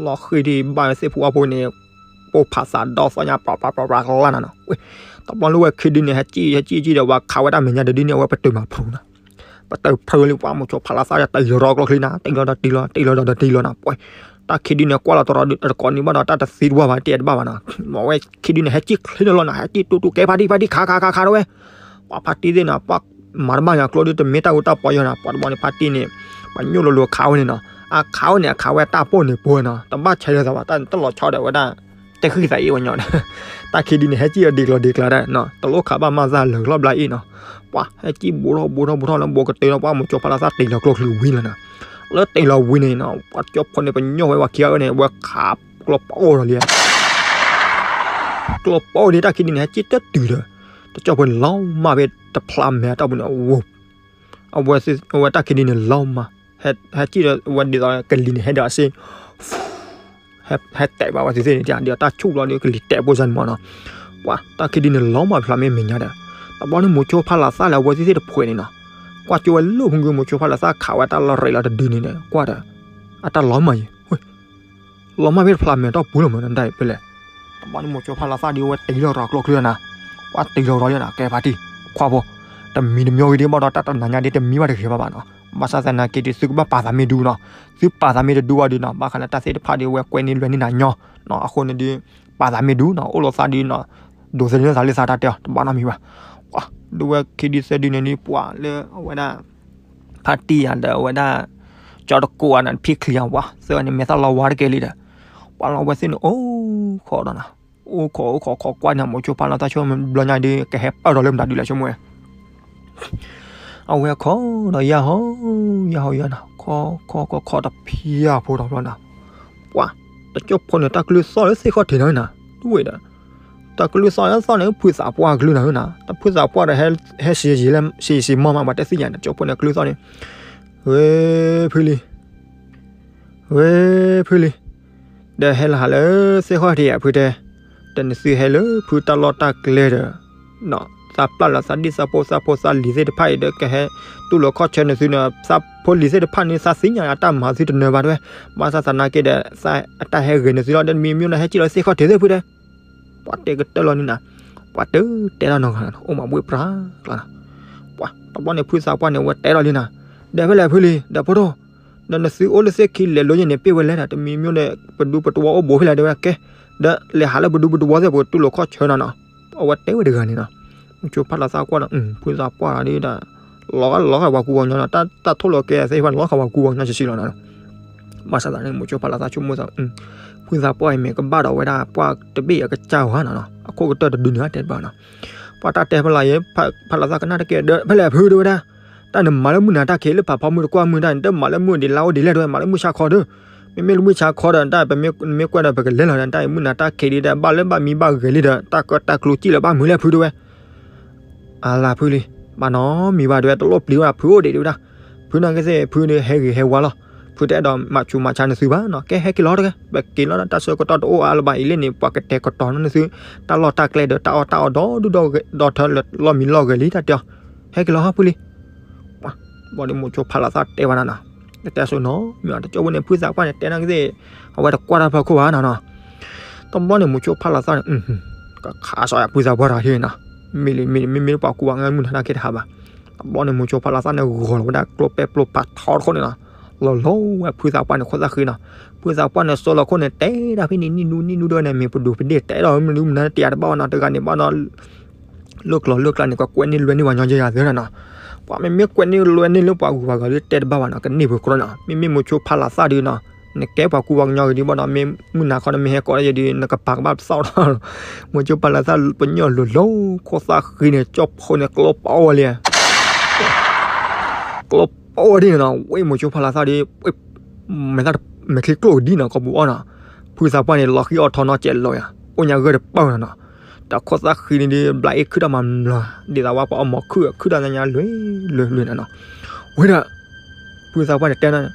ၤဃံၤဒံးဘၣ်ဝဲသ့ၣ်ဖိအဖိန့ၣ် ပိၢ်ဖးသးဒီသီၣ်ညါ ပြးပြးပြးပြးလၢနၤနီၤ ဝဲ တဘျီလၢဝဲခံဒုန့ၣ် ဟဲကံၣ် ဟဲကံၣ်ကံၣ်ဒီး ဝဲခးဝဲတၢ်မဲာ်ညါတဒုန့ၣ် အဝဲပတုာ်မၤဖုးနၤ ပတုာ်ဖုးလံ ပှၤမိၤဆိဖးလီၤသးဒီး တ့ၢ်လီၤကျိချံနၤ တ့ၢ်လီၤဒီးတ့ၢ်လီၤ တ့ၢ်လီၤဒီးတ့ၢ်လီၤနၤ ပှၤ တၢ်ခံဒုန့ၣ် ကွၢ်လီၤတရီတကိးန့ၣ်ဘၣ်ဒီး တၢ်တသံတဝၢ်ဘၣ် တ့ၢ်တဘၣ်ဘၣ်နီၤ မ့ၢ်ဝဲခံဒုန့ၣ် ဟဲကံၣ်ချ့န့ၣ်လီၤနၤ ဟဲကံၣ်တူတူ ကဲဖါတံၢ် ဖါတံၢ် ခးခးခးခးတဝဲ ပှၤဖါတံၢ်သ့ၣ်နီၤ ပှၤမၤတဘၣ်ညါကျိဒ်တမ့ၢ်တၢ်ဂိၢ်တၢ်ပီယီၤနီၤ ပှၤတဘျီန့ၣ် ဖါတံၢ်န့ၣ် ပှၤညိၣ်လိၤလိၤခးဝဲန့ၣ်နီၤ အခးဝဲန့ၣ် အခးဝဲတၢ်ပိၢ်န့ၣ်ပိၢ်နီၤ တဘၣ်ဆဲးလၢၤသးဘၣ် တၢ်တလီၤဆီဒီးဝဲဒၣ် တဃံၣ်သးအ့ၣ်ဝဲညီဒီး တၢ်ခံဒုန့ၣ် ဟဲကံၣ်အီၤဒံးကျီၤဒံးကျါဒီး တလိၣ်ခးဘၣ်မၤသးလၢာ်လီၤဘျါအ့ၣ်နီၤ ပှၤဟဲကံၣ်ဘူးထီၣ်ဘူးထီၣ်ဘူးထီၣ်လၢဘူးကတၢၢ်လီၤ ပှၤမိၤဆိဖးလီၤသး တ့ၢ်လီၤကျိချံဝံၤလီၤနၤ လၢတ့ၢ်လီၤဝံၤန့ၣ်နီၤ ပှၤကၠီဖိန့ၣ် ပညိၣ်ဝဲပှၤခံဂၤအၢန့ၣ် ဝဲခးကျိပအိၣ်ဒီးလံ ကျိပအိၣ်ဒံး တၢ်ခံဒုန့ၣ် ဟဲကံၣ်တတုၤဒီး တကၠီၣ်ဖိန့ၣ်လီၤမၢ်ဖဲတဖျးမဲာ်အတီၢ်ပူၤန့ၣ် ဝိ အဝဲ အဝဲတၢ်ခံဒုန့ၣ်လီၤမၢ်, ဟဲ ဟဲစံၣ်ဒီးအဝဲဒ်သိးကလံၤန့ၣ် ဟဲဒီးအစ့ ဟဲတဲာ်ဘၣ်ဝဲသ့ၣ်သ့ၣ်န့ၣ် ဒ်သိးတၢ်ဆူၣ်လီၤဒီးကလံၤတဲာ်ပိၢ်စၢ်န့ၣ်မၢ်နီၤ. ပှၤတၢ်ခံဒုန့ၣ်လီၤမၢ်ဖျးမဲာ်မဲာ်ညါဒီး တဘျီန့ၣ်မိၤဆိဖးလးသၣ်လၢအဝဲသ့ၣ်သ့ၣ်တဖှဲးန့ၣ်နီၤ, ကွၢ်ကၠိဝဲလၢဖုၣ်ကု မိၤဆိဖးလးသၣ်ခးဝဲတၢ်လီၤရဲၣ်လီၤတဒုန့ၣ်ဒီး ကွၢ်ဒီး အတၢ်လီၤမၢ်ယံၤ လီၤမၢ်ဖဲတဖျးမဲာ်တီၢ်ပူၤလီၤမၢ် နဒၣ်အံၤဖဲလဲၣ်. တဘျီန့ၣ်မိၤဆိဖးလးသၣ်ဒီးအဝဲတ့လီၤဒီးကျိချံနီၤ, ကွၢ်တ့လီၤဒီးနီၤ ကဲဖါတံၢ် ခွါဖိ တမံၤတမံၤဂ့ၤဒ်ဘၣ်ဒီး တၢ်တနၤညါဒ်တမံၤဘၣ်တဂ့ၤဘၣ်ဘၣ်နီၤ, ဘၣ်ဆၣ်သနာ်က့ဒီး သုကဘၣ်ပာ်သးမ့ၢ်ဒူနီၤ, သုပာ်သးမ့ၢ်တဒူဘၣ်ဒီးနီၤ ဘၣ်ဃးလၢတၢ်သ့ၣ်တဖၣ်ဒီး အဝဲကွဲးန့ၢ်လွဲန့ၢ်နၤညီနီၤ, အဃိန့ၣ်ဒီး ပာ်သးမ့ၢ်ဒူနီၤ အိၣ်လီၤသးဒီးနီၤ ဒိးသန့ၤသးလၢသးတၢ်တဲအီၤ တဘၣ်နီတမံၤဘၣ်. ပှၤ ဒ်ဝဲခံဒုသၢဒုန့ၣ်ဒ်ပှၤလၢအဝဲဒၣ် ဖါတံၢ်ယၤဒီးအဝဲဒၣ် ကၠီတကိးဧါန့ၣ် ဖံချံဧါ ပှၤသၢဂၤန့ၣ် မဲာ်သၣ်လီၤဝါတကဲလံဒီး ပှၤလီၤဝဲသ့ၣ်န့ၣ် အိၣ်ခိးဒီးနီၤ, အိၣ်ခိးအိၣ်ခိးခိးကွၢ်န့ၣ် မိၤဆိဖးလးသၣ်ဆိကမိၣ်ဘျီညါဒီး ကဟဲပၢၢ်ထီၣ်လၢမတၤဒုလဲၣ်ဆိကမိၣ်ဝဲ အဝဲခိးဒီးယၢ်ဟီ ယၢ်ဟီယၢ်နီၤ, ခိးခိးခိးတဖျၢၣ်ဖိဒီးဘျီနီၤ, ပှၤ တကၠီၣ်ဖိန့ၣ် တၢ်ကလုၢ်သီၣ်လၢသ့ၣ်ခီၣ်ထံးနီၤနီၤ, ဒ်ဝဲဒီး တၢ်ကလုၢ်သီၣ်လၢသီၣ်န့ၣ် ဖုသးပှၢ်ကလုၢ်နီၤနီၤ, တၢ်ဖုသးပှၢ်ဒီး ဟဲစံးယံာ်လၢ စံးစံးမီၢ်မး ပှၤတသ့ၣ်ညါန့ၣ် တကၠီၣ်ဖိန့ၣ်ကလုၢ်သီၣ်န့ၣ် ဝဲ ဖုလံ ဝဲ ဖုလံ, ဒီးဟဲလၢဟးလၢသ့ၣ်ခီၣ်ထံးယၤဖုတဲ, ဒီးနသုဟဲလၢဖုတၢ်လီၢ်တၢ်ကျဲဒီး သးပျၢ်လၢသးဒံၣ်သးဖိသးဖိသးလံၤသ့ၣ်တဖၣ်အံၤဒီး ကဟဲတူၢ်လိာ်ခီၣ်ဆၢနသုန့ၣ် သးဖိလံၤသ့ၣ်တဖၣ်န့ၣ် သးသ့ၣ်ညါအတၢ်မၤသုတနၢၤဘၣ်တဲဝဲ, ဘၣ်ဆၣ်သနာ်က့ဒီး အတၢ်ဟဲဂ့ၤနသုလီၤ ဒီးမံမံဒီး ဟဲစံၣ်လီၤသ့ၣ်ခီၣ်ထံးသ့ၣ်ဖုတဲ ပှၤတဲကတၢၢ်လီၤန့ၣ်နၤ, ပှၤတတဲတၢ်နီတဂၤနီၤ အိၣ်မးဘှ့ၣ်ပြးကျါနီၤ, ပှၤတဘျီန့ၣ် ဖုသးပှၢ်န့ၣ် အဝဲတဲလီၤလံနၤ, ဒီးဖဲလဲၣ်ဖုလံ ဒီးဖိဒိၣ်, ဒီးနသုအိၣ်လၢသ့ၣ်ခံလဲၤလိယဲန့ၣ် ပ့ၢ်ဝဲလဲၣ်ဒီး တမံမံဒီး ပဒူပတဝီအိၣ်ဘူးဖဲလဲၣ်တဲဝဲကဲ, ဒီးလဲၤဟးလၢပဒူပတဝီသ့ၣ် ပကတူၢ်လိာ်ခီၣ်ဆၢနီၤနီၤ, အဝဲတဲဝဲတဂၤန့ၣ်နီၤ, မိၤဆိဖးလးသၣ်ကွၢ်နီၤ ဖုသးပှၢ်ဒီး လီၤဂာ်လီၤဂာ်ပှၤကူပှၤကညီနီၤ, တၢ်ထိၣ်လီၤကဲသ့ၣ်တဖၣ်န့ၣ် လီၤဂာ်ပှၤကူပှၤကညီဆံးဆံးလီၤနီၤ ဘၣ်ဆၣ်သနာ်က့ မိၤဆိဖးလးသၣ်ဆိကမိၣ်သး ဖုသးပှၢ်အံၤမ့ၢ်ကဘၣ်ဒီးဝဲဒၣ်ပှၢ်တဘ့ၣ်အကစၢ်ဧါနီၤနီၤ, အခိၣ်ကတၢၢ်တဒုန့ၣ်တဲတဘၣ်နီၤ, ပှၤတၢ်တဲဖးလးယဲ ဖးလးသၣ်ကနၣ်တက့ၢ်ဒီး ဖဲလဲၣ်ဖုတဲဝဲဒၣ်, တၢ်နမၤလၢမုၢ်နၤတၢ်ခံးလၢဖးဖီမုၢ်တကွၢ်မုၢ်တၢ်န့ၣ် တမၤလၢမုၢ်ဒံးလါအိၣ်ဒံးလဲၣ်တဲဝဲ မၤလၢမုၢ်ဆါခီဒီး, မ့မ့ၢ်လၢမုၢ်ဆါခီဒီး တၢ်ပမ့ၢ်ကွၢ်ဒီးပကလဲၤလီၤဒီး တၢ်အံၤမုၢ်နၤတၢ်ခံးဒံးဒီး ဘၣ်လၢဘၣ်မံဘၣ်ဂဲၤလံဒီး တၢ်ကၢတၢ်ကျိစံၣ်လၢၤဘၣ်မုာ်လဲၣ်ဖုတဲဝဲ အလၤဖုလံ, ဘၣ်နီတမံၤဘၣ်တဲဝဲ တလိၣ်ပျံၤဝဲဒၣ်ဖုအိၣ်ဒံးတဲဝဲဒၣ်, ဖုနာ်က့သ့ၣ် ဖုန့ၣ်ဟဲဂ့ၤဟဲဝါလီၤ, ဖုတအဲၣ်ဒိးမၤဆူးမၤဆါနသုဘၣ်နီၤ, ကဲဟဲက့ၤလီၤတဂ့ၤ, ပက့ၤလီၤဒီး တၢ်ဆၢကတီၢ်တအိၣ်အါလၢၤဘၣ်အံၤလၢန့ၣ် ပှၤကတဲာ်ကတီၤနီၤနသု, တၢ်လီၢ်တၢ်ကျဲဒီး တၢ်အီၣ်တၢ်အီဒီဒူၣ်ဒီထၢလၢလီၢ်မံလီၢ်ဂဲၤလံတၢ်တဲအီၤ, ဟဲက့ၤလီၤဟီဖုလံ ဘၣ်ဒီးမိၤဆိဖးလးသၣ်တဲဝဲဒၣ်နီၤ, ကတဲစိနီၤ မ့ၢ်တကၠိဖိန့ၣ် ဖုသးပှၢ်န့ၣ် တဲနာ်က့သ့ၣ် အဝဲတကွၢ်တၢ်ဖီခိၣ်ဘၣ်နီၤနီၤ, တဘျီန့ၣ် မိၤဆိဖးလးသၣ်န့ၣ် ကခးစီၤယၤဖုသးပှၢ်တဂၤဟ့ၣ်နီၤ, မ့ၢ်လံ မ့ၢ်လံ မ့မ့ၢ်လၢပှၤကူပှၤကညီမုၢ်နၤတၢ်က့တဟးဘၣ်, တဘျီန့ၣ် မိၤဆိဖးလးသၣ်န့ၣ် ဂီၤလီၤဝဲဒၣ်ကျိပဲပျိဖးထီတခိၣ်န့ၣ်နီၤ, လီၤလီၤဝဲဖုသးပှၢ်န့ၣ်ခိၣ်သၣ်ဃံနီၤ, ဖုသးပှၢ်န့ၣ်စိလီၤခိၣ်န့ၣ် တဲဒၣ်ဖဲန့ၣ် နံၣ်နူနံၣ်နူတဲဝဲန့ၣ် မ့ၢ်ပဒိၣ်ပဒ့ၣ်တဲဒီး မနုၤမနုၤတယၤတဘၣ်ဘၣ်နီၤ, တဂၤန့ၣ်ဘၣ်နီၤ လိၣ်ကျိၤလိၣ်ကျါန့ၣ် ကကွဲးန့ၢ်လွဲန့ၢ်ပှၤကညီယဲယၤသ့နီၤ, ပှၤမ့မ့ၢ်ကွဲးန့ၢ်လွဲန့ၢ်လၢပှၤဂုၤပှၤဂၤလၢတဲတဘၣ်ဘၣ်နီၤ ကန့ၢ်ပှၤကြိးနီၤ, မ့မ့ၢ်မိၤဆိဖးလးသၣ်ဒုနီၤ, နကဲပှၤကူပှၤကညီဂ့ၤဒ်ဘၣ်နီၤ, မ့ၢ်မုၢ်နၤခီန့ၣ်မ့ၢ်ဟဲကိးလၢယဲဒု နကပၤကဘၣ်ပသီၣ်လီၤ, မိၤဆိဖးလးသၣ်ပညိၣ်လိၤလိၤခိၣ်သၣ်ဃံန့ၣ် ကၠီၣ်ဖိန့ၣ် ကျိပီဝဲလံ ကျိပီဝဲဒ်န့ၣ်နီၤ, ဝဲမိၤဆိဖးလးသၣ်ဒီး မဲာ်ချံကျိၣ်ဒ်နီၤ ကီၢ်ပူၤအီၣ်နီၤ, ဖုသးပှၢ်န့ၣ် လီၤဃံအီၣ်ထီနီၤ ကဲးလီၤယၤ အိၣ်ညါဂၢၢ်တပၢၢ်နီၤနီၤ, ဒီးခိၣ်သၣ်ဃံန့ၣ်ဒီး ဘျးအ့ၣ်ခုၣ်တၢ်မၤမျၤ ဒ်သိးဝဲပှၤအီၣ်မီၤခုၣ်ခုၣ်တၢ်ညါလွဲလွဲလွဲနီၤနီၤ, ဝဲဒၣ် ဖုသးပှၢ်န့ၣ်တဲနီၤ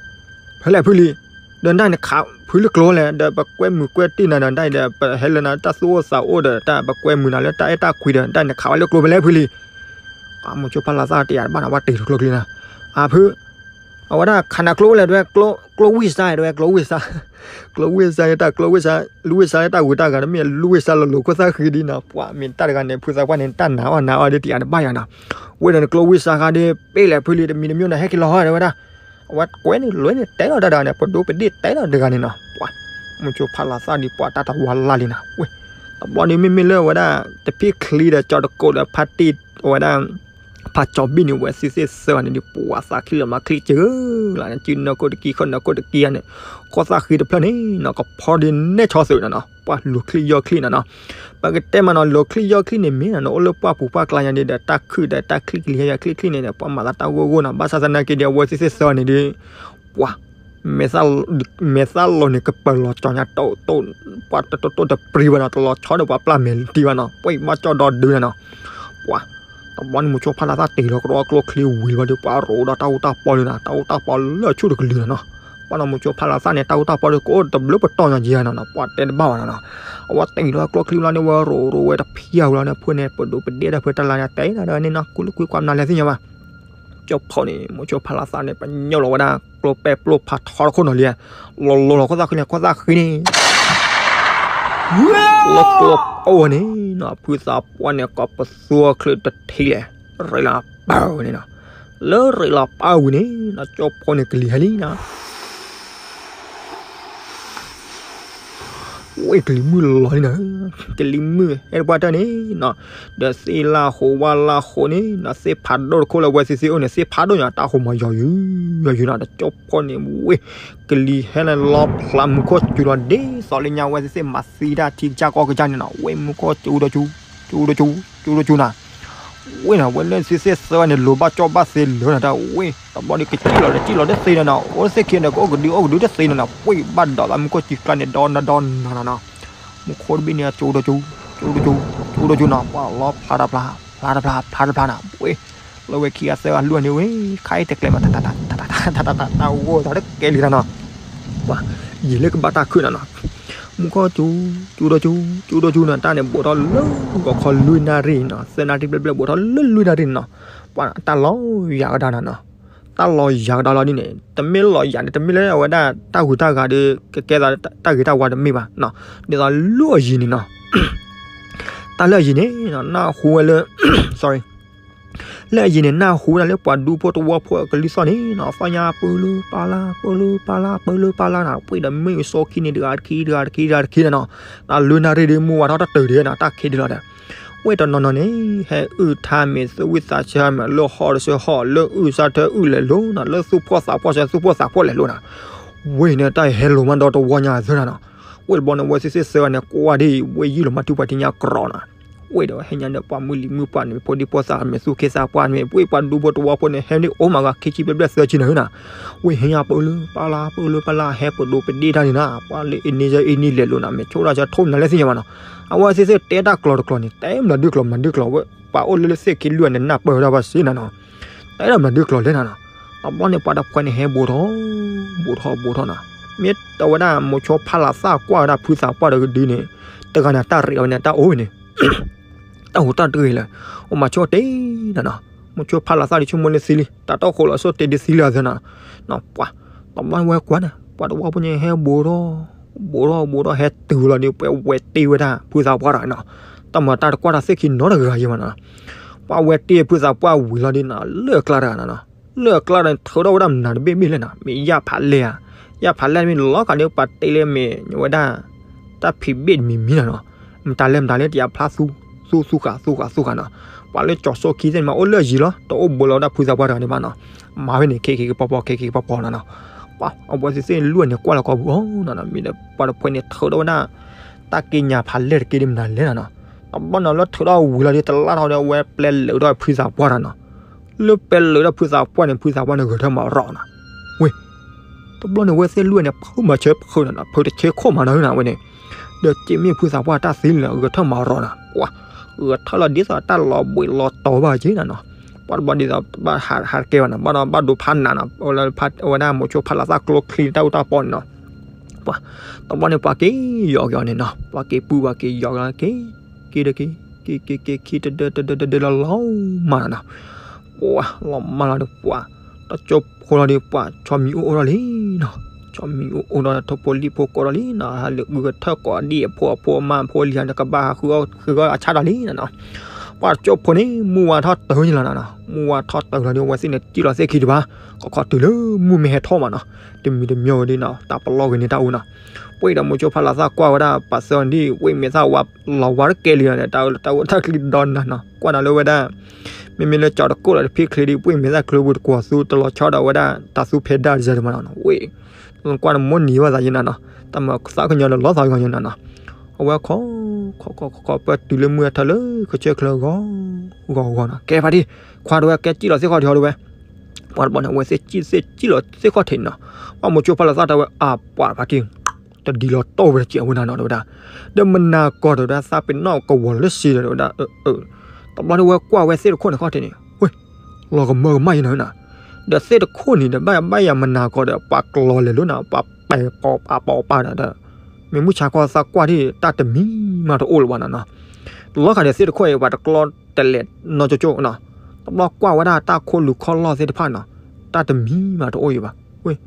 ဖဲလဲၣ်ဖုလံ, ဒီးနတၢ်နခးဖုလၢကျိလဲၣ်, ဒီးပကွဲမုာ်ကွဲတံၢ်နၤဒီး တၢ်အံၤဒီး ပဟဲလၢနၤတၢ်သူၣ်အိၣ်သးအိၣ်ဒီး တၢ်ပကွဲမုာ်နၤလၢတၢ်အဲၣ်တၢ်ကွံဒီး တၢ်နခးဝဲလၢကျိဖဲလဲၣ်ဖုလံ, မိၤဆိဖးလးသၣ်တယၤတဘၣ်နီၤ ဘၣ်တ့ၢ်တကျိချံနီၤ, အဖု အဝဲဒၣ်ခးနၤကျိဝဲလဲၣ်တဲဝဲ ကျိဝံၣ်စါတဲဝဲ ကျိဝံၣ်စါ, ကျိဝံၣ်စါတၢ်ကျိဝံၣ်စါ လူဝံၣ်စါလၢတၢ်ဂုၤတၢ်ဂၤတမ့ၢ် လူဝံၣ်စါလီၤလိၤခိၣ်သၣ်ဃံဒ်နီၤ, ပှၤမ့ၢ်တၢ်တဂၤန့ၣ် ဖုသးပှၢ်န့ၣ် တၢ်နာ်အီၣ်နာ်အီၣ်ဒ်တယၤတဘၣ်ယၤနီၤ, ဝဲဒီးနကျိဝံၣ်စါဃါဒီး ပ့ၢ်လဲၣ်ဖုလံ တမံၤတမံၤန့ၣ် ဟဲက့ၤလီၤဟီတဲဝဲဒၣ်, အဝဲကွဲန့ၣ်လွဲန့ၣ်တဲလီၤတၢ်တဂၤန့ၣ် ပဒိပဒ့ၣ်တဲလီၤတဂၤန့ၣ်နီၤ, ပှၤ မိၤဆိဖးလးသၣ်ဒ်ပှၤတၢ်တဝါလၢ်လံနီၤ, ဝဲ တဘျီဒီးမ့မ့ၢ်လၢအဝဲဒၣ် တဖံချံဒီးကၠီတကိးဒီးဖါတံၢ် အဝဲဒၣ် ဖးကၠီဘံၣ်န့ၣ် ဝဲသ့ၣ်သ့ၣ်သၢဂၤန့ၣ်ဒီး ပှၤသးချံလီၤမၤချံကၢလၢ်န့ၣ် စုနီၢ်ခိၣ်တကံၢ် ခီၣ်နီၢ်ခိၣ်တကံၢ်ဧါန့ၣ် ခိၣ်သၣ်ဃံတဖျၢၣ်န့ၣ်နီၤ ကဖီဒ်နဲၣ်ဆီသုးနီၤနီၤ ပှၤလူၤချံယီၢ်ချံနီၤနီၤ ပကတဲမးနီၤ လူၤချံယီၢ်ချံန့ၣ်မ့ၢ်နီၤ နအိၣ်လၢပှၢ်ပူၤပှၢ်ကျါညါဒီး တၢ်ခုၣ်ဒီးတၢ်ချံကလံၤဟဲယၤချံချံန့ၣ်ဒီး ပှၤမၤသးတၢ်ဂိၢ်ဂိၢ်နီၤ ဘၣ်ဆၣ်သနာ်က့ဒီး အဝဲသ့ၣ်သ့ၣ်သၢဂၤန့ၣ်ဒီး ပှၤ မဲာ်သၣ်လီၤန့ၣ် ကပၢၤလီၤကၠီညါတိၢ်တိၢ် ပှၤတတိၢ်တိၢ်တပြံဘၣ်နီၤ တလီၤဆီဒီးပှၤပျၢ်မဲာ်တံၢ်ဘၣ်နီၤ ပှၤဘၣ်ကၠီဒီဒုနီၤနီၤ ပှၤ တဘျီန့ၣ် မိၤဆိဖးလးသၣ်တ့ၢ်လီၤကဒီးကျိချံဝံၤလီၤဒီး ပှၤရိးဒီးတၢ်အူတၢ်ပီလၢနၤ တၢ်အူတၢ်ပီလၢအဆူၣ်တကလုာ်နၤနီၤ. ပှၤနီၤ မိၤဆိဖးလးသၣ်န့ၣ် တၢ်အူတၢ်ပီဒီး ကအိၣ်တဘျုးပတီၢ်ညါက့ၤနၤနီၤ ပှၤတဲတဘၣ်ဘၣ်နၤနီၤ. အဝဲတ့ၢ်လီၤကျိချံလီၤန့ၣ် ဝဲရိးရိးဝဲတဖျၢၣ်ဝံၤလီၤန့ၣ် ဖုန့ၣ် ပဒိးပဒ့တၢ်ဖုတၢ်လါန့ၣ် တဲဒၣ်န့ၣ်နီၤ ကူလၢကွံကွၢ်မနုၤလဲၣ်သ့ၣ်ညါဘၣ် ကၠိဖိန့ၣ် မိၤဆိဖးလးသၣ်န့ၣ် ပညိၣ်လီၤဝဲဒၣ် ကျိပဲပျိၢ်ဖးထီတခိၣ်နီၤလံ, လီၤလီၤလီၤခိၣ်သၣ်ဃံန့ၣ် ခိၣ်သၣ်ဃံန့ၣ် လၢကျိအိၣ်ဝဲန့ၣ်နီၤ ဖုသးပှၢ်န့ၣ် ကိးပသူချၢတထံၣ်လဲၣ်, ရ့လီၤပၢ်ဝံၤန့ၣ်နီၤ, လၢရ့လီၤပၢ်ဝံၤန့ၣ်နီၤ ကၠိဖိန့ၣ်ကလံၤဟဲလံနီၤ ဝဲကလံၤမုၢ်လီၤလံနီၤ, ကလံၤမုၢ်ဟဲတပှၢ်တၢၢ်န့ၣ်နီၤ, ဒီးသ့ၣ်လၢ်ဃိးဝၣ်လၢ်ဃိးန့ၣ်နီၤ သ့ၣ်ဖးဒိၣ်တခိၣ်လၢဝဲသ့ၣ်သ့ၣ်အိၣ်န့ၣ် သ့ၣ်ဖးဒိၣ်ညါ တၢ်ဃိးမၤယီၤယုာ်ယီၤယုာ်နီၤ, ဒီးကၠိဖိန့ၣ် ဝဲကလံၤဟဲန့ၣ်လီၤဖျးမူခိၣ်စူၤလီၤဒ်သိးလၢညါဝဲသ့ၣ်သ့ၣ်မၤသံတၢ်ထံကစၢ်ကီၢ်ကစၢ်န့ၣ်နီၤ, ဝဲမူခိၣ်စူၤဒီးစူၤ, စူၤဒီးစူၤ, စူၤဒီးစူၤနီၤ ဝဲနီၤ ဝဲလၢသ့ၣ်သ့ၣ်သၢဝဲန့ၣ် လိၤဘၣ်ကၠီဘၣ်သ့လၢာ်နီၤ တၢ်ဝဲ တဘျီဒီးကစံၣ်လီၤဒီးစံၣ်လီၤတသ့နီၤနီၤ, အိၣ်သ့ၣ်ခံဒီးကအိၣ်ကဒုအိၣ်ကဒုတသ့နီၤနီၤ, ပှ့ၤဘၣ်ဒီးသးမူခိၣ်စူၤကျါန့ၣ်ဒီးနီၤဒီးနီၤနီၤ, မူခိၣ်တဘ့ၣ်န့ၣ် ကၠိဒီးကၠိ, ကၠိဒီးကၠိ, ကၠိဒီးကၠိနီၤ, ပှၤလီၤဖျါတဖျါ, ဖျါတဖျါ, ဖျါတဖျါနီၤ, ဝဲ လၢဝဲခံဂၤသၢဂၤလွံၢ်ဂၤန့ၣ်ဝဲ ခါအံၤတကျဲမး တၢ်တၢ်တၢ်တၢ်တၢ်တၢ်တၢ်တၢ်အိၣ်တၢ်တကဲလံတၢ်နီၤ, ပှၤ ယံာ်လၢကဘၣ်တၢ်ခုၣ်နီၤနီၤ, မူခိၣ်စူၤ, စူၤဒီးစူၤ, စူၤဒီးစူၤနီၤ, တၢ်န့ၣ်ဘူးထီၣ်လၢဂီၤခီလွံၢ်နၣ်ရံၣ်နီၤ, သၢနၣ်ရံၣ်ဘျဲၣ်ဘျဲၣ်ဘူးထီၣ်လၢလွံၢ်နၣ်ရံၣ်နီၤ, ပှၤတၢ်လီၤယၤကဒါနီၤနီၤ, တၢ်လီၤယၤကဒါလီၤဒ်န့ၣ် တမ့ၢ်လီၤယၤန့ၣ် တမ့ၢ်လၢအဝဲဒၣ်တၢ်ဂုၤတၢ်ဂၤဒီး ကကဲသးတၢ်ဂ့ၤတၢ်ဝါတမ့ၢ်ဘၣ်နီၤ, ဒ်သိးလၢအယံၤန့ၣ်နီၤ တၢ်လၢအယံၤန့ၣ်နီၤ နၢ်ဟူဝဲလၢ sorry လၢအယံၤန့ၣ် နၢ်ဟူဝဲဒၣ်လၢပှၤဒူဖိတဝီဖိအကလုၢ်သီၣ်န့ၣ်နီၤ သီၣ်ညါပၢလၢပၢ်လၢ် ပၢလၢပၢ်လၢ် ပၢလၢပၢ်လၢ်နီၤ ပှ့ၤဒီးမ့ၢ်အစီခံန့ၣ် တဂၤတခံ တဂၤတခံ တဂၤတခံနီၤနီၤ, တၢ်လွံၢ်နၣ်ရံၣ်ဒီး မုၢ်ဝါထီၣ်တတုၤဒံးနီၤ တၢ်ခံးဒံးလီၤဒီး ဝဲတနီၤနီၤန့ၣ် ဟဲအုၣ်ထါမ့ၢ် သူၣ်ဝံၣ်သးဆၢမ့ၢ် လၢဟီၣ်တဆၢဟီၣ် လၢအုၣ်စၢ်ထၢအုၣ်လဲၤလိၤနီၤ လၢသူၣ်ဖှီၣ်သးဖှီၣ်ဆၢ သူၣ်ဖှီၣ်သးဖှီၣ်လဲၤလိၤနီၤ, ဝဲန့ၣ်တၢ်ဟဲလိၤမးဒီးတဝီညါသၢနီၤနီၤ, ဝဲတဘျီန့ၣ် ဝဲသ့ၣ်သ့ၣ်သၢဂၤန့ၣ် ကွၢ်ဒ်အံၤ ဝဲယုၢ်လီၤမးတုၤပှၤထံညါကြီနီၤ, ဝဲဒီးဟဲညါဒီးပှၤမုၢ်လံၤမုၢ်ပှၢ်န့ၣ် ဖိဒံဖိသၣ်မ့ၢ်သူၣ်ခ့သးပှၢ်မ့ၢ် ပှၤဒူဖိတဝီဖိန့ၣ် ဟဲန့ၢ်အိၣ်မးဂၤခံဆံဘျဲၣ်ဘျဲၣ်သၢဆံနီၤနီၤ, ဝဲဟဲညါပၢလၢပၢ်လၢ် ပၢလၢပၢ်လၢ် ဟဲပဒိးပဒ့တၢ်န့ၣ်နီၤ, ပှၤလၢအံၤန့ၣ်အံၤန့ၣ်လဲၤလိၤနီၤ မ့ၢ်ဆိၣ်တၢ်ဆၢထိၣ်မနုၤလဲၣ်သ့ၣ်ညါဘၣ်နီၤ, အဝဲသ့ၣ်သ့ၣ်တဲတၢ်ကျိၤတကျိၤန့ၣ် တဲမနုၤဒုးကျိၤမနုၤဒုးကျိၤဝဲ ပှၤအိၣ်လၢလၢသ့ၣ်ခံလွံၢ်န့ၣ် နၢ်ပၢၢ်ဝဲဒၣ်ဘၣ်စ့နီၤနီၤ, တဲဒၣ်မနုၤဒုးကျိၤလဲၣ်နီၤနီၤ, တဘျီန့ၣ်ပှၤတဖှဲန့ၣ်ဟဲဘူးထီၣ် ဘူးထီၣ်ဘူးထီၣ်နီၤ, မ့ၢ်တဝဲဒၣ်မိၤဆိဖးလးသၣ်ကွၢ်ဝဲဒၣ်ဖုသးပှၢ်ဒီးကဒုန့ၣ် တဂၤန့ၣ် တၢ်ရ့းဝဲန့ၣ် တၢ်အိၣ်ဝဲန့ၣ် တၢ်ဟူးတၢ်တဂ့ၤလၢ အိၣ်မၤဆိၣ်တ့ၢ်နီၤနီၤ, မိၤဆိဖးလးသၣ်ဒုးဆိကမိၣ်လၢသံလံ တၢ်တီခိၣ်လီၤဆိၣ်တ့ၢ်ဒုးသံလၢအသၢနီၤ, ပှၤ တဘျီဝဲကွၢ်န့ၣ် ပှၤတဝီဖိန့ၣ်ဟဲဘူးထီၣ် ဘူးထီၣ်ဘူးထီၣ်ဟဲတုၤလီၤဒီး ပှၤဝဲတ့ၢ်ဝဲဒၣ်ဖုသးပှၢ်တဂၤနီၤ, တၢ်မၤတၢ်တကွၢ်တၢ်သ့ၣ်ခံနီတဂၤယဲမးနီၤ, ပှၤဝဲတ့ၢ်ဖုသးပှၢ်ဝံၤလီၤဒီးနီၤ လၢအကျါတဂၤနီၤနီၤ, လၢအကျါတဂၤန့ၣ် ထုးထီၣ်ဝဲဒၣ်မနုၤတဘ့ၣ်ဘ့ၣ်လဲၣ်နီၤ, မ့ၢ်ယၣ်ဖးလဲၢ်ဧါ, ယၣ်ဖးလဲၢ်မ့ၢ်လီၤခးဒီးပှၤတ့ၢ်လၢမ့ၢ်ဝဲဒၣ် တၢ်ဖံးဘ့ၣ်တမံၤမံၤနီၤနီၤ, မတၤလဲၣ်မတၤလဲၣ် တယၤဖျါသူ သူသူဃာ်သူဃာ်သူဃာ်နီၤ, ပှၤလၢကၠီၤစိခံသ့ၣ်န့ၣ်မး အိၣ်လၢအယံၤလီၤ တအိၣ်ဘူးလီၤဝဲဒၣ်ဖုသးပှၢ်တဂၤန့ၣ်ဘၣ်နီၤ, မၤဖဲန့ၣ် ခ့ခ့ကပီၤပီၤ ခ့ခ့ကပီၤပီၤနီၤနီၤ, ပှၤအဝဲသ့ၣ်သ့ၣ်လွံၢ်န့ၣ် ကွၢ်လီၤကီးပူၤအီၤနီၤနီၤ, မ့ၢ်ဒီးပှၤတဖှဲန့ၣ် ထုးထီၣ်ဝဲဒၣ် တၢ်က့ညါဖးလဲၢ်တက့ဒီးမနုၤလဲၣ်နီၤနီၤ, တဘျီနီၤလၢထုးထီၣ်ဝံၤလီၤဒီး တလါထီၣ်ဒီး အဝဲပျဲလၢာ်ထီၣ်ဖုသးပှၢ်နီၤနီၤ, လၢပျဲလၢာ်ထီၣ်ဖုသးပှၢ်န့ၣ် ဖုသးပှၢ်န့ၣ် ဂဲၤထၢၣ်မၤရီၤနီၤ, ဝဲ တဘျီန့ၣ် ဝဲသ့ၣ်လွံၢ်န့ၣ် ဖုမၤဆၢဖုနီၤနီၤ ဖုတဆ့ခိၣ်မးနီၤနီၤဝဲန့ၣ်, ဒီးစ့မ့ၢ်ဖုသးပှၢ်တၢ်သံလၢာ် ဂဲၤထၢၣ်မၤရီၤနီၤ, ပှၤ ဂဲၤထၢၣ်လီၤဒ်သိးတၢ်လီၤဘှံးလီၤတီၤဘၣ်က့နီၤနီၤ, ပှၤတဘျီဒ်သိးဘၣ်ဟးတကဲဘၣ်နီၤ ဘၣ်ဒီးဘၣ်ဒိဖးနးနီၤ, အဝဲဒၣ်မိၤဆိဖးလးသၣ်ကျိချံတၢ်အူတၢ်ပီန့ၣ်နီၤ, ပှၤ တဘျီန့ၣ် ပှၤက့ၤယီၤက့ၤအီၤန့ၣ်နီၤ ပှၤက့ၤပူၤပှၤက့ၤယီၤက့ၤ က့ၤဒီးက့ၤ က့ၤက့ၤက့ၤခံတဒၢတဒၢတဒၢလီၤလီၤမးနီၤနီၤ, ပှၤလီၤမးလီၤဒီးပှၤ တကၠိဖိလီၤဒီးပှၤ ဆီမံၤအိၣ်အိၣ်ထီၣ်လံနီၤ, ဆီမံၤအိၣ်အိၣ်ဒီးထိၣ်ဖိလံၣ်ဖိကိးထီၣ်လံနီၤ, ဟးလၢဂုၤကထၢၣ်ကိးဒံၣ်အဖိအဖိအမါအဖိလံၤန့ၣ် ကဘၣ်ဟးဃုအီၣ်ဃုအီၣ်အဆၣ်ဒီးလံနီၤနီၤ, ပှၤတကၠိဖိန့ၣ် မုၢ်ဝါထီၣ်တၢၤန့ၣ်လီၤနီၤနီၤ, မုၢ်ဝါထီၣ်တၢၤလီၤဒီး အဝဲသ့ၣ်န့ၣ် စံၣ်လီၤသ့ၣ်ခံတဘၣ် ခီခီတုၤလၢမုၢ်မ့ၢ်ဟဲထီၣ်မးနီၤ, တမံၤတမံၤဝဲဒ်နီၤ တၢ်ပလီၢ်ဂ့ၤန့ၢ်တၢ်အူနီၤ, ပှ့ၤဒီးမိၤဆိဖးလးသၣ်ကွၢ်ဝဲဒၣ် ပာ်စၢၤဒ်ဝဲမ့ၢ်သၣ်ဝါလီၤဝါတကဲလံနီၤန့ၣ် တၢ်အူတၢ်အူတၢ်ချံဒီနၤနီၤ, ကွၢ်နၤလၢဝဲဒၣ် မ့မ့ၢ်လၢကၠီတကိၣ်လီၤတဖံးချ့ဒီး ပှ့ၤမ့ၢ်သၣ်ချၢပူၤတကွီၤသူတလီၤဆီဒီးဝဲဒၣ် တၢ်သူဖဲဒၣ်တစၢၤတမးနီၤနီၤ, ဝဲ ကွၢ်နမိၢ်နံၤဝဲသးယဲနၤနီၤ, တၢ်မၤသးကညီၤလၢလီၤသးကညီၤနီၤနီၤ, အဝဲခီ ခီခီခီခီ ပၢတုၤလၢမုၢ်ဟဲထီၣ်လၢခဆၢချၢဂီၤ ဂီၤဂီၤနီၤ, ကဲဖါတံၢ် ခွါတဝဲကဲစံၣ်လီၤသ့ၣ်ခီၣ်ထံးဟီတဝဲ ပှၤတဘျီန့ၣ် အဝဲသ့ၣ်စံၣ်သ့ၣ်စံၣ်လီၤသ့ၣ်ခီၣ်ထံးနီၤ, ပှၤမိၤဆိဖးလးသၣ်တဲဝဲ အပှၤဖါတံၢ် တဒ်လီၤတီၢ်ဝဲတစဲးဝဲနၤနီၤ တဲဝဲဒၣ်, ဒီးမနၤကီၢ်တဲဝဲဒၣ် သးပ့ၤနီၣ်ကဝီၤလၢစ့ဒီးတဲဝဲဒၣ်, တဘျီန့ၣ်ဝဲကွၢ်ဝဲသ့ၣ်တခိၣ်န့ၣ်ခီၣ်ထံးန့ၣ်, ဝ့ၢ်, လီၤကမၢကမၣ်ယဲနီၤနၤ, ဒီးသ့ၣ်တခိၣ်န့ၣ်ဒီး ဘၣ်ယၤဘၣ်ယၤမနၤကီးဒီး ပှၤကျီၤလဲၤလိာ်နၤ ပှၤပဲာ်ပိာ်ပာ်ပိာ်ပာ်ဒီး, မ့ၢ်မုၢ်ဆါခီသးကွၢ်ထံၣ် တၢ်တမံၤမးတအိၣ်လၢၤဘၣ်နီၤနီၤ, တလီၤက်ဒီးသ့ၣ်တခိၣ်အံၤ ပှၤတကျီတလဲၤနီၢ်ကၠိကၠိနီၤ, တဘျီကွၢ်ဝဲဒၣ်တၢ်ခိၣ်လူၤခီၣ်လီၢ်သ့ၣ်တဖၣ်နီၤ, တၢ်တမံၤမးတအိၣ်အံၤဘၣ်, ဝ့ၢ်,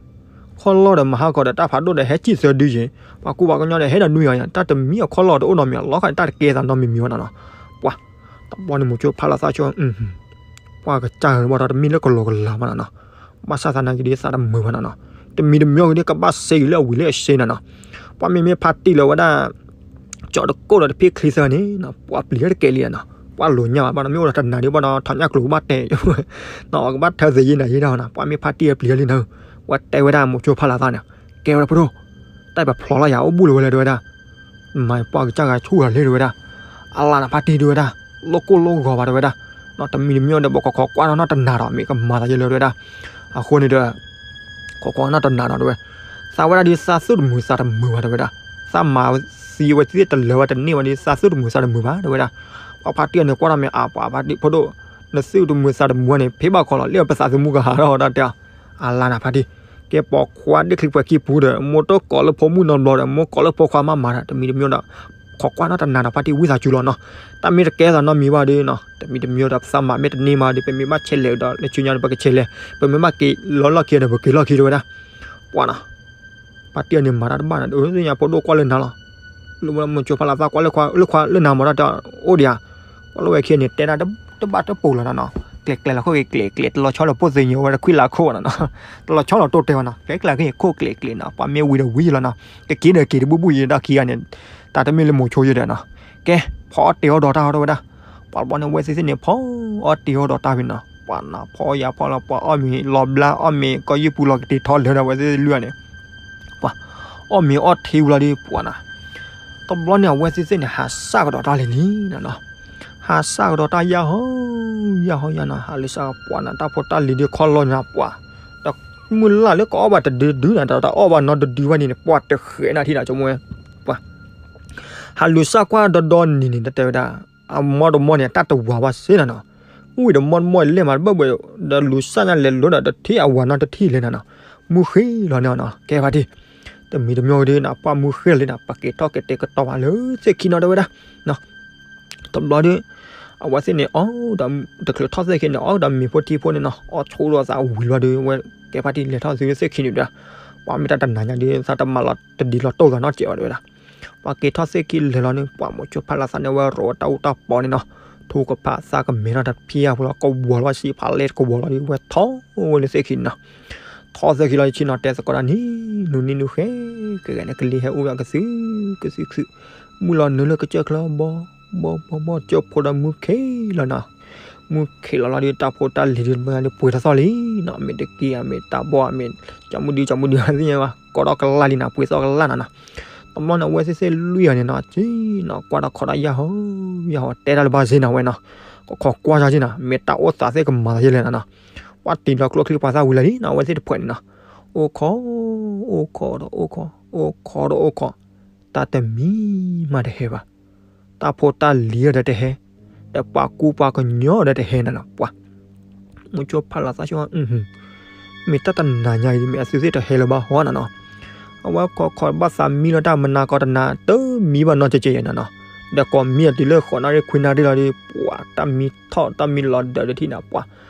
ခီၣ်လီၢ်ဒီးမၤဟးဂီၤဒီးတၢ်ဖးဒိၣ်ဒီးဟဲစံၣ်သၢဒုယဲၢ်, ပှၤကူပှၤကညီဒီးဟဲဒီးနွံဂၤယဲၢ်, တၢ်တမံၤအခီၣ်လီၢ်တအိၣ်နီတမံၤ လီၤက်ဒီးတၢ်တကဲသးနီတမံၤမံၤဘၣ်နီၤနီၤ, ပှၤ, တဘျီန့ၣ်မိၤကၠိဖးလီၤသးဆိ, ပှၤကစၢ်ဧၢ ဘၣ်ဒီးတမ့ၢ်လၢကလီၤကလၤဘၣ်နီၤနီၤ, ဘၣ်ဆၣ်သနာ်က့ဒီးသးတမုာ်ဘၣ်နီၤနီၤ, တမံၤတမံၤဂ့ၤဒီးကဘၣ်စ့ဂ့ၤလၢအဝံၤလၢအစ့နီၤနီၤ, ပှၤမ့မ့ၢ်ဖါတံၢ်လၢဝဲဒၣ် ကၠီတကိၣ်ဒီးတဖ့ချံသၢန့ၣ်နီၤ ပှၤပျံၤတကဲလံနီၤ, ပှၤလိာ်ညါဘၣ်ဘၣ်နီၤ မ့ၢ်အိၣ်ဒီးတနၤဒ်ဘၣ်ဒီးထီၣ်ညၣ်ကျိၤကဘၣ်တဲ, နီၤ ကဘၣ်ထၢသ့ယဲၢ်နၤယဲၢ်ဒၣ်နီၤ, ပှၤမ့ၢ်ဖါတံၢ်ပျံၤလံနီၤ, ပှၤတဲဝဲဒၣ်မိၤကၠိဖးလီၤသးန့ၣ်, ကဲဝဲဒၣ်ဖိဒိၣ်, တၢ်ပဖျိးလီၤယၤအိၣ်ဘူးလၢၤဝဲလၢၤတဝဲဒၣ် မၤပှၢ်ကစၢ်ဂၤဆူၣ်လီၤလ့တဝဲဒၣ်, အလါနၤဖါတံၢ်တဝဲဒၣ်, လိၣ်ကိၢ်လိၣ်ဂီၤဘၣ်တဝဲဒၣ်, နီၤ တမံၤတမံၤဒီးဘၣ်ခိးခိးကွၢ်နီၢ်နီၢ်တနၤဒီး မ့ၢ်ကမၤသးယဲၢ်လၢၤတဝဲဒၣ်, အဃိန့ၣ်ဒီး ခိးကွၢ်နီၢ်တနၤဒီးတဝဲ, သးဝဲဒၣ်ဒ်သးသူၣ်တမုာ်သးတမုာ်ဘၣ်တဝဲဒၣ်, သးမၤသံဝဲသ့ၣ်တလၢာ်ဝဲတန့ၢ်ဝဲဒ်သးသူၣ်တမုာ်သးတမုာ်ဘၣ်တဝဲဒၣ်, ပှၤဖါတံၢ်အန့ၣ်ကွၢ်ထီၣ်မ့ၢ်အါပှၤဖါတံၢ်ဖိဒိၣ်, နသူၣ်တမုာ်သးတမုာ်န့ၣ် ဖ့ဘၣ်ခီလီၤ လၢပသးသမူကဟးထီၣ်တၢ်တဲ, အလါနၤဖါတံၢ်, ကဲပိာ်ခွါဒ့ၣ်ချံပှဲၤခံပူၤဒီး မိၢ်တကိးလၢဖိမုၣ်နီတဘျီဒီး မိၢ်ကိးလၢဖိခွါမးမၤဒီး တမံၤတမံၤဒီး ခိးကွၢ်နီၢ်တနၤဒီးဖါတံၢ်ဝံသးစူၤလီၤနီၤ, တၢ်မ့ၢ်တကဲသးနီတမံၤဘၣ်ဒီးနီၤ တမံၤတမံၤဒီးပသးမၤမ့ၢ်တန့ၢ်မးဒီး ပမ့ၢ်ဘၣ်ဆဲးလဲၤဒီး လၢဆူညါဒီးပကဆဲးလဲၤ ပမ့ၢ်ဘၣ်က့ၤလီၤလီၢ်ခံဒီးပက့ၤလီၢ်ခံတဝဲဒၣ်, ပှၤနီၤ ဖါတံၢ်အန့ၣ်မၤတၢ်တဘၣ်နီၤ ဒ်သိးညါဖိဒိၣ်ကွၢ်လၢနၤလီၤ, လၢမိၤကၠိဖးလီၤသးကွၢ်လၢခွါလၢနၤမၤတၢ်တအိၣ်ဒံးဧါ, ကွၢ်လၢဝဲခံန့ၣ် တဲဒၣ်တဘၣ်တပူၤလီၤနီၤနီၤ, ကျဲၤကျဲၤလီၤခိၣ်က့ၤကျဲၤကျဲၤ တလီၤဆီလီၤပိၢ်သ့ၣ်ညိဝဲတခွံလၢခိၣ်နီၤနီၤ, တလီၤဆီလီၤတိၢ်တဲဝဲနီၤ ကျဲၤကျဲၤက့ၤခိၣ်ကျဲၤကျဲၤနီၤ ပှၤမ့ၢ်ဝံၤဒီးဝံၤလီၤနီၤ, ကက့ၤဒီးက့ၤတဘူၣ်ဘူၣ်ယံၤတၢ်ခံဂၤန့ၣ်, တၢ်တမ့ၢ်လၢမိၤကၠိယဲၢ်ဒီးနီၤ, ကဲ ဖီအီၣ်တ့ၤအီၣ်ဒီးတၢ်ဟီတဝဲဒၣ်, ပှၤတဘျီန့ၣ် အဝဲသ့ၣ်သ့ၣ်န့ၣ် ဖီအီၣ်တ့ၤအီၣ်ဒီးတၢ်ဝံၤနီၤ ပှၤနီၤ ဖီအီၣ်ယၤဖီလီၤ ပှၤအီၣ်မ့ၤလီၤဘျါ အီၣ်မ့ၤကီၢ်ယုၢ်ပူၤလီၤကတ့ၤထီလၢာ်ဒီး အဝဲသ့ၣ်လွံၢ်ဂၤန့ၣ်, ပှၤ အီၣ်မ့ၤအီၣ်ထံဝံၤလီၤဒီး ပှၤနီၤ တဘျီန့ၣ် အဝဲသ့ၣ်သ့ၣ်န့ၣ် ဟးစၢ်ကဒီးတၢ်လံၤလံနီၤနီၤ, ဟးစၢ်ကဒီးတၢ်ယၢ်ဟီ ယၢ်ဟီယၢ်နီၤ ဟးလၢစၢ်ပှၤနီၤ တၢ်ဖိတၢ်လံၤဒုးခီၣ်လီၢ်ညါပှၤ, ဒီးမုၢ်လၢ်လၢကအီၣ်ဘၣ်တဒုဒုနီၤ ဒီးတအီၣ်ဘၣ်နီတဒုဘၣ်န့ၣ် ပှၤတဃဲးနၢ်ထံနီၤ ဆိကမိၣ်ဝဲ, ပှၤ ဟးလူၤစၢ်ကွၢ်ဒီဒီနံၤန့ၣ် တတဲဝဲဒၣ်, အမီတမီန့ၣ် အတၢ်တဝၤဘၣ်စ့နီၤနီၤ, ဝံၤဒီးမီတမီလဲၤမးတဘၣ်ဘၣ်, ဒီးလူၤစၢ်ညါလဲၤလိၤဒီး တထံၣ်အဝၤနီတထံၣ်လဲၣ်နီၤနီၤ, မုၢ်ဃ့လီၤန့ၣ်နီၤ ကဲဖါတံၢ်, တမံၤတမံၤဒုနီၤ ပှၤမုၢ်ဃ့လီၤလံနီၤ ပက့ၤထီၣ်က့ၤတဲာ်ကတီၤဘၣ်လၢသ့ၣ်ခံနီၤတဲဝဲဒၣ်, တဘျီဒီး အဝဲသ့ၣ်န့ၣ် အီၣ်ဒီး တချုးထီၣ်သ့ၣ်ခံန့ၣ် အီၣ်ဒီးမ့ၤဖိထံဖိန့ၣ်နီၤ အီၣ်ဆိဒီးသးဝံၤလီၤဒီး ဝဲကဲဖါတံၢ်လဲၤထီၣ်သုသ့ၣ်ခံန့ၣ်ဒီး, ပှၤမ့ၢ်တၢ်တနၤညါဒီး သးတမၤလီၤတဒ်လီၤတိၢ်သးနီတစဲးဘၣ်တဲဝဲဒၣ်, ပှၤက့ၤထီၣ်သ့ၣ်ခံလဲၤလီၤန့ၣ် ပှၤမိၤဆိဖးလီၤသးန့ၣ် ဝဲရိးဝဲတၢ်အူတၢ်ပီန့ၣ်နီၤ, ထူကဖးသးကမဲထီၣ်တဖံးအပူၤလီၤ ကဝီၤလီၤဆံးဖးလဲၢ်တကဝီၤလီၤဒီး ဝဲထီၣ်ဝဲလၢသ့ၣ်ခံန့ၣ်နီၤ, ထီၣ်သ့ၣ်ခံလီၤဆံနီၤ တဲသကိးတၢ်နံၤနူနံၤနူဃဲ ကဂဲၤန့ၣ်ကလံၤဟဲအူဒီးကသု ကသုခု မုၢ်လီၤနုာ်လၢကစၢၢ်ချၢဘီ ဘီဘီဘီ ကၠိဖိဒီးမုၢ်ခ့လီၤနီၤ, မုၢ်ခ့လီၤလီၤဒီး တၢ်ဖိတၢ်လံၤဒီး မ့ၢ်ဒၣ်ပှ့ၤထီၣ်သီၣ်လံနီၤ, မ့ၢ်တက့ၢ်အမ့ၢ်တၢ်ဘီအမ့ၢ် ကၠီမုၢ်ဒုကၠီမုၢ်ဒုသ့ၣ်ညါဘၣ် ကိးထီၣ်ကလၢ်လံနီၤ ပှ့ၤသီၣ်ကလၢ်နီၤနီၤ, တဘျီန့ၣ် အဝဲသ့ၣ်သ့ၣ်လွံၢ်ဂၤန့ၣ်နီၤ က့နီၤ ကွၢ်ထီၣ်ခိးဒီးယၢ်ဟီ ယၢ်ဟီ တဲတၢ်လၢဘၣ်စ့နီၤဝဲနီၤ, ကခိးကွၢ်စ့နီၤ မ့ၢ်တၢ်အိၣ်သးသ့ၣ်ကမၤသးယဲလဲၣ်နီၤနီၤ, ပှၤတံၤလီၤကျိချံပှၤသၣ်ဝံၤလၢာ်လံနီၤ အဝဲသ့ၣ်တဖှဲးန့ၣ်နီၤ, အိၣ်ခိး အိၣ်ခိးဒီးအိၣ်ခိး အိၣ်ခိးဒီးအိၣ်ခိး တၢ်တမံၤမးတဟဲဘၣ်, တၢ်ဖိတၢ်လံၤဒီးတဟဲ, ဒီးပှၤကူပှၤကညီဒီးတဟဲနီၤနီၤ ပှၤ မိၤဆိဖးလီၤသးဆိ မ့ၢ်တၢ်တနၤညါအံၤ မ့ၢ်အသုသ့ၣ်တဟဲလၢၤဘၣ်ဟီနီၤနီၤ, အဝဲခိးခိးဘၣ်သးမံလီၤတၢ်မနၤကီးတနၤ တမံဘၣ်နီတစဲးယဲနီၤနီၤ, ဒီးကိးမံအတုၤလၢဃိးနၣ်ရံၣ်ခွံနၣ်ရံၣ်လီၤဒီး ပှၤတၢ်မံထီၣ်တၢ်မံလီၤဒၢးဒီးထံၣ်နီၤ ပှၤ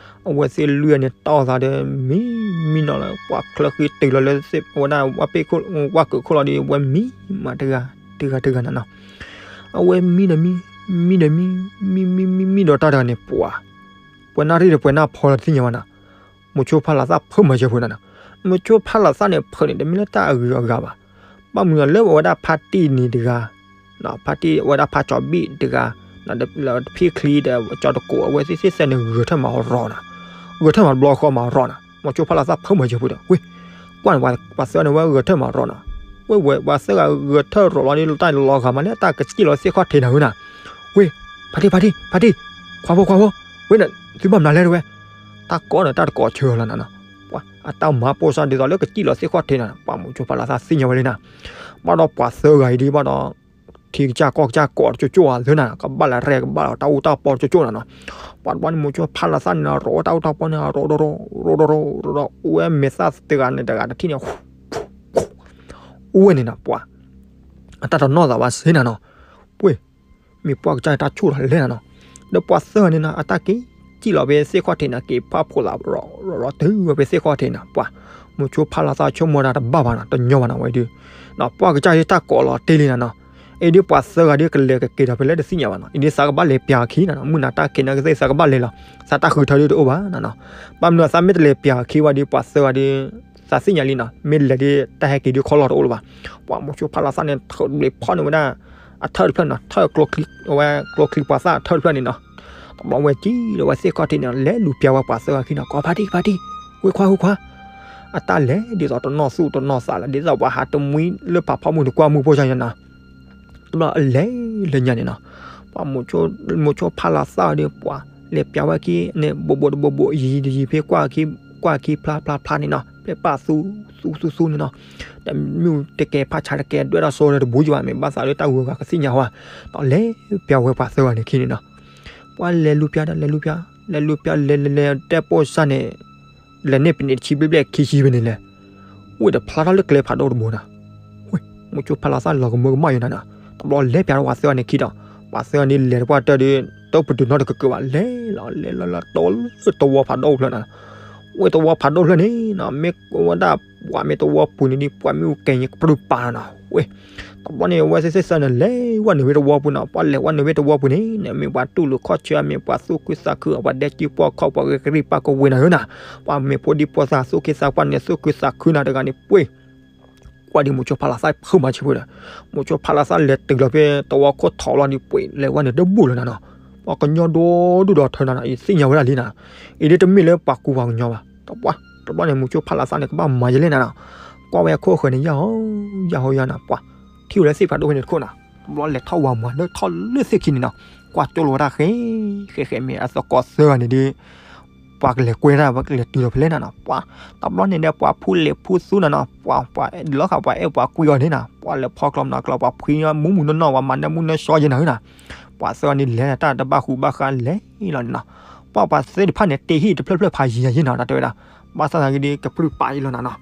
အဝဲသ့ၣ်လွံၢ်ဂၤန့ၣ်တီၢ်သးဒီး မံမံနီၤလၢ ပှၤချၢဃံတုၤလီၤလၢဝဲဒၣ်ဝၣ်ပ့ၣ်ခိၣ် ဝၣ်ကုာ်ခိၣ်လီၤဒီး ဝဲမံမးတဂၤ တဂၤတဂၤနီၤနီၤ, အဝဲမံဒီးမံ မံဒီးမံ မံမံမံမံဒီးတၢ်တဂၤန့ၣ် ပှၤ ပှဲၤနၣ်ရံၣ်ဒီးပှဲၤနၣ်ဖီလီၤတသ့ၣ်ညါဘၣ်နီၤ, မိၤဆိဖးလီၤသးဖုးမၤစၢၤဖုးနီၤနီၤ, မိၤဆိဖးလီၤသးန့ၣ် ဖုးန့ၣ် တမ့ၢ်လၢတၢ်အဂုၤအဂၤဘၣ်, ဘၣ်မနုၤလၢအဝဲဒၣ်ဖါတံၢ်န့ၣ်တဂၤ ဖါတံၢ်အဝဲဒၣ်ဖါကၠီၤဘံၣ်တဂၤ ဒီးဖံချံဒီးကၠီၤတကိး အဝဲသ့ၣ်သ့ၣ်စဲန့ၣ် ဂဲၤထၢၣ်မးရီနီၤ, ဂဲၤထၢၣ်မးတဘျီဃီမးရီနီၤ, မိၤဆိဖးလီၤသးဖုးမၤစၢၤဖုးဒီး ဝ့ၢ် ကွၢ်န့ၣ် ပှၤသၢဂၤန့ၣ် ဝဲဂဲၤထၢၣ်မးရီနီၤ, ဝ့ၢ်ဝဲ ပှၤသၢဂၤဂဲၤထၢၣ်ရီၤလီၤဒီး တၢ်လီၤဂာ်မးလၢတၢ်ကစံၣ်လီၤသ့ၣ်ခီၣ်ထံးနၤဝဲနီၤ, ဝ့ၢ် ဖါတံၢ် ဖါတံၢ် ဖါတံၢ် ခွါဖိခွါဖိ ဝ့ၢ်န့ၣ် သုဘၣ်မနုၤလဲၣ်တဝဲ, တၢ်ကိးန့ၣ် တၢ်တကိးဆၢလီၤနီၤနီၤ, ပှၤအတၢ်မၤပိာ်စၢ်ဒ်သိးလၢကစံၣ်လီၤသ့ၣ်ခီၣ်ထံးနီၤ, ပှၤမိၤဆိဖးလီၤသးသ့ၣ်ညါဝဲလံနီၤ, ဘၣ်ဒီးပှၤသၢဂၤအံၤဒ်ဘၣ်ဒီး ထံကစၢ်ကီၢ်ကစၢ်ကိးတကၠိကၠိဧါသ့နၤ, ကဘၣ်လဲၤရဲၣ်ကဘၣ်လီၤတၢ်အူတၢ်ပီတကၠိကၠိနၤနီၤ. ပှၤတဘျီန့ၣ် မိၤဆိဖးလီၤသၣ်န့ၣ်နီၤ ရိးဝဲတၢ်အူတၢ်ပီန့ၣ် ရိးရိးရိးရိးရိးရိး အိၣ်ဝဲမဲာ်သၣ်တဂၤန့ၣ်တဂၤတထံၣ်န့ၣ် အိၣ်ဝဲန့ၣ်နီၤ ပှၤ အတၢ်တနီၣ်သးဘၣ်သ့နၤနီၤ. ပှ့ၤ မ့ၢ်ပှၢ်ကစၢ်တၢ်ဆိၣ်လီၤလဲၣ်နၤနီၤ. ဒီးပှၤသၢဂၤန့ၣ်နီၤ အတၢ်က့ၤစံၣ်လီၤဖဲသ့ၣ်ခီၣ်ထံးနီၤ က့ၤဖးဖိးသး ရိးရိးတုၤဝဲဖဲသ့ၣ်ခီၣ်ထံးနီၤ ပှၤ မိၤဆိဖးလီၤသၣ်ဆိကမိၣ်ဒၣ်တဘၣ်ဘၣ်နီၤ တညီဘၣ်နီၤဝဲဒုး ပှၢ်ကစၢ်ဒ်တၢ်ကိးလီၤတ့ၢ်လံနၤနီၤ. အံၤဒ်ပှၤသၢဂၤဒ်ကလဲၤကက့ၤဒီးဖဲလဲၣ်တသ့ၣ်ညါဘၣ်နီၤ. အံၤဒ်သးကဘၣ်လဲၤပျးအခံနၤနီၤ မုၢ်နၤတၢ်က့ၤနာ်က့ၤသ့ၣ်သးကဘၣ်လဲၤလီၤ သးတၢ်ဃုထၢဒ်တအိၣ်ဘၣ်နၤနီၤ. ဘၣ်မနုၤသးမ့ၢ်တလဲၤပျးအခံဝဲဒ်ပှၤသၢဂၤဒ် သးသ့ၣ်ညါလံနီၤ မ့ၢ်လဲၤဒ်တၢ်ဟဲက့ၤဒ်ခီလီၤတအိၣ်လၢၤဘၣ်. ပှၤမိၤဆိဖးလီၤသၣ်န့ၣ် ထုးဘျ့းဖီၣ်န့ၢ်ဝဲဒၣ် အထၢၣ်တဖျၢၣ်နီၤ ထၢၣ်ကျိချံ အဝဲကျိချံပှၤသၣ်အထၢၣ်တဖျၢၣ်န့ၣ်နီၤ. တဘျီဝဲစံၣ်လီၤဝဲသ့ၣ်ခီၣ်ထံးန့ၣ် လဲၤလူၤပျးဝဲပှၤသၢဂၤခံနီၤ ကိးဖါတံၢ်ဖါတံၢ် ဝ့ခွါဝ့ခွါ အတၢ်လဲၤဒ်သိးတနီၣ်သူၣ်တနီၣ်သးလၢ ဒ်သိးပှၤဟးတမှံလၢဖးဖီမုၢ်တကွၢ်မုၢ်ဖိစၢ်ယဲနၤ တဘျီအလဲၤလၢညါန့ၣ်နီၤ. ပှၤမိၤဆိဖးလီၤသၣ်ဒ်ပှၤ လဲၤပျးဝဲခံန့ၣ် ဘိးဘိးတဘိးဘိး ယံၤတယံၤဖဲ ကွၢ်ခံဖျါဖျါဖျါန့ၣ်နီၤ ဖဲပၢ်သူသူသူသူန့ၣ်နီၤ. တမ့ၢ်တကဲဖးဆါတကဲဒွဲၣ်ထီၣ်စိဒီးတဘူးယံၤဘၣ် မ့ၢ်ဘၣ်သးလၢတၢ်ဂုၤဂၤကသ့ၣ်ညါဝဲ ဒီးလဲၤပျးဝဲပှၤသၢဂၤန့ၣ်ခံန့ၣ်နီၤ. ပှၤလဲၤလူၤပျးဒီးလဲၤလူၤပျး လဲၤလူၤပျး လဲၤလူၤပျး လဲၤလဲၤတဲပိၢ်စၢ်န့ၣ် လဲၤန့ၢ်ပနံးတဆံဘျဲၣ်ဘျဲၣ်ခံဆံဖဲန့ၣ်လဲၣ် ဝ့ၢ်တဖျါထီၣ်လၢကျဲဖးဒိၣ်တဘိနၤ. ဝ့ၢ် မိၤဆိဖးလီၤသၣ်လီၤကမၢကမၣ်ယဲနၤနီၤ. တဘျီလဲၤပျးထီၣ်ပှၤသၢဂၤန့ၣ်ခံဒီး ပှၤသၢဂၤန့ၣ်လဲၤတပှၢ်တၢၢ်ဒီး တပတုာ်နီတကကၢၤဘၣ် လဲၤလီၤလဲၤလီၤလီၤ တိလၢသဝီဖးဒိၣ်တဖျၢၣ်နၤ. ဝ့ၢ်သဝီဖးဒိၣ်တဖျၢၣ်န့ၣ်နီၤ မ့ၢ်ဝဲဒၣ်ပှၤမ့ၢ်သဝီပူၤန့ၣ်ဒ် ပှၤမ့ၢ်အူကဲၤညါကပြုၢ်ပာ်နၤနီၤ ဝ့ၢ် တဘျီန့ၣ် အဝဲသ့ၣ်သ့ၣ်သၢန့ၣ် လဲၤဝဲနုာ်ဝဲသဝီပူၤနီၤ. ပှၤလဲၤဝဲနုာ်ဝဲသဝီပူၤန့ၣ် မ့ၢ်ပှၤတူၢ်လိာ်ခီၣ်ဆၢ မ့ၢ်ပှၤသူၣ်ခုသးခု ပှၤဒဲကံပှီၢ်ခီၣ် ပှၤဂ့ၤကရံၣ်ပာ်ကဝ့ၤနၤဧၢနၤ. ပှၤမ့ၢ်ဖိဒံဖိသၣ်သူၣ်က့သးပှၢ်န့ၣ် သူၣ်ခုသးခုနၤတဂၤန့ၣ် ပှ့ၤ ကွၢ်ဒ်မိၤဆိဖးလီၤသၣ်ဖုးမၤဆံးဖိဒီး မိၤဆိဖးလီၤသၣ်လဲၤတုၤလီၤဖဲသဝီခိၣ်ထီလီၤဒ်ပှ့ၤ လဲၤဝဲန့ၣ်တဘူၣ်လၢၤနၤနီၤ. ပှၤကညီဒိၣ်ဒိၣ်ဒီးထၢနၤနီၤ ယသ့ၣ်ညါဝဲဒၣ်လံနၤ. အံၤဒ်တမ့ၢ်လၢပှၤကူပှၤကညီဘၣ်. တဘျီ တဘျီန့ၣ် မိၤဆိဖးလီၤသၣ်န့ၣ် ကဘၣ်မၤယဲလဲၣ်နၤနီၤ. ကွၢ်ဝဲအခိၣ်ဃၢၤန့ၣ် ယၢ်ဟီယၢ်ဟီယၢ်နၤ ပှၤ ထံၣ်ဝဲလၢသ့ၣ်ဖးဒိၣ်ဖဲန့ၣ်တခိၣ်နၤ. တဘျီလဲၤထီၣ်ဝၤမၤလၢထီၣ်လၢသ့ၣ်ခံန့ၣ်နီၤ. ကွၢ်ကၠိလိာ်ဝဲဒၣ်ဃဲ ဃဲဃဲ မ့ၢ်အသကိးသၢဂၤန့ၣ်ဒ် ပှၤကလဲၤကွဲတၢ် ပှၤကလဲၤတုၤလီၤဖဲလဲၣ်နၤနီၤ. ပှၤ တဘျီန့ၣ်ဒီး ပှၤဖူလဲၤဖူသူနၤနီၤ ပှၤ ပှၤလီၤဃာ်ပှၤအဲၣ်ပှၤကွံအီၤန့ၣ်နၤ ပှၤလဲၤဖီကျီမနီၤကျီ ပှၤဖှံမူမူနီၢ်နီၢ် ပှၤမၤနၢမူနၢဆှီယဲနၤဧၢနၤ. ပှၤသၢဂၤန့ၣ်လဲၤတၢ်တဘၣ်ဃူဘၣ်ဃးလဲၤလီၤန့ၣ်နီၤ. ပှၤ ပှၤသ့ၣ်တဖၣ်န့ၣ် တ့ဟံၣ်တဖျၢၣ်ဖျၢၣ်ဖးယံၤယံၤနၤ တၢ်တဲဝဲဒၣ် ဘၣ်ဆၣ်သနာ်က့ဒီး ကပြုၢ်ပာ်အံၤလီၤနၤနီၤ.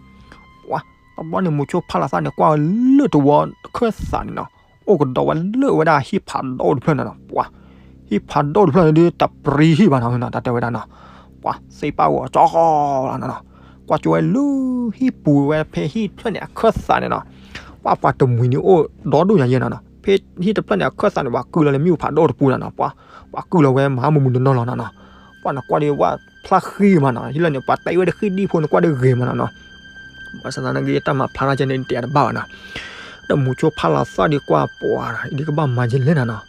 ပှၤ တဘျီန့ၣ် မိၤဆိဖးလီၤသၣ်န့ၣ် ကွၢ်လၢသဝီခၢၣ်သးန့ၣ်နီၤ အိၣ်ကဒီးဝဲလၢဝဲဒၣ်ဟံၣ်ဖးဒိၣ်တဖျၢၣ်န့ၣ်နီၤ ပှၤ ဟံၣ်ဖးဒိၣ်တဖျၢၣ်န့ၣ်ဒ် တပြံဟံၣ်ဘၣ်နီၤ တၢ်တဲဝဲဒၣ်နီၤ ပှၤ သ့ၣ်ပာ်ဂီၤကၠီလီၤနီၤနီၤ ကွၢ်ကၠိဝဲလၢဟံၣ်ပူၤဝဲဖဲဟံၣ်တဖျၢၣ်န့ၣ် အခၢၣ်သးန့ၣ်နီၤ ပှၤ ပှၤတမှံၤန့ၣ်အိၣ်ဒီဒူၣ်ညါယဲနီၤနီၤ ဖဲဟံၣ်တဖျၢၣ်န့ၣ် အခၢၣ်သးန့ၣ် ပှၤကုၢ်လီၤလၢမ့ၣ်အူဖးဒိၣ်တပူၤနီၤနီၤ ပှၤ ပှၤကုၢ်လီၤဝဲမၤမူမူနီၢ်နီၢ်လီၤနီၤနီၤ ပှၤနကွၢ်ဒီးဝဲဖျါဃံမးနီၤ ဟံၣ်လၢန့ၣ် ပှၤတဲဝဲတဃံဒံၣ်ဖိန့ၣ် ကွၢ်ဒီးဂ့ၤမးနီၤနီၤ ဘၣ်ဆၣ်သနာ်က့ တၢ်မၤဖျါထီၣ်ကဲန့ၣ် တဲတဘၣ်ဘၣ်နီၤ ဒီးမိၤဆိဖးလီၤသၣ်ဒီးကွၢ်ပှၤ အံၤဒ်ကဘၣ်မၤယဲလဲၣ်နၤနီၤ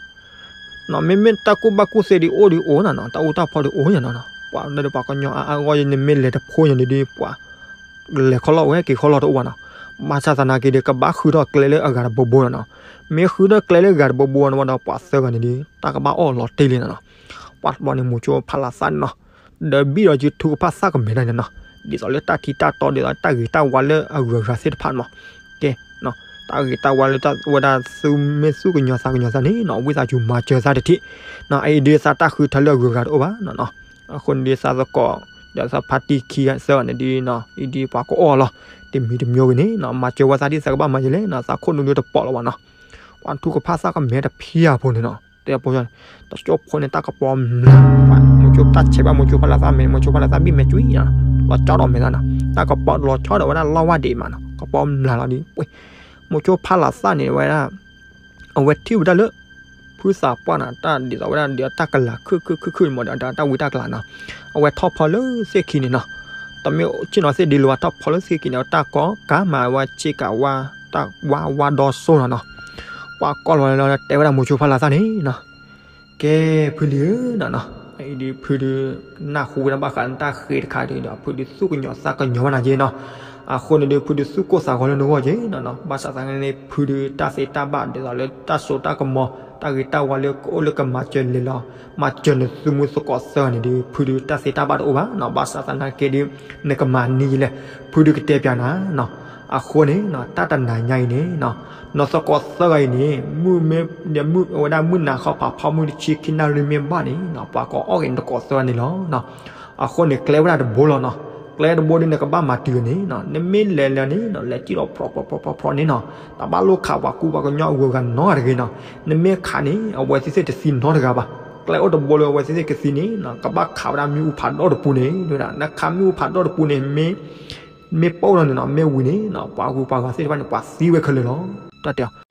နီၤ မ့မ့ၢ်တၢ်ကူၣ်ဘၣ်ကူၣ်သ့ဒ်အိၣ်ဒ်အိၣ်နၤနီၤ တၢ်အူတၢ်ဖီဒ်အိၣ်ယဲနီၤနီၤ ပှၤလၢဒီးပှၤကညီအါအါဂီၢ်ယဲန့ၣ် မ့ၢ်လဲၤတဖိယဲန့ၣ်ဒီး ပှၤ လဲၤခီလီၢ်ဝဲက့ၤခီလီၢ်တအိၣ်ဘၣ်နီၤ ဘၣ်ဆၣ်သနာ်က့ဒီး ကဘၣ်ဃုထီၣ်ကျဲလၢအဂၤတဘိဘိနီၤနီၤ မ့ၢ်ဃုထီၣ်ကျဲလၢအဂၤတဘိဘိနီၤဒီး ပှၤသၢဂၤန့ၣ်ဒီး တၢ်ကဘၣ်အီၣ်လီၤတ့ၢ်လံနီၤနီၤ ပှၤတဘျီန့ၣ် မိၤဆိဖးလီၤသၣ်န့ၣ်နီၤ ဒီးဘံၣ်ဒီးယထူကဖၣ်သၣ်ကမဲာ်တၢ်န့ၣ်နီၤ ဒ်သိးလၢတၢ်ထံတၢ်တီ ဒ်သိးတၢ်ဂ့ၤတၢ်ဝါလၢအဂုၤအဂၤသ့ၣ်တဖၣ်န့ၣ်မး ကဲ တၢ်ဂ့ၤတၢ်ဝါလၢတၢ်ဝဲဒၣ်သုမ့ၢ်သူၣ်ကညီၤသးကညီၤသးန့ၣ်နီၤ ဝံသးစူၤမၤစၢၤသးတထံၣ်နီၤ အအံၤဒ်သးတၢ်ဃုထၢလၢအဂုၤအဂၤတအိၣ်ဘၣ်နီၤနီၤ အဃိန့ၣ်ဒ်သးသကိး ဒီးသးဖါတံၢ်ခံသၢဂၤန့ၣ်ဒ်နီၤ အံၤဒ်ပှၤကအိၣ်လီၤ တမံၤတမံၤဂ့ၤန့ၣ်နီၤ မၤစၢၤဝဲသးဒ်သးကဘၣ်မၤယဲလဲၣ်နီၤ သးခိၣ်နူာ်ဒ်တပိာ်လီၤဘၣ်နီၤ ပှၤထူကဖၣ်သၣ်ကမဲာ်တဖံအဖိန့ၣ်နီၤ တဲအဖိ တကၠိဖိန့ၣ် တၢ်ကပီၤမျၢ် မိၤဆိတၢ်ဆဲးဘၣ်မိၤဆိဖးလီၤသၣ်မဲာ် မိၤဆိဖးလီၤသၣ်ဘံၣ်မဲာ်ကွံာ်နီၤ လီၤကၠီဒီးမဲာ်သၣ်နီၤ တၢ်ကပီၤလီၤကၠီဒီးဝဲဒၣ်လီၢ်ဝါဒံးမးနီၤ ကပီၤမျၢ်လီၤဒ် မိၤဆိဖးလီၤသၣ်န့ၣ်ဝဲဒၣ် အဝဲထံၣ်ဝဲဒၣ်လၢ ဖုသးပှၢ်နီၤ တၢ်ဒ်သိးဝဲဒၣ်ဒီးတၢ်ကလၤခုၣ်ခုၣ်ခုၣ်ခုၣ်မးဒီး တၢ်ဝံတၢ်ကလၤနီၤ အဝဲထီၣ်ဖီလၢသ့ၣ်ခံန့ၣ်နီၤ တမ့ၢ်ဆ့ၣ်နီၤသ့ၣ်ဒ်လီၤ အဝဲထီၣ်ဖီလၢသ့ၣ်ခံန့ၣ် တၢ်ကီကၤမး အဝဲဆ့ကၤဝါ တၢ်ဝါဝါဒီစိနီၤနီၤ ပှၤကွၢ်လီၤလီၤတဲဝဲဒၣ်မိၤဆိဖးလီၤသၣ်န့ၣ်နီၤ ကဲ ဖုလံဧၢနီၤနီၤ အံၤဒ်ဖုဒုး နၢ်ဟူဝဲဒၣ်ဘၣ်ဃးတၢ်ဃ့တခါဒီး ဖုဒုးသူၣ်ကညီၤသးကညီၤဝဲနၤက့နီၤ အဃိန့ၣ်ဒီး ဖုဒုးသူၣ်ကိၢ်သးဂီၤလၢနဂီၢ်က့နီၤနီၤ ဘၣ်ဆၣ်သနာ်က့န့ၣ် ဖုဒုးတၢ်သ့တၢ်ဘၣ်ဒ်သိးလၢတၢ်စိတၢ်ကမီၤ တၢ်ဂ့ၤတၢ်ဝါလၢကအိၣ်လၢကမၤစၢၤလဲၤလီၤ မၤစၢၤနသုမုၢ်သကိးသၢဂၤန့ၣ်ဒီး ဖုဒုးတၢ်သ့တၢ်ဘၣ်တအိၣ်ဘၣ်နီၤ ဘၣ်ဆၣ်သနာ်က့ဒီး နကမၤနံၤယလဲၣ် ဖုဒုးကတဲပျးနၤနီၤ အဃိန့ၣ်နီၤ တၢ်တနၤညါအံၤန့ၣ်နီၤ နီၢ်သကိးသၢဂၤအံၤန့ၣ် မုၢ်မ့ၢ် မုၢ်ဝဲဒၣ်မုၢ်နၤခီဖးဖီမုၢ်တဆံခံနၣ်ရံၣ်မ့ၢ်ဘၣ်န့ၣ်နီၤ ပှၤကအီၣ်က့ၤနီၢ်သကိးသၢဂၤန့ၣ်လီၤ. အဃိန့ၣ် ကျဲဝဲဒၣ်တဘိလီၤနီၤ. ကျဲတဘိဒ်န့ၣ် ကဘၣ်မၤတုၤန့ၣ်နီၤ နမ့ၢ်လဲၤလဲၤန့ၣ်နီၤ လဲၤစံၣ်လီၤဖြီဖြီဖြီဖြီန့ၣ်နီၤ တဘၣ်လိၣ်ခးပှၤကူပှၤကညီအဂုၤအဂၤနီတဂ့ၤနီၤ. နမ့ၢ်ခးန့ၣ် အဝဲသ့ၣ်သ့ၣ်တသံနီတဂၤဘၣ်. ကျဲအိၣ်တဘိလၢအဝဲသ့ၣ်သ့ၣ်ကသံန့ၣ်နီၤ ကဘၣ်ခးဝဲဒၣ်မ့ၣ်အူဖးဒိၣ်တပူၤန့ၣ် နခးမ့ၣ်အူဖးဒိၣ်တပူၤန့ၣ် မ့ၢ် မ့ၢ်ပိၢ်ထီၣ်န့ၣ်နီၤ မ့ၢ်ဝံၤန့ၣ်နီၤ ပှၤဂုၤပှၤဂၤသ့ၣ်တဖၣ်န့ၣ် ပှၤသံဝဲခဲလၢာ်လီၤ. တၢ်တဲအီၤ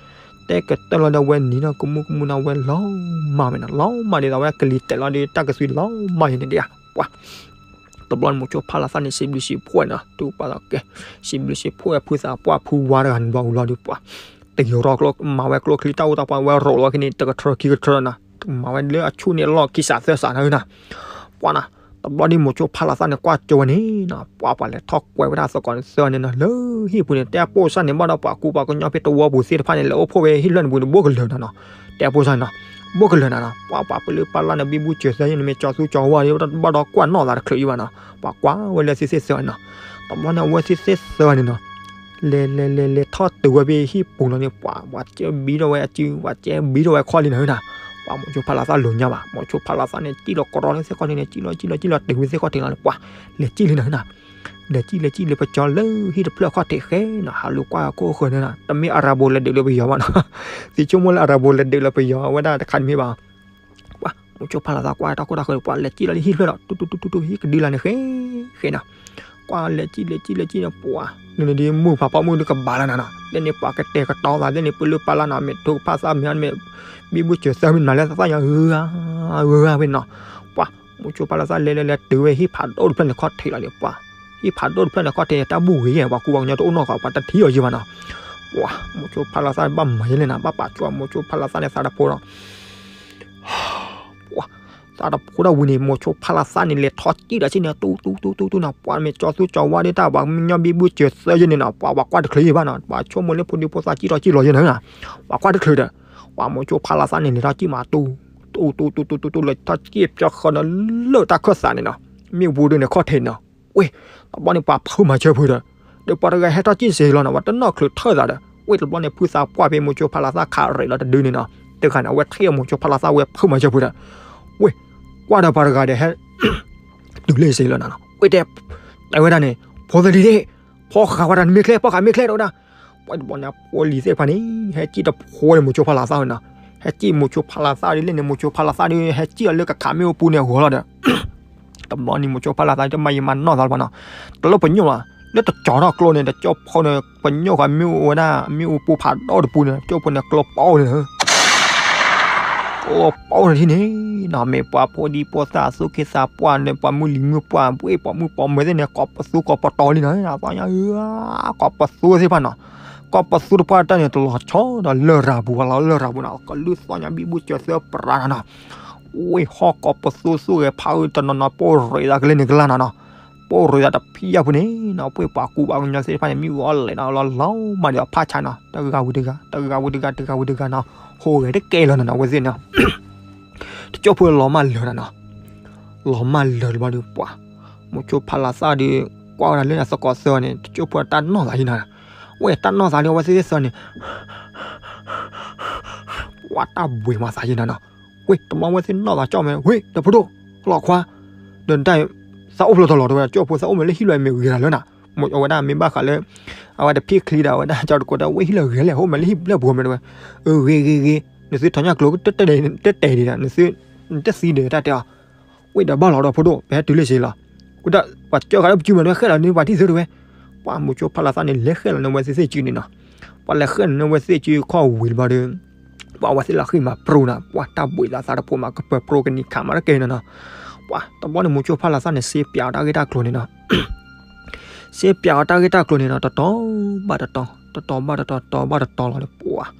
တဲကတၢၢ်လီၤဒီးဝဲနံၤနီၤ ကမူကမူနီၤ ဝဲလီၤမၢ်ဝဲနီၤ လီၤမၢ်ဒ်သိးဝဲဒၣ်ကလံၤတဲာ်လီၤဒီး တၢ်ကသွံလီၤမၢ်ယံၤန့ၣ်ဒ် ပှၤ တဘျီန့ၣ် မိၤဆိဖးလီၤသၣ်န့ၣ် စံးဘျုးစံးဖှိၣ်နီၤ တူၢ်ပာ်လီၤကဲ စံးဘျုးစံးဖှိၣ်ဝဲဖုသးပှၢ်ဖုဝါတဂၤန့ၣ်ဘျီဝံၤလီၤဒီး ပှၤ တယိၤထီၣ်ကျိ မၤဝဲကျိချံတၢ်အိၣ်တၢ်ပှၤ ဝဲရိးလီၤခဲန့ၣ် တကထြၢခံကထြၢနီၤ မၤဝဲလၢအဆူၣ်န့ၣ် အလီၢ်ခံစးသၢစးနီၤ ပှၤနီၤ တဘျီန့ၣ် မိၤဆိဖးလီၤသၣ်န့ၣ် ကွၢ်ကၠိဝဲန့ၣ်နီၤ ပှၤ ပှၤလဲၤထီၣ်ကွဲးဝဲဒၣ်သကိးသၢဂၤန့ၣ်နီၤ လၢဟံၣ်ပူၤန့ၣ် တဲပိၢ်စၢ်န့ၣ် ဘၣ်ဒီးပှၤကူပှၤကညီဖဲသဝီပူၤသ့ၣ်တဖၣ်န့ၣ် လဲၤအိၣ်ဖှိၣ်ဝဲဟံၣ်လွဲၢ်န့ၣ်ပူၤန့ၣ် ဘိၣ်ကလၢာ်နီၤနီၤ တဲပိၢ်စၢ်န့ၣ်နီၤ ဘိၣ်ကလၢာ်နီၤနီၤ ပှၤ ပှၤပလၢပလၢ်န့ၣ် ဘံဘူစၢၤသၢယဲၢ်န့ၣ် မ့ၢ်ကၠီသူကၠီဝါဒီး ဘၣ်ဒီးကွၢ်နီၣ်သးတချုးယံၤဘၣ်နီၤ ပှၤကွၢ်ဝဲလၢသ့ၣ်သ့ၣ်သၢဂၤန့ၣ်နီၤ တဘျီန့ၣ် အဝဲသ့ၣ်သ့ၣ်သၢဂၤန့ၣ်နီၤ လဲၤလဲၤလဲၤလဲၤထီၣ်တုၤဝဲဖဲဟံၣ်ပူၤလီၤန့ၣ် ပှၤ ပှၤကဲဘံထီၣ်ဝဲအစု ပှၤကဲဘံထီၣ်ဝဲခီၣ်လံနီၤနီၤ ပှၤမိၤဆိဖးလီၤသၣ်လိၤညါဘၣ် မိၤဆိဖးလီၤသၣ်န့ၣ် စံၣ်လီၤကရီလၢသ့ၣ်ခီၣ်ထံးန့ၣ် စံၣ်လီၤစံၣ်လီၤစံၣ်လီၤတုၤဝဲသ့ၣ်ခီၣ်ထံးလီၤန့ၣ် ပှၤ လဲၤစံၣ်လံနီၤနီၤ လဲၤစံၣ်လဲၤစံၣ်လံ ပကၠီလၢဟံၣ်တဖျၢၣ်ခီၣ်ထံးဃဲနီၤ ဟးလူၤကွၢ်ခိၣ်ဃၢၤန့ၣ်နီၤ တမ့ၢ်အရၤဘိလဲၤဒုးလၢပယီၤဘၣ်နီၤ သံဆိကမိၣ်လၢအရၤဘိလဲၤဒုးလၢပယီၤဝဲဒၣ်တခါန့ၣ်မ့ၢ်ဘၣ် ပှၤ မိၤဆိဖးလီၤသၣ်ကွၢ်တၢ်ခိၣ်တၢ်ဃၢၤ ပှၤလဲၤစံၣ်လီၤလၢဟံၣ်ဖျၢၣ်ဒီး တူတူတူတူ ဟံၣ်ကဒုလၢန့ၣ်ဃဲ ဃဲနီၤ ကွၢ်လဲၤစံၣ်လဲၤစံၣ်လဲၤစံၣ်န့ၣ် ပှၤ လၢန့ၣ်ဒ်မုၢ်ဖးဖီမုၢ်ဒုးကဘၣ်လီၤနီၤနီၤ လၢန့ၣ်ပှၤကတဲာ်ကတီၤသး လၢန့ၣ်ပလၢပလၢ်နီၤ မ့ၢ်ထိၣ်ကဖၣ်သၣ်မ့ၢ်မ့ၢ် ဘံဘူစၢၤသၢမ့ၢ်နီၤ လၢသၣ်ညါဂုၤဂၤ ဂုၤဂၤဖဲနီၤ ပှၤ မိၤဆိဖးလီၤသၣ်လဲၤလဲၤလဲၤတုၤဝဲဟံၣ်ဖးဒိၣ်တဖျၢၣ်န့ၣ်ခီၣ်ထံးလီၤန့ၣ် ပှၤ ဟံၣ်ဖးဒိၣ်တဖျၢၣ်န့ၣ်ခီၣ်ထံး တၢ်ဘူၣ်ဂ့ၤယဲၢ် ပှၤကူပှၤကညီတအိၣ်နီတဂၤ ပှၤတထံၣ်အီၤယဲၢ်ဘၣ်နီၤ ပှၤ မိၤဆိဖးလီၤသၣ်ဘၣ်မၤယဲၢ်လဲၣ်နီၤ ဘၣ်ပာ်ကၠိမိၤဆိဖးလီၤသၣ်န့ၣ်သးတဖိဒီး ပှၤ သးတဖိဒၣ်ဝံၤန့ၣ် မိၤဆိဖးလီၤသၣ်န့ၣ် လဲၤထီၣ်စံၣ်ဒီးစံၣ်န့ၣ် တူတူတူတူတူနီၤ ပှၤမ့ၢ်ကၠီသူကၠီဝါဒ်တၢ် ပှၤကညီဘံဘူစၢၤသၢယဲၢ်န့ၣ်နီၤ ပှၤ ပှၤကွၢ်တချုးယဲၢ်ဘၣ်နီၤ ပှၤဆိကမိၣ်လၢဖိဒံဖိသၣ်စံၣ်ထီၣ်စံၣ်လီၤယဲၢ်န့ၣ်နီၤ ပှၤကွၢ်တချုးဒီး ပှၤမိၤဆိဖးလီၤသၣ်န့ၣ် လဲၤထီၣ်စံၣ်မးတူ တူတူတူတူတူ လဲၤထီၣ်စံၣ်ပၠီဃီနီၤ လၢတၢ်ခၢၣ်သးန့ၣ်နီၤ မ့ၣ်အူပူၤဒုန့ၣ်ခီၣ်ထံးနီၤ ဝ့ၢ် တဘျီန့ၣ် ပှၤဖုးမၤစၢၤဖုးဒီး ဒီးပှၤတဂၤဟဲထီၣ်စံၣ်စ့ၤလီၤနီၤ ပှၤတနီၣ်ချုးထၢၣ်သးဒီး ဝ့ၢ် တဘျီန့ၣ် ဖုသးပှၢ်ဖဲမိၤဆိဖးလီၤသၣ်ခးရဲးလီၤတဒုန့ၣ်နီၤ တဂၤန့ၣ် အဝဲထံၣ်မိၤဆိဖးလီၤသၣ်ဝဲဖုးမၤစၢၤဖုးဒီး ဝ့ၢ် ကွၢ်ဒီးပှၤတဂၤဒီးဟဲ တုၤလၢစ့ၤလီၤနီၤ ဝ့ၢ်တဲ တဲဝဲဒၣ်န့ၣ် ဖိသလံၤသ့ၣ် ဖီဃာ်ဝဲဒၣ်နမ့ၢ်ချ့ ဖီဃာ်မ့ၢ်ချ့တဲဝဲဒၣ် ပှၤတဘျီန့ၣ် ဖိလံၤသ့ၣ်တဖၣ်န့ၣ် ဟဲစံၣ်တဖိန့ၣ် မိၤဆိဖးလီၤသၣ်ဝဲနီၤ ဟဲစံၣ်မိၤဆိဖးလီၤသၣ်ဒ်လဲၣ်န့ၣ် မိၤဆိဖးလီၤသၣ်ဒ် ဟဲစံၣ်အီၤလၢကခးမ့ၣ်အူပူၤန့ၣ်အဂီၢ်လီၤဒီး တဘျီန့ၣ် မိၤဆိဖးလီၤသၣ်တမၤယံာ်မၤနီၢ်သးလၢၤဘၣ်နီၤ တလိၣ်ပညိၣ်လီၤ လၢတကၠီထီၣ်ကျိန့ၣ် တကၠိဖိန့ၣ် ပညိၣ်ဃီမ့ၣ်အူဝဲဒၣ် မ့ၣ်အူပူၤဖးဒိၣ်တပူၤန့ၣ် ကၠိဖိန့ၣ် ကျိပိန့ၣ် ကျိပိန့ၣ်ထံၣ်န့ၣ်နီၤ မ့ၢ်ပှၤဖိဒံဖိသၣ်သူၣ်က့သးပှၢ်န့ၣ် ပှၤမုၢ်လံၤမုၢ်ပှၢ် ဝ့ၢ်ပှၤမုၣ်ပှၤမၢၤသ့ၣ်န့ၣ် ကိးပသူကိးပတီၤလံနီၤ သီညါဧၢ ကိးပသူသ့ၣ်တဖၣ်နီၤ ကိးပသူတဖၣ်တၢ်န့ၣ် တလီၤဆီဒီးလရာ်ပူၤ ပှၤလီၤလရာ်ပူၤနီၤ ကလုၢ်သီညါဘံဘူစၢၤသၢပြးနီၤနီၤ ဝ့ၢ်ဟီၣ်ကိးပသူသူၣ်ဂဲၤဖးအုၣ်တနီၤနီၤ ပိၢ်ရ့းသးကလဲၣ်န့ၣ်ကလါနီၤနီၤ ပိၢ်ရ့းသးတဖံးယၢ်ဖိန့ၣ်နီၤ ပှ့ၢ်ပှၤကူပှၤကညီသ့ၣ်တဖၣ်န့ၣ် မ့ၣ်အူအီၣ်လဲၤနီၤ လီၤလီၤမၢ်ဒီးဖးဆါနီၤ တဂၤဝံၤတဂၤ တဂၤဝံၤတဂၤ တဂၤဝံၤတဂၤနီၤ ဟိးဂဲၤတကဲလီၤနီၤနီၤ အဝဲသ့ၣ်န့ၣ် တကၠိဖိလီၤမၢ်လၢာ်နီၤနီၤ လီၤမၢ်လၢာ်တဘျီဒီး ပှၤ မိၤဆိဖးလီၤသၣ်ဒီး ကွၢ်ဝဲဒၣ်လၢသကိးသၢန့ၣ် တကၠိဖိတၢ်နီၢ်သးယံၤနီၤ ဝဲတၢ်နီၢ်သးလၢအဝဲသ့ၣ်သၢန့ၣ် ပှၤတၢ်ဘှံးမၤသးယံၤနီၤနီၤ ဝ့ၢ် တဘျီဝဲသ့ၣ်နီၢ်သးကၠီၣ်မဲာ် ဝ့ၢ် ဒီးဖိဒိၣ် လီၤခွါ ဒီးတၢ် သးအိၣ်ဖျိတလီၤတဲဝဲ ကၠိဖိသးအိၣ်မဲာ်လၢဟံၣ်လွဲၢ်မ့ၢ်ဂ့ၤတၢ်လၢနီၤ အဝဲဒၣ်မ့ၢ်ဘၣ်ဃးလၢ အဝဲတဖံးချံဒီး အဝဲဒၣ်ကၠီတကိးဒီး ဝ့ၢ် ဟံၣ်လၢဂ့ၤလဲၣ် အိၣ်မဲာ်လၢဟံၣ်ဘျဲၣ်ပူၤမဲာ်တဲဝဲ အဂ့ၤဂ့ၤဂ့ၤ နသုထီၣ်ညၣ်ကျိၤ တတဲာ်ဒံးဒီး နသု နတသံဒီးတၢ်တဲအီၤ ဝ့ၢ် ဒီးဘၣ်လီၤဒီးဖိဒိၣ် ပဟဲတုၤလၢစ့ၢ်လီၤ ဝဲဒၣ် ပှၤကၢဃာ်လၢပစုမဲာ်တဲဝဲ ဃဲလီၤန့ၣ် ပှၤထံၣ်သုတဲဝဲ ပှၤမိၤဆိဖးလီၤသၣ်န့ၣ် လဲၤဃဲလီၤန့ၣ် အဝဲသ့ၣ်သ့ၣ်စုန့ၣ်နီၤ ပှၤလဲၤဃဲလီၤန့ၣ် အဝဲသ့ၣ်စုခီၣ်ဝံၤတဘျီဒီး ပှၤအဝဲသ့ၣ်လၢဃ့ၢ်မၤပြူနၤ ပှၤတၢ်ဘှံးသးသးတဖိမး ကပၢၤပြူကနံၤခးမးတကဲနီၤနီၤ ပှၤတဘျီန့ၣ် မိၤဆိဖးလီၤသၣ်န့ၣ် စ့ပၠးအီၤတၢ်ဂ့ၢ်တၢ်ကျိၤန့ၣ်နီၤ စ့ပၠးအီၤတၢ်ဂ့ၢ်တၢ်ကျိၤန့ၣ်နီၤ တတီၤဘၣ်တတီၤ တတီၤဘၣ်တတီၤ တတီၤဘၣ်တတီၤလီၤဒီး ပှၤ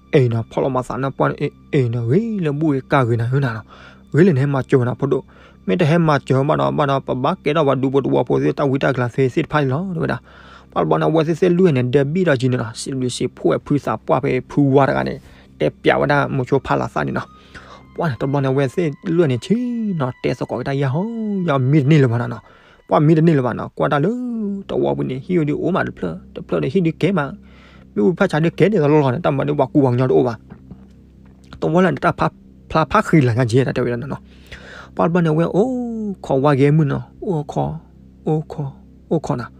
အ့ၣ်နီၤ ဖီၣ်လီၤမၤသးနီၤ ပှၤ အ့ၣ်နီၤ ဂ့ၤလၢဘူၣ်ဂ့ၤကၢ်ဂ့ၤနၤဧၢနၤနီၤ ဂ့ၤလၢနဟဲမၤစၢၤဝဲနၤဖိဒိၣ် မ့ၢ်တဟဲမၤစၢၤဘၣ်ဒီး ဘၣ်ဒီး ပဘၣ်ကဲထီၣ်ပှၤဒူဖိတဝီဖိသ့ၣ် တၢ်ဝံတၢ်ကျါသ့သ့ၣ်တဖၣ်အံၤလီၤ တဲဝဲဒၣ် ပှၤတဘျီန့ၣ် အဝဲသ့ၣ်သ့ၣ်လွံၢ်န့ၣ် ဒဲးဘံၣ်ဒီးကံန့ၣ်နီၤ စံးဘျုးစံးဖှိၣ်ဝဲဖုသးပှၢ်ဖဲဖုဝါတဂၤန့ၣ် တဲပၠးဝဲဒၣ်မိၤဆိဖးလီၤသၣ်န့ၣ်နီၤ ပှၤန့ၣ် တဘျီန့ၣ် အဝဲသ့ၣ်လွံၢ်န့ၣ် ဆ့ၣ်နီၤ တဲသကိးက့ၤတၢ်ယၢ်ဟီ ယမံတန့ၢ်လၢၤဘၣ်နၤနီၤ ပှၢ်မံတန့ၢ်လၢၤဘၣ်နီၤ, ကွၢ်တၢ်လၢတဝီပူၤန့ၣ် ဟံၣ်ဝဲဒုးအိၣ်မးတဖျၢၣ်, တဖျၢၣ်ဒီးဟံၣ်ဒုးကဲမး, မ့ၣ်အူဖၣ်ဆါဒုးကဲန့ၣ် တလီၢ်လီၢ်န့ၣ် တၢ်မၤဒုးပှၤကူပှၤကညီတအိၣ်ဘၣ်. တဝီလၢန့ၣ် တၢ်ဖျါဖးဃံလၤညါက့ၤ တၢ်တဲဝဲဒၣ်နီၤနီၤ. ပှၢ်တဘျီန့ၣ် အဝဲအိၣ်ခိးဝါက့ၤမုၢ်နီၤ, အိၣ်ခိး, အိၣ်ခိး, အိၣ်ခိးနီၤ,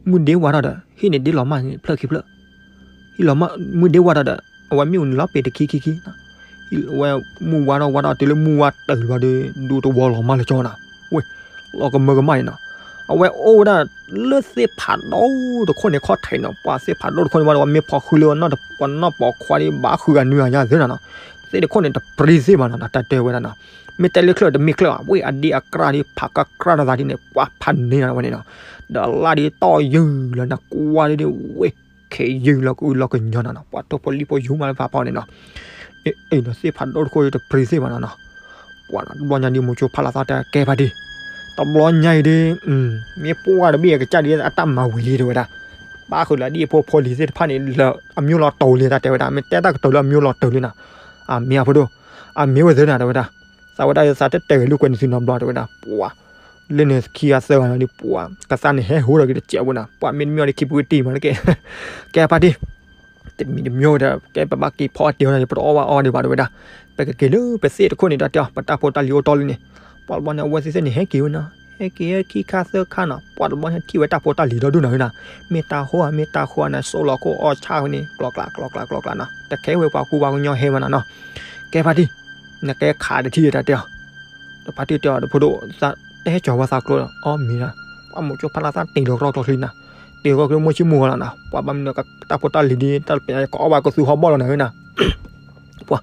မုၢ်ဒ့ဝါထီၣ်ဒီး ဟံၣ်န့ၣ်ဒ့လီၤမၢ်န့ၣ် ဖျၢၣ်ခံဖျၢၣ်, ဟံၣ်လီၤမၢ် မုၢ်ဒ့ဝါထီၣ်ဒီး အဝဲမ့ၣ်အူန့ၣ်လီၤပ့ၤတခံခံခံနီၤ, ဝဲမုၢ်ဝါထီၣ်ဝါထီၣ်တုၤလၢမုၢ်ဝါတၢၤလီၤဒီး ဒူတဝီလီၤမၢ်လၢကၠီနီၤ, ဝဲ လီၤကမၢကမၣ်န့ၣ်နီၤ. အဝဲအိၣ်ဝဲဒၣ်လၢသ့ၣ်ဖးဒိၣ်တခိၣ်န့ၣ်ခီၣ်ထံးနီၤ, ပှၢ်သ့ၣ်ဖးဒိၣ်တခိၣ်န့ၣ် ပှၢ်ဒီးပှၤမ့ၢ်ဖီၣ်ဃုလၢ ပှၤနီၢ်ပိာ်ခွါဒ်ဘၣ်ဃုဂၤနွံဂၤညါသ့နီၤနီၤ, သ့ၣ်တခိၣ်န့ၣ်တပြံသ့ၣ်ဘၣ်နီၤနီၤ, တၢ်တဲဝဲဒၣ်နီၤ. မ့ၢ်တဲလၢချၢၣ်တမ့ၢ်ချၢၣ်ဘၣ်, ဝဲအဒ့အကြၢ်ဒ်ဖးကကြၢ်တသးဒ်န့ၣ် ပှၢ်ဖးန့ၢ်နီၤဝဲန့ၣ်နီၤ, ဒီးလၢ်ဒ်တီၢ်ယုၢ်လီၤနီၤ, ကွၢ်ဒ်ဒ်ဝဲ ခဲယုၢ်လီၤကအုလီၤကညီနီၤနီၤ, ပှၢ်တိၢ်ဖိလံၣ်ဖိယူၤမးလၢဖးဖီန့ၣ်နီၤ, အ့ၣ်နီၤ သ့ၣ်ဖးဒိၣ်တခိၣ်တပြံသ့ၣ်ဘၣ်နီၤနီၤ. ပှၢ်နီၤ တဘျီညါဒ်မိၤဆိဖးလၤသၣ်တဲကဲဖါတံၢ်, တဘျီညါအံၤဒ် မ့ၢ်ပှၢ်တဘ့ၣ်အကစၢ်ဒ်အတၢ်မၤဝံၤလံတဲဝဲဒၣ်, ဘၣ်ဃုာ်လၢဒ်အဖိဖိလံၤသ့ၣ်တဖၣ်န့ၣ် လၢအမျိုးလီၤတိၤလံတၢ်တဲဝဲဒၣ်, မ့ၢ်တဲတၢ်ကတိၤလၢအမျိုးလီၤတိၤလံနီၤ, အမ့ၢ်အဖိဒိၣ်, အမ့ၢ်ဝဲသ့ၣ်နီၤတဲဝဲဒၣ်, သးဝဲဒၣ်သးတတဲာ်ဂ့ၤလၢကွဲးနသုနီတဘျီတဲဝဲဒၣ်, ပှၢ် လၢန့ၣ်ခံဂၤသၢဂၤန့ၣ်ဒ်ပှၢ် ကသါန့ၣ်ဟဲဟိဒီးက့ၤတစဲးဖိနီၤ, ပှၢ်မ့တမ့ၢ်အီၤဒ်ခံပူၤတံၢ်မးတက့ၢ်, ကဲဖါတံၢ် တမံၤတမံၤဝဲဒီး ကဲပဘၣ်က့ၤဖီအီၣ်တ့ၢ်အီၤန့ၣ် ပတအီၣ်ဘၣ်အီၣ်ဒံးဘၣ်တဲဝဲဒၣ်, ပကက့ၤလၢပသ့ၣ်တခိၣ်န့ၣ်ဒီးတဲအီၤ ပတၢ်ဖိတၢ်လံၤအိၣ်တီလံန့ၣ်, ပှၢ်တဘျီန့ၣ် အဝဲသ့ၣ်သ့ၣ်န့ၣ် ဟဲက့ၤဝဲနီၤ, ဟဲက့ၤဟဲခံခါသၢခါနီၤ, ပှၢ်တဘျီန့ၣ်ထံၣ်ဝဲတၢ်ဖိတၢ်လံၤဒီဒူၣ်နီၤနီၤ, မ့ၢ်တၢ်ဟိဧါ မ့ၢ်တၢ်ဃိဧါန့ၣ် စိလီၤခိၣ်အီၣ်ဆၣ်ဝဲန့ၣ် ကျီကျး ကျီကျး ကျီကျးနီၤ, တခဲဝဲပှၤကူပှၤကညီဟဲမးနီၤနီၤ, ကဲဖါတံၢ် နကဲခးတထံၣ်တၢ်တဲအီၤ ဒီးဖါတံၢ်တဲအီၤ ဒီးဖိဒိၣ် သးတဲကၠီၤဝဲသးကျိဒီး အီၣ်မ့ၤနီၤ, ပှၢ်မိၤဆိဖးလၤသၣ်တ့ၢ်လီၤကလီကျီချံနီၤ, တ့ၢ်လီၤကျီချံမုၢ်ဆ့ၣ်မုၢ်ဂီၤလီၤနီၤ, ပှၢ်ဘၣ်မနုၤ တၢ်ဖိတၢ်လံၤဒ် တၢ်တပျးကအီၣ်ဘၣ်ကသူဟီၣ်ဘီၣ်လီၤနီၤနီၤ, ပှၢ်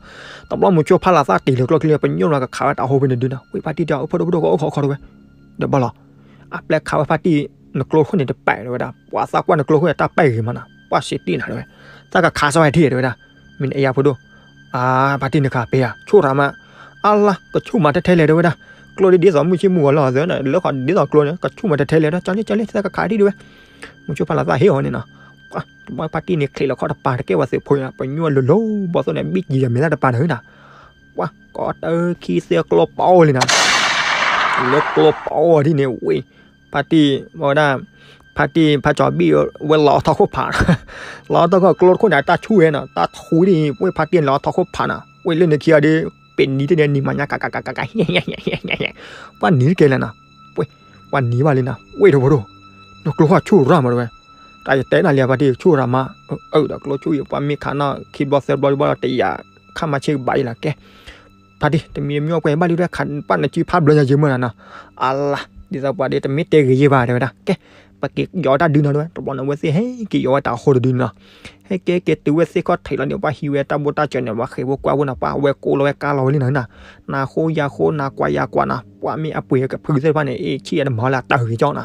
တဘျီမိၤဆိဖးလၤသၣ်တ့ၢ်လီၤကျီချံ ပညိၣ်နီၤကခးဝဲတၢ်ဟိဖဲန့ၣ်ဒုနီၤ, ဝံၢ်ဖါတံၢ်တဲအီၤ ဖိဒိၣ်ဖိဒိၣ်ကအိၣ်ခိးခီတဝဲ, ဒီးဘၣ်လီၤ, အပျဲခးဝဲဖါတံၢ် နကျိခိၣ်န့ၣ်တပဲာ်တဲဝဲဒၣ်, ပှၢ်သးကွၢ်နကျိခိၣ်န့ၣ်တၢ်ပဲာ်ဂ့ၤမးနီၤ, ပှၢ်စံးတံၢ်နၤတဲဝဲ, သးကခးစၢ်ဝဲထံၣ်တဲဝဲဒၣ်, မ့ၢ်နအဲၣ်ယၤဖိဒိၣ် အါ ဖါတံၢ်နခးပ့ၤဧါ ဆိၣ်ရၤမး, အါလါ ကဆူၣ်မးထဲထဲလဲၣ်တဲဝဲဒၣ်, ကျိဒ်ဒ်သိးမုၢ်ဆ့ၣ်မုၢ်ဂီၤလီၤသၢန့ၣ် လၢခီဒ်သိးကျိန့ၣ် ကဆူၣ်မးထဲထဲလဲၣ်ဒီး ကၠီလံ ကၠီလံ သးကခးဒံးတဲဝဲ, မိၤဆိဖးလၤသၣ်ဟ့ၣ်အီၤန့ၣ်နီၤ, ပှၢ်တဘျီဖါတံၢ်န့ၣ် ချံးလီၤခီၣ်တပၤ တကဲဝဲသုးဖိနီၤ, ပညိၣ်လိၤလိၤ ဘီသိၣ်န့ၣ် ဘံၣ်ကံဒီးမဲာ်သၣ်တပၤတဟၢနီၤ, ပှၢ် ကီတၢ်ခံသၢကျိပအီၣ်လံနီၤ, လၢကျိပအီၣ်ဒ်န့ၣ် ဝံၢ် ဖါတံၢ် ဝဲဒၣ် ဖါတံၢ် ဖါကၠီၤဘံၣ်ဝဲလီၤအီၣ်ထီၣ်ခိၣ်ဖး, လီၤအီၣ်ထီၣ်ခိၣ်ကျိတခိၣ်န့ၣ် အတၢ်ဆူၣ်ဝဲနီၤ, တၢ်ဆူၣ်ဒ်အံၤ ဝဲဖါတံၢ်လီၤအီၣ်ထီၣ်ခိၣ်ဖးနီၤ, ဝဲလၢန့ၣ်ခံဂၤဒီး ပ့ၤနံၤတန့ၣ်နံၤမးညါကကကကက ပှၢ်နံၤတကဲလၢၤနီၤ, ပှၢ်နံၤဘၣ်လံနီၤ, ဝဲဒီးဖိဒိၣ် နကျိဟီၣ်ဆူၣ်ရၤမးတဲဝဲ, တၢ်ယတဲနၤလံ ဖါတံၢ် ဆူၣ်ရၤမး, အၢ ဒီးကျိဆူၣ်အံၤ ပှၢ်မ့ၢ်ခးနီၣ်ခံဘျီသၢဘျီဒ်ဘၣ်ဒီးတယာ် ခါမၤဆ့ကဘၣ်အံၤလီၤကဲ ဖါတံၢ် တမံၤတမံၤအီၣ်ပှဲၤဘၣ်လံ ဒွဲခးပှၢ်နစုဖးဘျီညါယံာ်မးနီၤနီၤ, အလါ ဒ်သိးပှၤဒ် တမ့ၢ်တဲဂ့ၤယဲဘၣ်တဲဝဲဒၣ် ကဲ ပက့ၤယီၤတၢ်ဒုနီၤတဲဝဲ, တဘျီန့ၣ် အဝဲသ့ၣ်ဟဲက့ၤယီၤဝဲတၢ်ဟိတဒုနီၤ, ဟဲက့ၤက့ၤတုၤဝဲသ့ၣ်ခီၣ်ထံးလီၤန့ၣ် ပှၢ်ဟံးဝဲတၢ်ဘိၣ်တၢ်စၢၤန့ၣ် ပှၢ်ဃ့ၢ်ဖိကွၢ်ဖိနီၤ, ပှၢ်ဝဲကိးလီၤဝဲကါလီၤဝဲလံနီၤနီၤ, နၤဃိယၤဃိ နၤကွၢ်ယၤကွၢ်နီၤ, ပှၢ်မ့ၢ်အပှ့ၤကဖုသ့ၣ်တဖၣ်န့ၣ် အ့ၣ်ဆံၣ်အတမၤလၢအတၢ်ဂ့ၤကၠီနီၤ,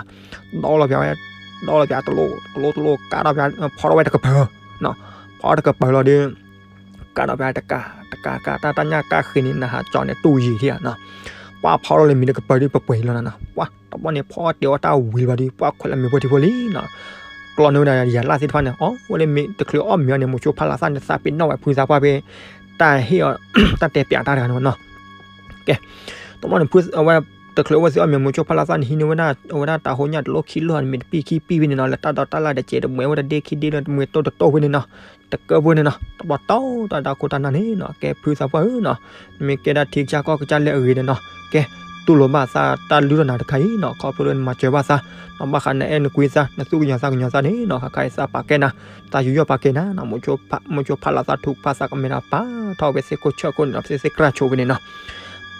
ဒီလီၤပၠးဝဲ ဒီလီၤပၠးတလိၣ်တလိၣ်တလိၣ် ကါဒီးပၠး ဖီထီၣ်ဝဲတကပၤ နီၤ, ဖီတကပၤလီၤဒီး ကါဒီးပၠးတကး တကးကး တၢ်တၢ်ညၣ်ကၣ်ဃ့န့ၣ် နဟးကၠီန့ၣ် တူၢ်ယံာ်ထံဧါနီၤ, ပှၢ်ဖီထီၣ်လၢမံၤတကပၤဒ်ပပှဲၤလီၤနီၤနီၤ, ပှၢ်တဘျီန့ၣ် ဖီတ့ၢ်အီၣ်တၢ်ဝံၤလီၤဒီး ပှၢ်ခွဲးလၢမ့ၤဖိထံဖိလံနီၤ, ကျီန့ၢ်ဝဲဒၣ်ယၤလၢ်သ့ၣ်တဖၣ်န့ၣ် အီၣ်ဝဲလၢမ့ၤတချုးအီၣ်မ့ၤအီၤန့ၣ် မိၤဆိဖးလၤသၣ်န့ၣ် သးပ့ၤနီၣ်ဝဲဖုသးပှၢ်ဖဲ တၢ်ဟ့ၣ်အီၤ တၢ်တဲပၠးတၢ်တဂၤန့ၣ်နီၤ ကဲ တဘျီန့ၣ် ဖု အဝဲ တချုးအဝဲသ့ၣ်အီၣ်မ့ၤ မိၤဆိဖးလၤသၣ်န့ၣ် ဟံးန့ၢ်ဝဲဒၣ် အဝဲဒၣ်တၢ်ဟိညၣ်တလိၣ်ခံလိၢ်န့ၣ် မ့ၢ်တပံၢ်ခံပံၢ်ဖဲန့ၣ်နီၤ, လၢတၢ်ဒီးတၢ်လၢ်တစဲးတမှဲဝဲတဒ့ခံဒ့လၢ တမှဲတိၢ်တတိၢ်ဖဲန့ၣ်နီၤ, တကၢၢ်ဖဲန့ၣ်နီၤ, တဘျီတီတၢ်ဒၣ်ခိၣ်တၢ်နၢ်န့ၣ်နီၤ, ကဲဖုသးပှၢ်ဧၢနီၤ, နမ့ၢ်ကဲဒၣ်ထံကစၢ်ကီၢ်ကစၢ်လၢအဂ့ၤန့ၣ်နီၤ, ကဲ တူၢ်လိာ်ဘၣ်သးတၢ်လုၢ်ထီၣ်နၤတခါအံၤနီၤ, ခီဖျိလၢနမၤစၢၤဘၣ်သး, နဘၣ်ဃးနအဲၣ်နကွံသး နသူၣ်ကညီၤသးကညီၤသးန့ၣ်နီၤ, ခါခါအံၤသးပာ်ကဲနၤ, တၢ်ယူးယီၣ်ပာ်ကဲနၤနီၤ, မိၤဆိဖးလၤသၣ်ထုကဖၣ်သးကမဲာ်တၢ်ပာ်ထီၣ်ဝဲသ့ၣ်ခိၣ်ဆၢခိၣ်န့ၣ်နီၤ, ပသ့ၣ်သ့ၣ်ကြၢ်ဆိးဖဲန့ၣ်နီၤ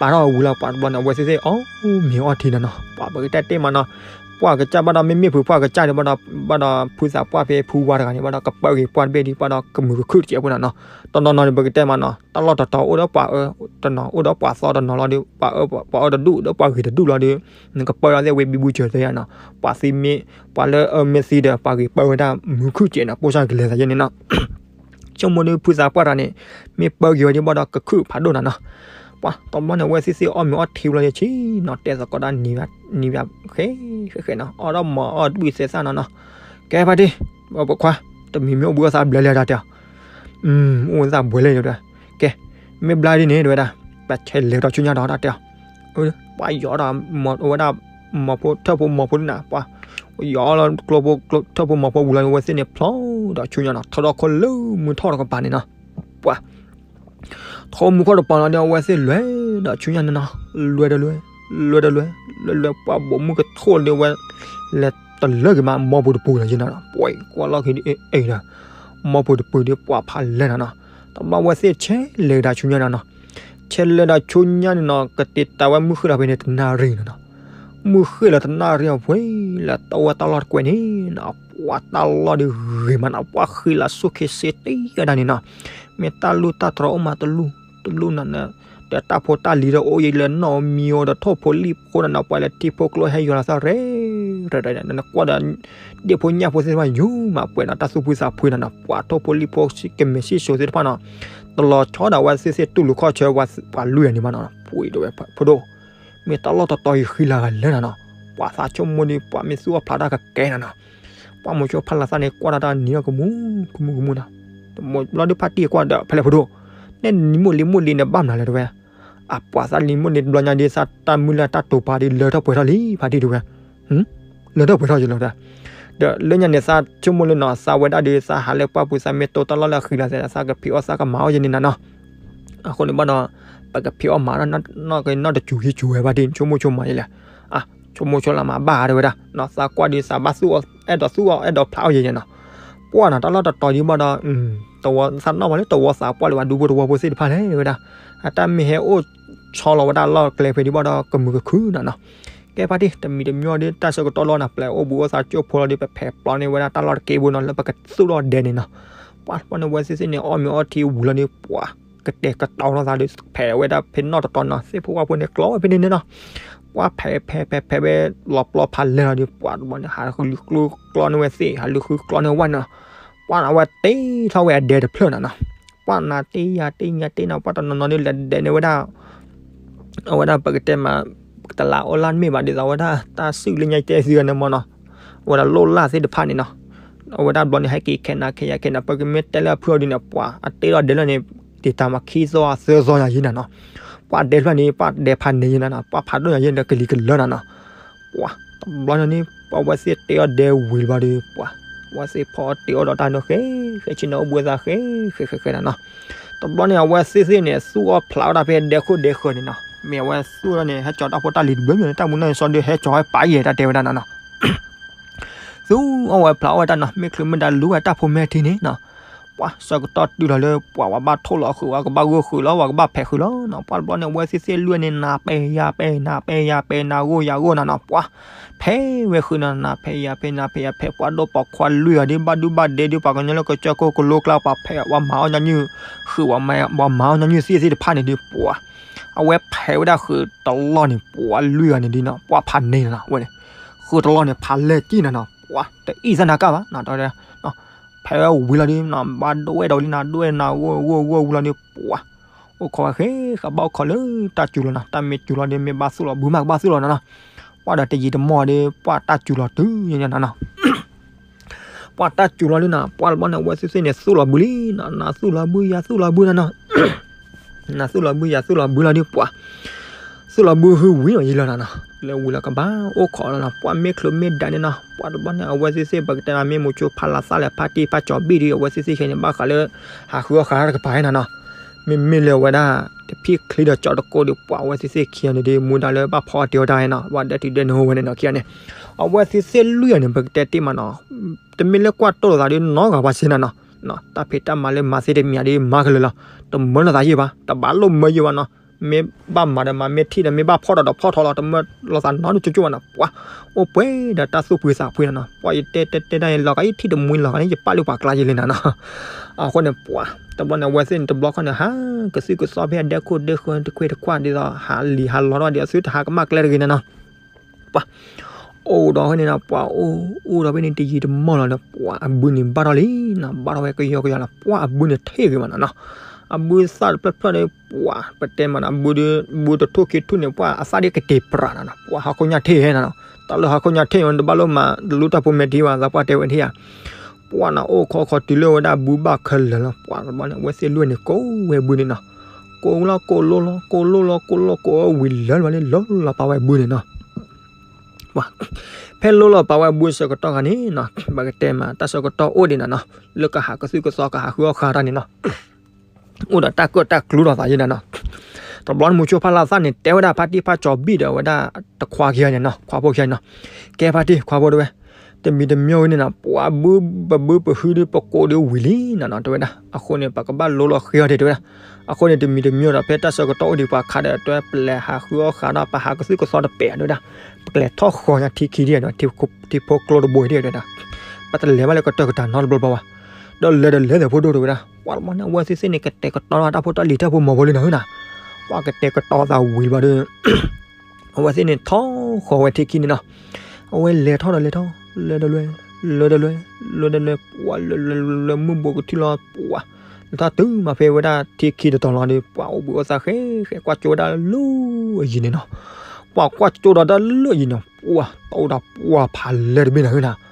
ပာ်ထီၣ်ဝံၤလီၤ ပှၤတဘျီန့ၣ် အဝဲသ့ၣ်သ့ၣ် အီၣ်မ့ၤအီထံနီၤနီၤ, ပှၤပကတဲတ့ၢ်မးနီၤ, ပှၤကစၢ်ဘၣ်ဒီး မ့မ့ၢ်ဖုပှၢ်ကစၢ်န့ၣ်ဘၣ်ဒီး ဘၣ်ဒီးဖုသးပှၢ်ဖဲဖုဝါတဂၤန့ၣ် ဘၣ်ဒီးကပၢဂ့ၤပှၢ်တဘ့ၣ်ဒီး ဘၣ်ဒီးကမုာ်ကခုၣ်တစဲးဖိနီၤနီၤ, တနီၤနီၤန့ၣ် ပကတဲမးနီၤ, တၢ်လီၢ်တတီၤအိၣ်ဒီးပှၤအၢတနီၤ အိၣ်ဒီးပှၤသီတနီၤလီၤဒီး ပှၤအၢ ပှၤအၢတဒူၣ်ဒီးပှၤဂ့ၤတဒူၣ်လီၤဒီး နကပၢလီၤသ့ၣ်ဝဲဘံဘူစၢၤသ့ၣ်နီၤ, ပှၤသံမ့ၢ် ပှၤလၢအမ့ၢ်သံဒီး ပှၤဂ့ၤပၢဝဲဒၣ်မုာ်ခုၣ်စဲးနီၤ, ပိၢ်စၢ်ကလဲၤသးယဲန့ၣ်နီၤ ဆိကမိၣ်ဒီးဖုသးပှၢ်တဂၤန့ၣ် မ့ၢ်ပၢက့ၤဝဲဒၣ်ဘၣ်ဒီးကခုၣ်ဖးဒိၣ်နၤနီၤ, ပှၤတဘျီန့ၣ် အဝဲသ့ၣ်သ့ၣ်အီၣ်မ့ၤအီထံဝံၤလီၤယဲဆံနီၤ, တဲသကိးဒၣ်နံၤဘၣ်နံၤဘၣ်ဃဲဃဲဃဲနီၤ, အီၣ်ဒီးမၤအီၣ်ဘှံးသဲးသၣ်နီၤနီၤ, ကဲဖါတံၢ် ပခွါ တမံၤမ့ၢ်အိၣ်ဘှံးအီၣ်သးဘျဲလဲၣ်ဒၣ်တဲအီၤ, အိၣ်သးဘှဲလဲၣ်တဲ, ကဲ မ့ၢ်ဘျါဒ်န့ၣ်တဲဝဲဒၣ်, ပဆဲးလဲၤကဒီးဆူညါဒီးတၢ်တဲအီၤ, ပှၤယီၤဒီး မ့ၢ်ဝဲဒၣ် ထၢၣ်ဖိမီၤဖိဒ်နၤ ပှၤ ယီၤလီၤကျိဖိ ထၢၣ်ဖိမီၤဖိဝံၤလီၤန့ၣ် အဝဲသ့ၣ်န့ၣ်ဖျီဒီးဆူညါနီၤ ထီထီၣ်ခီလၢမုၢ်ထီၣ်တကပၤန့ၣ်နီၤ ပှၤ ထီမုၢ်ခီၣ်တပၤလီၤဒီး အဝဲသ့ၣ်လဲၤဒီးဆူညါန့ၣ်နီၤ လဲၤဒီးလဲၤ လဲၤဒီးလဲၤ လဲၤလဲၤ ပှၤဘိးမုၢ်ကထိၣ်ဒီးဝဲ လဲၤတလၢက့ၤမး မီၢ်ပူၤတပူၤလီၤယဲနီၤ ပှၤကွၢ်လီၢ်ခံဒီး အဲၣ်ဒီး မီၢ်ပူၤတပူၤဒီး ပှၤဖးလဲၤနၤနီၤ တဘျီအဝဲသ့ၣ်ဆဲးလဲၤကဒါဆူညါန့ၣ်နီၤ ဆဲးလဲၤဒီးဆူညါန့ၣ်နီၤ ကတဲာ်တၢ်ဝဲမုၢ်ဃ့ၢ်လီၤဖဲန့ၣ်တနၣ်ရံၣ်န့ၣ်နီၤ မုၢ်ဃ့ၢ်လီၤတနၣ်ရံၣ်အဖှ့လၢတၢ်ဝဲတၢ်လီၢ်တကွဲးန့ၣ်နီၤ ပှၤတၢ်လီၢ်ဒီးဂ့ၤမးနီၤ ပှၤဃ့လးဆိၣ်ခ့စ့တ့ၢ်ဝဲဒၣ်န့ၣ်နီၤ မ့ၢ်တၢ်လူၢ်တၢ်တြီၤအိၣ်မးတလူၢ် တလူၢ်နီၤ ဒီးတၢ်ဖိတၢ်လံၤဒီးအိၣ်ယံၤလၢနီၣ်မံၤအိၣ်ဒီးထိၣ်ဖိလံၣ်ဖိနီၤနီၤ ပှၤလၢထံဖိကျိဟဲယွၤလီၤသးရဲၣ် ရဲၣ်ရဲၣ် နကွၢ်ဒီး ဒ့ၣ်ဖိညၣ်ဖိသ့ၣ်တဖၣ်ယိာ်မးပှဲၤနီၤ တၢ်သူၣ်ဖှံသးဖှံနီၤနီၤ ပှၤထိၣ်ဖိလံၣ်ဖိကမဲာ်စံၣ်စိၤသ့ၣ်တဖၣ်နီၤ တလီၤဆီဒၣ်ဝဲသ့ၣ်သ့ၣ်တူၢ်လိာ်ခီၣ်ဆၢဝဲပှၤလွံၢ်ဂၤန့ၣ်မးနီၤ ပှ့ၤဒိၣ်ဝဲဖိဒိၣ် မ့ၢ်တၢ်လီၢ်တတီၤယံၤဃံလၤဂၤလၢနီၤနီၤ ပှၤသးဆိကမိၣ်ဒီး ပှၤမ့ၢ်သူၣ်အီၣ်ဖျးတၢ်ကကဲနီၤနီၤ ပှၤမိၤဆိဖးလီၤသးန့ၣ် ကွၢ်တၢ်တၢ်နံၤအီၣ်ကမူ ကမူကမူနီၤ တဘျီဒီးဖါတံၢ်ကွၢ်ဒီး ဖဲလဲၣ်ဖိဒိၣ် နဲနံၤမိၢ်လံမိၢ်လံန့ၣ်ဘၣ်မနုၤလဲၣ်တဲဝဲ အပှၤသးလံၤမိၢ်လံတဘျီညါဒီး သးတၢ်မုၢ်လၢ်တၢ်တိာ်ပာ်ဒီး လၢထီၣ်ပှဲၤထီၣ်လံ ဖါတံၢ်တဲဝဲ လၢထီၣ်ပှဲၤထီၣ်ယလီၤ ဒီးလၢညါန့ၣ် သးဆိကမိၣ်လၢနီၤ သးဝဲဒၣ်ဒီး သးဟးလၢပှၢ်ပူၤ သးမ့ၢ်တိတၢ်လီၢ်လၢအဃံလၤသး သးကဖံးအီၣ်သးကမၤအီၣ်ယဲန့ၣ်နီၤနီၤ အဃိန့ၣ်ဘၣ်ဒီး ပကဖံးအီၣ်မၤအီၣ်နီၢ်က့နီၢ်တစူၤဟံစူၤဝဲဘၣ်ဒ် ဆိကမိၣ်ဆိကမးယဲလဲၣ် ဆိကမိၣ်ဆိလၢမၤဘၣ်တဲဝဲဒၣ် သးကွၢ်ဒီးသးဘၣ်သူၣ်အီၣ် အဲၣ်ဒိးသူၣ်အီၣ်အဲၣ်ဒိးဖျးအီၣ်ယဲယဲနီၤ ပှၢ်နီၤ တၢ်လီၢ်တတီၤဒ်ဘၣ်ဒီး သးနီၣ်ဘၣ်လၢတဝီသးပှၢ်လၢၤဘၣ် ဒူဖိတဝီဖိသ့ၣ်တဖၣ်လဲၣ်ဝဲဒၣ် အတၢ်မ့ၢ်ဟဲအိၣ်ဆီလီၤဝဲဒၣ်လီၢ်ကျဲဖဲဒ်ဘၣ်ဒီး ကမုာ်ကခုနီၤနီၤ ကဲဖါတံၢ် တမံၤတမံၤဒီး တၢ်ဆၢကတီၢ်လီၤနီၤ ပျဲအိၣ်ဘူးအိၣ်သးကၠိဖိလီၤဒီး ပဖဲးပျီန့ၢ်ဝဲဒၣ်တၢ်လီၢ်တက့ၢ်ဘိနီၤ လၢပကသူၣ်ထီၣ်ဒဲန့ၣ်နီၤ ပှၤတဘျီန့ၣ် အဝဲသ့ၣ်သ့ၣ်န့ၣ် အီၣ်မ့ၤအီထံဝံၤလီၤဒီး ပှၤကတဲာ်ကတီၤလီၤသးဒီး ဖဲးဝဲဒၣ်ဖဲနီၣ်တတီၤနီၤ သ့ၣ်ဖိဝၣ်ဖိန့ၣ် ကျီဝဲဖဲန့ၣ်န့ၣ်နီၤ ပှၤဖဲးဖဲးဖဲးဖဲးဝဲ လီၤပျီဖးလဲၢ်လီၤဒီး ပှၤတဘျီန့ၣ် ဟးလူၤကျီန့ၢ်ဝဲသ့ၣ် ဟးလူၤဃုကျီန့ၢ်ဝၣ်နီၤ ပှၤန့ၣ် အဝဲတ့ထီၣ်ဝဲအဒဲတဖျၢၣ်နီၤနီၤ ပှၤနၤတ့ယၤတ့ညါတ့နီၤ ပှၤတနီၤနီၤဒီး လဲၤဒဲးန့ၢ်ဝဲဒၣ် အဝဲဒၣ်ပကတဲမး တလးအိၣ်လၢ်မ့ၢ်ဘၣ်ဒ်သိးဝဲဒၣ် တၢ်စုၣ်လၢညါတဲသ့ဂၤန့ၣ်မးနီၤ အဝဲဒၣ်လိၣ်လၢ်သ့ၣ်တဖၣ်န့ၣ်နီၤ အဝဲဒၣ်ဘျီန့ၣ် ဟဲက့ၤခဲနၤခဲယၤခဲနၤ ပကမ့ၢ်တဲလၢအဖုအီၤဒ်န့ၣ် ပှၤအတ့ထီၣ်ဒဲးလၢန့ၣ် တ့တၢ်မၤခံသီသၢသီယၤယံၤနၤနီၤ ပှၤဒဲးတဖျၢၣ်န့ၣ် ပှၤဒဲးဖးန့ၢ်ယံၤနၤနီၤ ပှၤဖးဒိၣ်ယၤယံၤဒီးကလံၤကလၢနၤနီၤ ပှၤတဘျီန့ၣ်န့ၣ် ပှၤဝဲသ့ၣ်တ့အီၣ်ဒဲးဝံၤလၢၤဘၣ်ဒီး ပှၤ ဝဲသ့ၣ်ဖီအီၣ်တ့အီၣ်ဒီးတၢ်နီၢ်ဃဲ ဃဲဆ့ၣ်နီၤအိၣ်ဘှံးသးဃဲ ဃဲဃဲဃဲနၤနီၤ တဘျီန့ၣ် အဝဲသ့ၣ်သ့ၣ်န့ၣ် သူၣ်အီၣ်ဖျးအီၣ်တၢ်ဖဲဒဲခိၣ်ဒဲဃၢၤန့ၣ်နီၤ မ့ၢ်အဝဲသူၣ်လီၤန့ၣ် ဟဲကၠီၤတၢ်ဖိတၢ်လံၤတဘျီမ့ၢ်န့ၣ် တၢ်မူနီၢ်စီဒီးဟဲကၠီၤဝဲပာ်ယဲၢ်တၢ်တဲဝဲဒၣ်နၤနီၤ သူၣ်အီၣ်ဝဲဖျးအီၣ်ဝဲတၢ်နီၤ မ့ၢ်ချုးမ့ၢ်ဒၣ်လူဝဲတၢ်ဖိမဲာ်ထံန့ၣ်နီၤ ပှၤဆၢကတီၢ်တုၤလီၤလၢ ပှၤဝဲဘၣ်ထိၣ်လီၤဃုာ် ဝဲကဘၣ်ဂိၢ်ဃုာ်လီၤ ဝဲကဘၣ်ဖဲးဃုာ်လီၤနီၤ ပှၤတဘျီန့ၣ် အဝဲသ့ၣ်သ့ၣ်လွံၢ်န့ၣ် နၤပဲယၤပဲ နၤပဲယၤပဲ နၤဂိၢ်ယၤဂိၢ်နၤနီၤ ပှၤ ဖဲးဝဲဃုာ်နီၤ နၤဖဲးယၤဖဲး နၤဖဲးယၤဖဲး ပှၤဒိၣ်ပိာ်ခွါလွံၢ်ဂၤဒ် ဘၣ်ဒူဘၣ်ဒဲဒ် ပှၤကညီလၢကစၢၢ်ခိၣ်ကလိကျါ ပှၤဖဲး ပှၤမၤအီၣ်ညီနုၢ် ဃုာ် ပှၤမၤအီၣ်ညီနုၢ်သ့ၣ်သ့ၣ်တဖၣ်န့ၣ်ဒ် ပှၤ အဝဲဖဲးဝဲဒၣ်ဃုာ်တလီၢ်န့ၣ် ပှၤလွံၢ်ဂၤန့ၣ်ဒ်နီၤ ပှၤဖးန့ၢ်နီၤနီၤ အဝဲန့ၣ် ဃုာ်တလီၢ်န့ၣ် ဖးလဲၢ်ကံၣ်နၤနီၤ ပှၤတအံၣ်သနာ်က့ဘၣ်နီၤ ဖဲးဝဲဝံၤလီၤဒ်နီၤ ဘၣ်ဒိၣ်ဝဲဒီးလံနၤ ဒိၣ်ဝဲနၤ ဂိၢ်ဂိၢ်ဂိၢ်ဝံၤလီၤဒ် ပှၤ အိၣ်ခိးဝဲဃဲ ကဘၣ်အိၣ်ခိးလၢတၢ်စူၤလီၤနီၤ တၢ်မ့ၢ်စူၤလီၤဒီး မ့ၢ်ဘၣ်သူၣ်လီၤဘုမး ကဘၣ်သူၣ်လီၤနီၤနီၤ ပှၤဒီးတယံာ်တမီၢ်ဒီး ပှၤတၢ်စူၤလီၤတုၤညါနီၤနီၤ ပှၤတၢ်စူၤလီၤလံနီၤ ပှၤတဘျီန့ၣ် အဝဲသ့ၣ်သ့ၣ်န့ၣ် သူၣ်လီၤဘုလံနီၤ နၤသူၣ်လီၤဘု ယၤသူၣ်လီၤဘုနီၤနီၤ နၤသူၣ်လီၤဘု ယၤသူၣ်လီၤဘုလီၤဒ်ပှၤ သူၣ်လီၤဘုဟုဝံၤနီၤ ယံၤလီၤနီၤနီၤ လၢဝံၤလီၤကဘၣ်အိၣ်ခိးလီၤနီၤ ပှၤမ့ၢ်ချုးမ့ၢ်ဒးန့ၣ်နီၤ ပှၤတဘျီန့ၣ် အဝဲသ့ၣ်သ့ၣ် ပကတဲမ့ၢ်မိၤဆိဖးလီၤသးလဲၣ် ဖါတံၢ်ဖါကၠီၤဘံၣ်ဒီး အဝဲသ့ၣ်သ့ၣ်ခဲန့ၣ် ဘၣ်ဃးလၢ ဟးဃုအီၣ်ဃးတကပၤနီၤနီၤ မ့မ့ၢ်လၢအဝဲဒၣ် တဖံၣ်ချံဒီးကၠီတကိးဒီး ပှၤအဝဲသ့ၣ်သ့ၣ်ခံဂၤန့ၣ်ဒီး မူဒါလၢဘၣ်ဖီအီၣ်တ့အီၣ်တၢ်နီၤ ပှၤဒဲးတုၤဒဲးနဟိဝဲန့ၣ်နီၤ ခံဂၤန့ၣ် အဝဲသ့ၣ်သ့ၣ်လွံၢ်ဂၤန့ၣ် ပကတဲတ့ၢ်မးနီၤ တမ့ၢ်လၢကွၢ်တိၢ်လိာ်သးဒီးနီတဂၤဘၣ်စ့ၢ်နီၤနီၤ တၢ်ဖံးတၢ်မၤလၢမၤသ့တမံၤဒီး မၤကလၢာ်လီၤ တမၢလီၤသးယံာ်ဘၣ် တဘၣ်လိၣ်မၢယံာ်ဘၣ်နီၤ မ့ၢ်ဘၣ်မၤဒီးမၤ မ့ၢ်ထံၣ်ဒီးမ့ၢ်ဘၣ်ဖီၣ်ဒီးဖီၣ်ထီလီၤ တမၢလီၤသးနီတကၠိၣ်ဘၣ်နီၤ ပှၤ အိၣ်ပှဲၤဒီးတၢ်သူၣ်ဖှံသးဖှံနီၤနီၤ ပှၤယတဲတဲတဲတၢ်န့ၣ် လီၤဂာ်ယထံၣ်တမှံလီၤဂာ်န့ၣ် ယပာ်လုၢ်ပာ်ကျါယလဲၣ်နီၤနီၤ အဃိန့ၣ် ပှၤ တဘျီန့ၣ် အဝဲသ့ၣ်န့ၣ် တဘျီခီန့ၣ် ဟးကသုၣ်ကသီဖဲအဒဲခိၣ်ဒဲဃၢၤတခွ့တခွါဒ်သိး ဟးလံာ်ဟးလီၤထီၣ်ဒ်အသုတဟးကမၣ်ကျဲတဂ့ၤနီၤနီၤ ပှၤ အိၣ်ဒီးဖဲန့ၣ်နီၤ ပှၤအိၣ်အိၣ်ဒီးဖဲန့ၣ် တယံာ်တမီၢ်လီၤဒီး ပှၤအဘုန့ၣ်ဘၣ်ထီၣ်လံနီၤ ဘၣ်ထီၣ်ဝဲကယီကယီလီၤ ပှၤအဘုန့ၣ်ထံၣ်ဂ့ၤမးနီၤနီၤ အဘုသၣ်တဖျၢၣ်ဖျၢၣ်န့ၣ် ပှၤ ပတဲမးနီၤ အဘုဒီး ဘုတထူၣ်ခံထူၣ်န့ၣ် ပှၤအသၣ်ဒ်ကတ့ၤပြးနီၤနီၤ ပှၤဟီၣ်ခိၣ်ညါထံၣ်ဟဲနီၤနီၤ တၢ်လၢဟီၣ်ခိၣ်ညါထံၣ်ဝဲ တဘၣ်လိၣ်မၤတလူတၢ်ဖိမဲာ်ထံဘၣ် သးပှၢ်တဲဝဲထံၣ်ဧါ ပှၤနီၤ အိၣ်ခီခီတုၤလၢဝဲဒၣ်ဘုဘၣ်ခဲလၢာ်လီၤ ပှၤတဘျီန့ၣ် အဝဲသ့ၣ်လွံၢ်န့ၣ် ကိးဝဲဘုန့ၣ်နီၤ ကိးလီၤကိးလိလီၤ ကိးလိလီၤ ကိးလိကိးဝံၤလၢလီၤန့ၣ် လီၤလီၤပာ်ဝဲဘုန့ၣ်နီၤ ပှၤ ဖဲလိလီၤပာ်ဝဲအဘုအဆၢကတီၢ်ခါန့ၣ်နီၤ ပကတဲမး တၢ်ဆၢကတီၢ်အိၣ်ဒံးနၤနီၤ လၢကဟးကသုၣ်ကသီကဟးဃုအီၣ်ဃာ်တၢ်န့ၣ်နီၤ အိၣ်ဒီးတၢ်ကၢၣ်တၢ်ကျူဒီးသးယဲနၤနီၤ. တဘျီန့ၣ် မုဆိဖးလးသၣ်န့ၣ် တဲဝဲဒၣ်ဖါတံၢ်ဖါကၠီၤဘံၣ်ဒီးဝဲဒၣ်တခွါခံဂၤန့ၣ်နီၤ ခွါဖိခံဂၤန့ၣ်နီၤ, ကဲဖါတံၢ်ခွါဖိတဲဝဲ, တမံၤတမံၤဝဲန့ၣ်နီၤ ပှၤဘုပဘုပဟုဒီးပကိးဒီးဝံၤလံနၤနီၤ တဲဝဲဒၣ်. အဃိန့ၣ် ပကဘၣ်လိလီၤဃ့အီၤဒံးတဲဝဲဒၣ်. အဃိန့ၣ် တမံၤတမံၤဒီး ဖဲတၢ်ဆၢကတီၢ်အိၣ်ဒံးပှၤခါဒီး တဲဝဲပလဲၤဟးဃုအီၣ်ဃာ်ဒီး ပဟးကသုၣ်ကသီတပဲာ်တဲဝဲဒၣ်, ပကလဲၤထီၣ်ဃီညါထံခံဒံးဒီး ထံဖိကျိတဘိဒံးတဲဝဲဒၣ်, ပတလဲၤဘၣ်လၢကတၢၢ်ကတၢၢ်နီတဘျီဘျီဘၣ်. ဒီးလဲၤဒီးလဲၤဒီးဖိဒိၣ်တဲဝဲဒၣ် ပှၤတဘျီန့ၣ် အဝဲသ့ၣ်သ့ၣ်န့ၣ် ကတဲာ်ကတီၤတၢ်ဖိတၢ်လံၤတၢ်ဖိမီၤဖိလံနၤဧၢနၤ, ပှၤကတဲာ်ကတီၤသးဝံၤဘၣ်ဒီး အဝဲသ့ၣ်န့ၣ်ထီၣ်ဃီဝဲထံခံန့ၣ်နီၤ, အဝဲလဲၤထီၣ်ဒီးလဲၤထီၣ်, လဲၤဒီးလဲၤ, လဲၤဒီးလဲၤ, လဲၤဒီးလဲၤ, ပှၤလဲၤလဲၤလဲၤလဲၤမုၢ်ဘူးကထံၣ်လီၤ ပှၤ, လဲၤထီၣ်တုၤမးဖဲဝဲဒၣ်ထံခံတတီၤလီၤဒီး ပှၤအိၣ်ဘှံးအိၣ်သါဃဲဃဲ ကွၢ်ကၠိဝဲဒၣ်လၢအယံၤန့ၣ်နီၤ, ပှၤကွၢ်ကၠိဒီးတၢ်လၢအယံၤနီၤ ပှၤတအိၣ်ဒီးပှၤဖးလဲၢ်တဘ့ၣ်နၤဧၢနၤ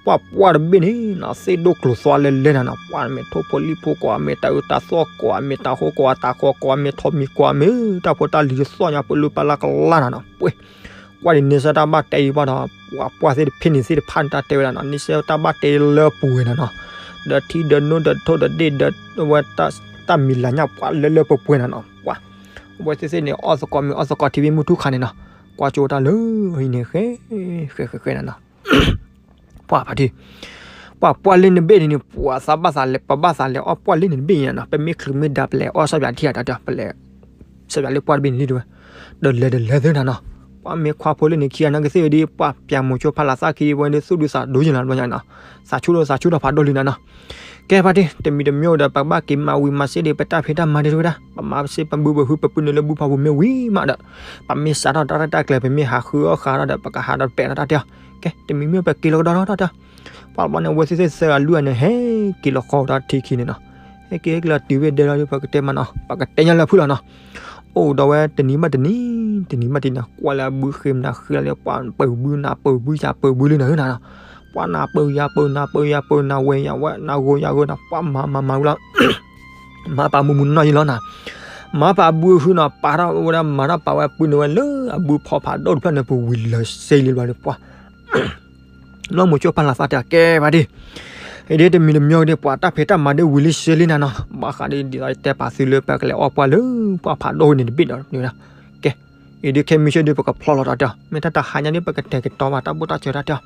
ပှၤပှၢ်တဘ့ၣ်န့ၣ်နီၤ သ့ၣ်ဒိၣ်ကျိၤသွါလဲလဲနၤနီၤ, ပှၤမ့ၢ်ထိၣ်ဖိလံၣ်ဖိကိး မ့ၢ်တၢ်အုးတၢ်သီၣ်ကိး မ့ၢ်တၢ်ဟိကိး တၢ်ဃီကိး မ့ၢ်ထိၣ်မံၤကိး မ့ၢ်တၢ်ဖိတၢ်လံၤတသီၣ်ညါ ပလူပလၢ်ကလၢ်နၤနီၤ, ပှၤ, ကွၢ်ဒ်န့ၣ်စ့ၢ်တၢ်ဘၣ်တဲအံၤဘၣ်ဒီး ပှၤပှၢ်သ့ၣ်တဖ့န့ၣ်သ့ၣ်တဖၣ်န့ၣ် တၢ်တဲဝဲဒၣ်နီၤ န့ၣ်စ့ၢ်တၢ်ဘၣ်တဲလၢပှဲၤနၤနီၤ, ဒီးထံဒီးနိဒီးထိၣ်ဒီးဒ့ၣ်ဒီး ဝဲတၢ်မံၤလၤညါ ပှၤလၢလၢပှဲၤပှဲၤနၤနီၤ, ပှၤ, အဝဲသ့ၣ်သ့ၣ်န့ၣ် အီၣ်သကိးမ့ၤအီၣ်သကိးထံဖံမုၢ်ထူၣ်ခါန့ၣ်နီၤ, ကွၢ်ကၠိတၢ်လၢအံၤန့ၣ်ဃဲ, ဃဲဃဲဃဲနၤနီၤ ပှၤဖါတံၢ်, ပှၤပှၢ်လၢနဘ့ၣ်န့ၣ်န့ၣ် ပှၤသးဘၣ်သးလဲၤ ပဘၣ်သးလဲၤအီၣ်ပှၢ်လၢနဘ့ၣ်ညါနီၤ, ပမ့ၢ်ချုးမ့ၢ်ဒါပလဲၤအီၣ်ဆၣ်ပၠးထံၣ်အတၢ်တဲ ပလဲၤ, ဆၣ်ပၠးလၢပှၢ်တဘ့ၣ်န့ၣ်လံတဲဝဲ, ဒီးလဲၤဒီးလဲၤသ့နၤနီၤ, ပှၤမ့ၢ်ခွါဖိလၢန့ၣ်ခံဂၤနီၢ်ကသ့ၣ်ဝဲဒ် ပှၤပၠးမိၤဆိဖးလးသၣ်ခံဝဲဒ်သူၣ်ဒူသးဒူယလီၤဘျီညါနီၤ, သးဆူၣ်ဒီးသးဆူၣ်ဒီးဖးဒိၣ်လံနၤနီၤ ကဲဖါတံၢ် တမံၤတမံၤဒီး ပကဘၣ်က့ၤမၤဝံၤမၤစ့ဒီး ပတၢ်ဖံးတၢ်မၤဒ်တဲဝဲဒၣ်, ပမၤစ့ပဘုပဟုပပုၢ်နုာ်လၢဘုဖီပူၤမ့ၢ်ဝံၤမးဒီး, ပမ့ၢ်စးထီၣ်တၢ်ရဲၣ်တၢ်ကျဲၤ ပမ့ၢ်ဟးဃုအီၣ်ဃာ်ထီၣ်ဒီး ပကဟးဒီးပဲာ်ဒီးတၢ်တဲအီၤ, ကဲ တမံၤမ့ၢ်ပက့ၤလီၤကဒီးထီၣ်တၢ်, ပှၤတဘျီန့ၣ် အဝဲသ့ၣ်သ့ၣ်သၢဂၤလွံၢ်ဂၤန့ၣ် ဟဲက့ၤလီၤဃီဒီးထံခံန့ၣ်နီၤ, ဟဲက့ၤဟဲက့ၤလီၤတုၤဝဲဒဲလီၤဒီး ပကတဲမးနီၤ ပကတဲညါလၢဖုၣ်လီၤနီၤ, အိၣ်ဒီးဝဲတနံၤဘၣ်တနံၤ, တနံၤဘၣ်တနံၤနီၤ ကွၢ်လၢအဘုဃ့မနၤဃ့လီၤလၢ ပှၤပၢၤဘုနၤပၢၤဘုယၤပၢၤဘုလံနၤဧၢနၤနီၤ ပှၤနၤပၢၤယၤပၢၤ နၤပၢၤယၤပၢၤ နၤဝဲယၤဝဲ နၤဂိယၤဂိနၤ ပှၤမၤမၤမၤဝံၤလီၤ, မၤပာ်မုာ်မုာ်နီၢ်ယံၤလီၤနၤ, မၤပာ်ဘုဟုနီၤ ပာ်ထီၣ်ဝဲဒၣ်မၤထီၣ်ပာ်ဝဲပုၢ်နုာ်ဝဲလၢအဘုဖီဖးဒိၣ်တဖျၢၣ်န့ၣ် ပဝံၤလၢစ့လံဘျီဒီးပှၤ နီၢ်မိၤဆိဖးလးသၣ်တဲကဲဘၣ်ဒ်, အံၤဒ်တမံၤတမံၤဒီး ပှၤတၢ်ဖံးတၢ်မၤဒ်ဝံၤလံစ့လံနၤနီၤ, ဘၣ်ဃးဒ်ဒ်သိးတဲပာ်သုလၢ ပကလဲၤအီၣ်ပှၢ်လၢပှၢ်ဖးဒိၣ်န့ၣ်တဘ့ၣ်ဒီး, ကဲ, အံၤဒ်ခဲမုၢ်ဆ့ၣ်ဒ်ပကဖျီလီၤတၢ်တဲအီၤ မ့ၢ်တၢ်တဟါညါဒ်ပကတဲာ်ကတီၤဘၣ်တၢ်ဘိၣ်တၢ်စၢၤတၢ်တဲအီၤ,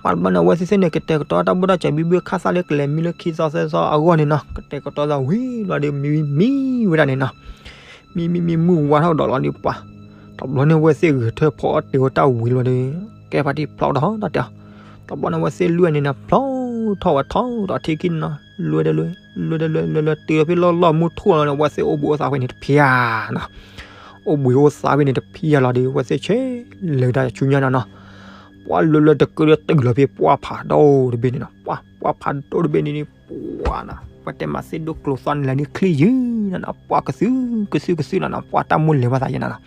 ပှၤတဘျီန့ၣ် အဝဲသ့ၣ်သ့ၣ်န့ၣ် ကတဲာ်ကတီၤတၢ်ဘိၣ်တၢ်စၢၤဘံဘုခါသၣ်လၢ ကလဲၤမံလၢခံသီသၢသီအဂီၢ်န့ၣ်နီၤ, ကတဲာ်ကတီၤသးဝံၤလီၤဒီး မံမံဝဲဒၣ်န့ၣ်နီၤ, မံမံမံမုၢ်ဝါထီၣ်ကဒီးလီၤဒီးပှၤ, တဘျီန့ၣ် အဝဲသ့ၣ်ဂဲၤထၢၣ်ဖီအီၣ်တ့ၤဝဲတၢ်ဝံၤလီၤဒီး, ကဲဖါတံၢ်ဖျီဒီးတၢ်တဲအီၤ, တဘျီန့ၣ် အဝဲသ့ၣ်လွံၢ်ဂၤန့ၣ်နီၤ ဖျီထီၣ်ဝဲထီၣ်ဒီးထံခံန့ၣ်နီၤ, လွဲတလွဲ, လွဲတလွဲ လွဲလွဲတုၤဖဲလီၢ်လီၢ်မုၢ်ထူၣ်လီၤန့ၣ် အဝဲသ့ၣ်အိၣ်ဘှံးအိၣ်သါဖဲန့ၣ်တဖျၢၣ်နီၤ, အိၣ်ဘှံးအိၣ်သါဖဲန့ၣ်တဖျၢၣ်လီၤဒီး အဝဲသ့ၣ်ဆဲးလဲၤတၢ်ဆူညါနီၤနီၤ, ပှၤလွဲလွဲတကၢၢ်ဒီးတုၤလီၤဖဲပှၢ်ဖးဒိၣ်တဘ့ၣ်န့ၣ်နီၤ, ပှၤ ပှၤဖးဒိၣ်တဘ့ၣ်န့ၣ် ပှၤနီၤ ပှၤတဲမၤသ့ၣ်ဒိၣ်ကျိၤသွါန့ၣ်လၢနံၣ်ချံယုာ်နီၤနီၤ, ပှၤကသုကသုကသုနီၤနီၤ, ပှၤတၢ်မိၣ်လဲၤဘၣ်သးယဲနီၤနီၤ,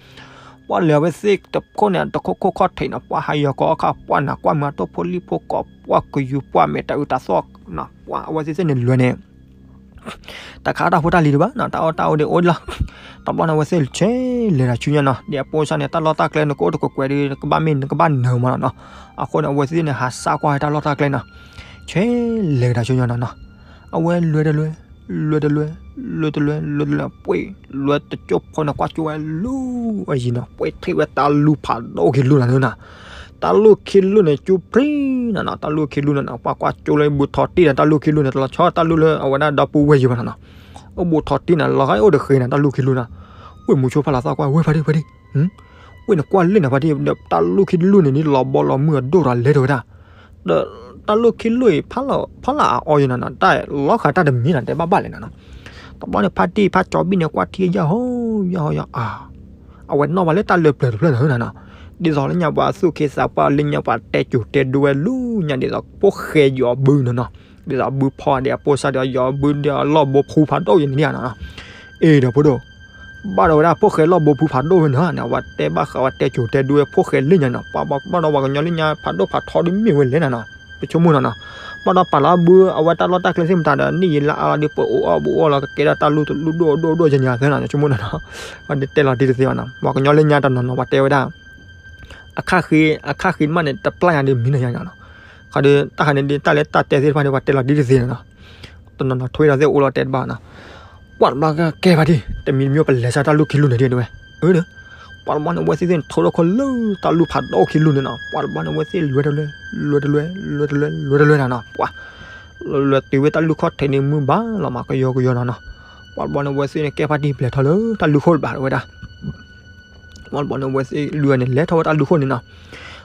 ပှၤလဲၤဝဲသ့ၣ်တခိၣ်န့ၣ် တခိၣ်ခိၣ်ခီၣ်ထံးနီၤ, ပှၤဟးယီၤကီအီၣ်ခါ ပှၤနၤကွၢ်မုာ်အတိၢ်ဖိလံၣ်ဖိကိး ပှၤကယူၤပှၢ်မဲာ်တၢ်အုးတၢ်သီၣ်နီၤ, ပှၤအဝဲသ့ၣ်သ့ၣ်န့ၣ်လွဲန့ၣ် တၢ်ခးတၢ်ဖိတၢ်လံၤတဘၣ်နီၤ, တၢ်အီၣ်တၢ်အီဒ်အိၣ်ဒ်လီၤ, တဘျီန့ၣ် အဝဲသ့ၣ်ဆဲးလဲၤတၢ်ဆူညါနီၤ, ဒ်အပိစၢ်န့ၣ် တၢ်လီၢ်တၢ်ကျဲန့ၣ် ကအိၣ်တကွဲးကွဲးဒီး ကဘၣ်မ့ၢ်နကဘၣ်နၢၤမးနီၤနီၤ, အဃိန့ၣ် အဝဲသ့ၣ်န့ၣ် ဟးစၢ်ကွၢ်ဝဲတၢ်လီၢ်တၢ်ကျဲနီၤ, ဆဲးလဲၤတၢ်ဆူညါနီၤနီၤ, အဝဲလွဲတလွဲ, လွဲတလွဲ, လွဲတလွဲ လွဲတလွဲ ပှ့ၤ လွဲတကၠိၢ်ဖိန့ၣ် ကွၢ်ကၠိၢ်ဝဲလူၤအယံၤနီၤ, ပှ့ၤထံၣ်ဝဲတၢ်လူၢ်ဖးဒိၣ်ခံလူၤနၤနီၤ, တၢ်လူၢ်ခံလူၤန့ၣ် ကၠူပြံနီၤနီၤ, တၢ်လူၢ်ခံလူၤနီၤနီၤ, ပှၤကွၢ်ကၠိၢ်လၢဘုထီတံၢ်ဒီး တၢ်လူၢ်ခံလူၤန့ၣ် တလီၤဆီတၢ်လူၢ်လၢအဝဲဒၣ်ဒီပုၢ်ဝဲၢ်ယံၤဘၣ်နီၤနီၤ, အိၣ်ဘှံးထီတံၢ်န့ၣ် လီၤဂာ်အိၣ်တဃ့နီၤ, တၢ်လူၢ်ခံလူၤနီၤ, ဝ့ၢ်မုဆိဖးလးသီၣ်ကွၢ် ဝ့ၢ်ဖါတံၢ်ဖါတံၢ်, ဝ့ၢ်နကွၢ်လၢနဖါတံၢ် ဒီးတၢ်လူၢ်ခံလူၤန့ၣ် ဒ်လီၤဘီလီၤမုၢ်အဒိၣ်ဒီးလဲၤထီၣ်ဝဲဒၣ်, ဒီးတၢ်လူၢ်ခံလူၤအံၤ ဖးလီၤအီၤယံၤနီၤနီၤ, တၢ်လီၤဃာ်တၢ်တမံၤနီၤ တဲဘၣ်ဘၣ်လဲၣ်နီၤနီၤ, တဘျီန့ၣ် ဖါတံၢ်ဖါကၠီဘံၣ်န့ၣ် ကွၢ်ထံယၢ်ဟီယၢ်ဟီယၢ်အါ အဝဲနီၣ်ဘၣ်လၢတၢ်လၢပျၢၤတဖျၢၣ်နီၤနီၤ, ဒ်သိးလၢညါပှၤသူၣ်က့သးပှၢ်လၢညါပှၤတဲစိၤတဲဒိဝဲလူၤညါ ဒ်သိးဖိၣ်ဃဲယီၤဘုနီၤနီၤ, ဒ်သိးဘုဖီဒီးအပိစၢ်ဒီးယီၤဘုဒီးအလီၢ်ဘိဖူဖးဒိၣ်ယံၤန့ၣ်နီၤနီၤ, အ့ၣ်ဒီးဖိဒိၣ်, ဘၣ်ဒီးဝဲဒၣ်ဖိၣ်ဃဲလီၢ်ဘိဖူဖးဒိၣ်ဝဲန့ၣ်နီၤ, အဝဲတဲဘၣ်ဃးဝဲတဲစိၤတဲဒိဝဲဖိၣ်ဃဲလၢညါနီၤ, ပှၤဘၣ်ဒီးပှၤကညီလၢညါဖးဒိၣ်ဖးထီဒ်မ့ၢ်ဝဲလဲၣ်နီၤနီၤ, ပဆိကမိၣ်နီၤနီၤ, ဘၣ်ဒီးပာ်လီၤအဘုအဝဲတၢ်လီၢ်တၢ်ကျဲသ့ၣ်မတၤဒီး နံၣ်ယံာ်လါအါလီၤဒီး ပအိၣ်အီၣ်ဘှံးအီၣ်လီၤ ကကဲဒၣ်တၢ်လူၢ်တလူၢ်ဒိၣ်ဒိၣ်ဒိၣ်ယဲၢ်ညါသၢနီၤ, ပဆိကမိၣ်နီၤနီၤ, ပှၤတဲလီၤတံၢ်တသ့ဘၣ်နီၤ, ပှၤကညီလၢညါတနီၤနီၤ ပှၤတဲဝဲဒၣ် အခါဃ့ အခါဃ့မးန့ၣ် တပျၢ်ညါဒီးမံနီၤယါနီၤနီၤ. ခီဒီး တၢ်ခါန့ၣ်ဒ်တၢ်လၢတၢ်တဲသ့ၣ်တဖၣ်န့ၣ် ပှၤတဲလီၤဒ်တသ့နီၤနီၤ. တနီၤနီၤထွဲဒီးသ့ၣ်အိၣ်လီၤတဲတဘၣ်နီၤ. ပှၤတဘျီကကဲဖးဒံၣ် တမံၤတမံၤပလဲၤဆါတၢ်လူၢ်ခံလူၢ်န့ၣ်ဒ်တဲဝဲ. အၢ ပှၤတဘျီန့ၣ် အဝဲသ့ၣ်သ့ၣ်န့ၣ် ထိထီၣ်ခီလၢတၢ်လူၢ်ဖးဒိၣ်ခံလူၢ်န့ၣ်နီၤ. ပှၤတဘျီန့ၣ် အဝဲသ့ၣ်လွဲတလွဲ လွဲတလွဲ လွဲတလွဲ လွဲတလွဲနီၤနီၤ. ပှၤ လွဲလွဲတုၤဝဲတၢ်လူၢ်ခီၣ်ထံးန့ၣ် မုၢ်ဘၣ်လီၤမးကယီကယီနီၤနီၤ. ပှၤတဘျီန့ၣ် အဝဲသ့ၣ်န့ၣ် ကဲဖးဒံၣ်ပလဲၤထီၣ်လၢတၢ်လူၢ်ခိၣ်တဘၣ်ဝဲဒၣ် ပှၤတဘျီန့ၣ် အဝဲသ့ၣ်လွံၢ်ဂၤန့ၣ် လဲၤထီၣ်ဝဲတၢ်လူၢ်ခိၣ်န့ၣ်နီၤ.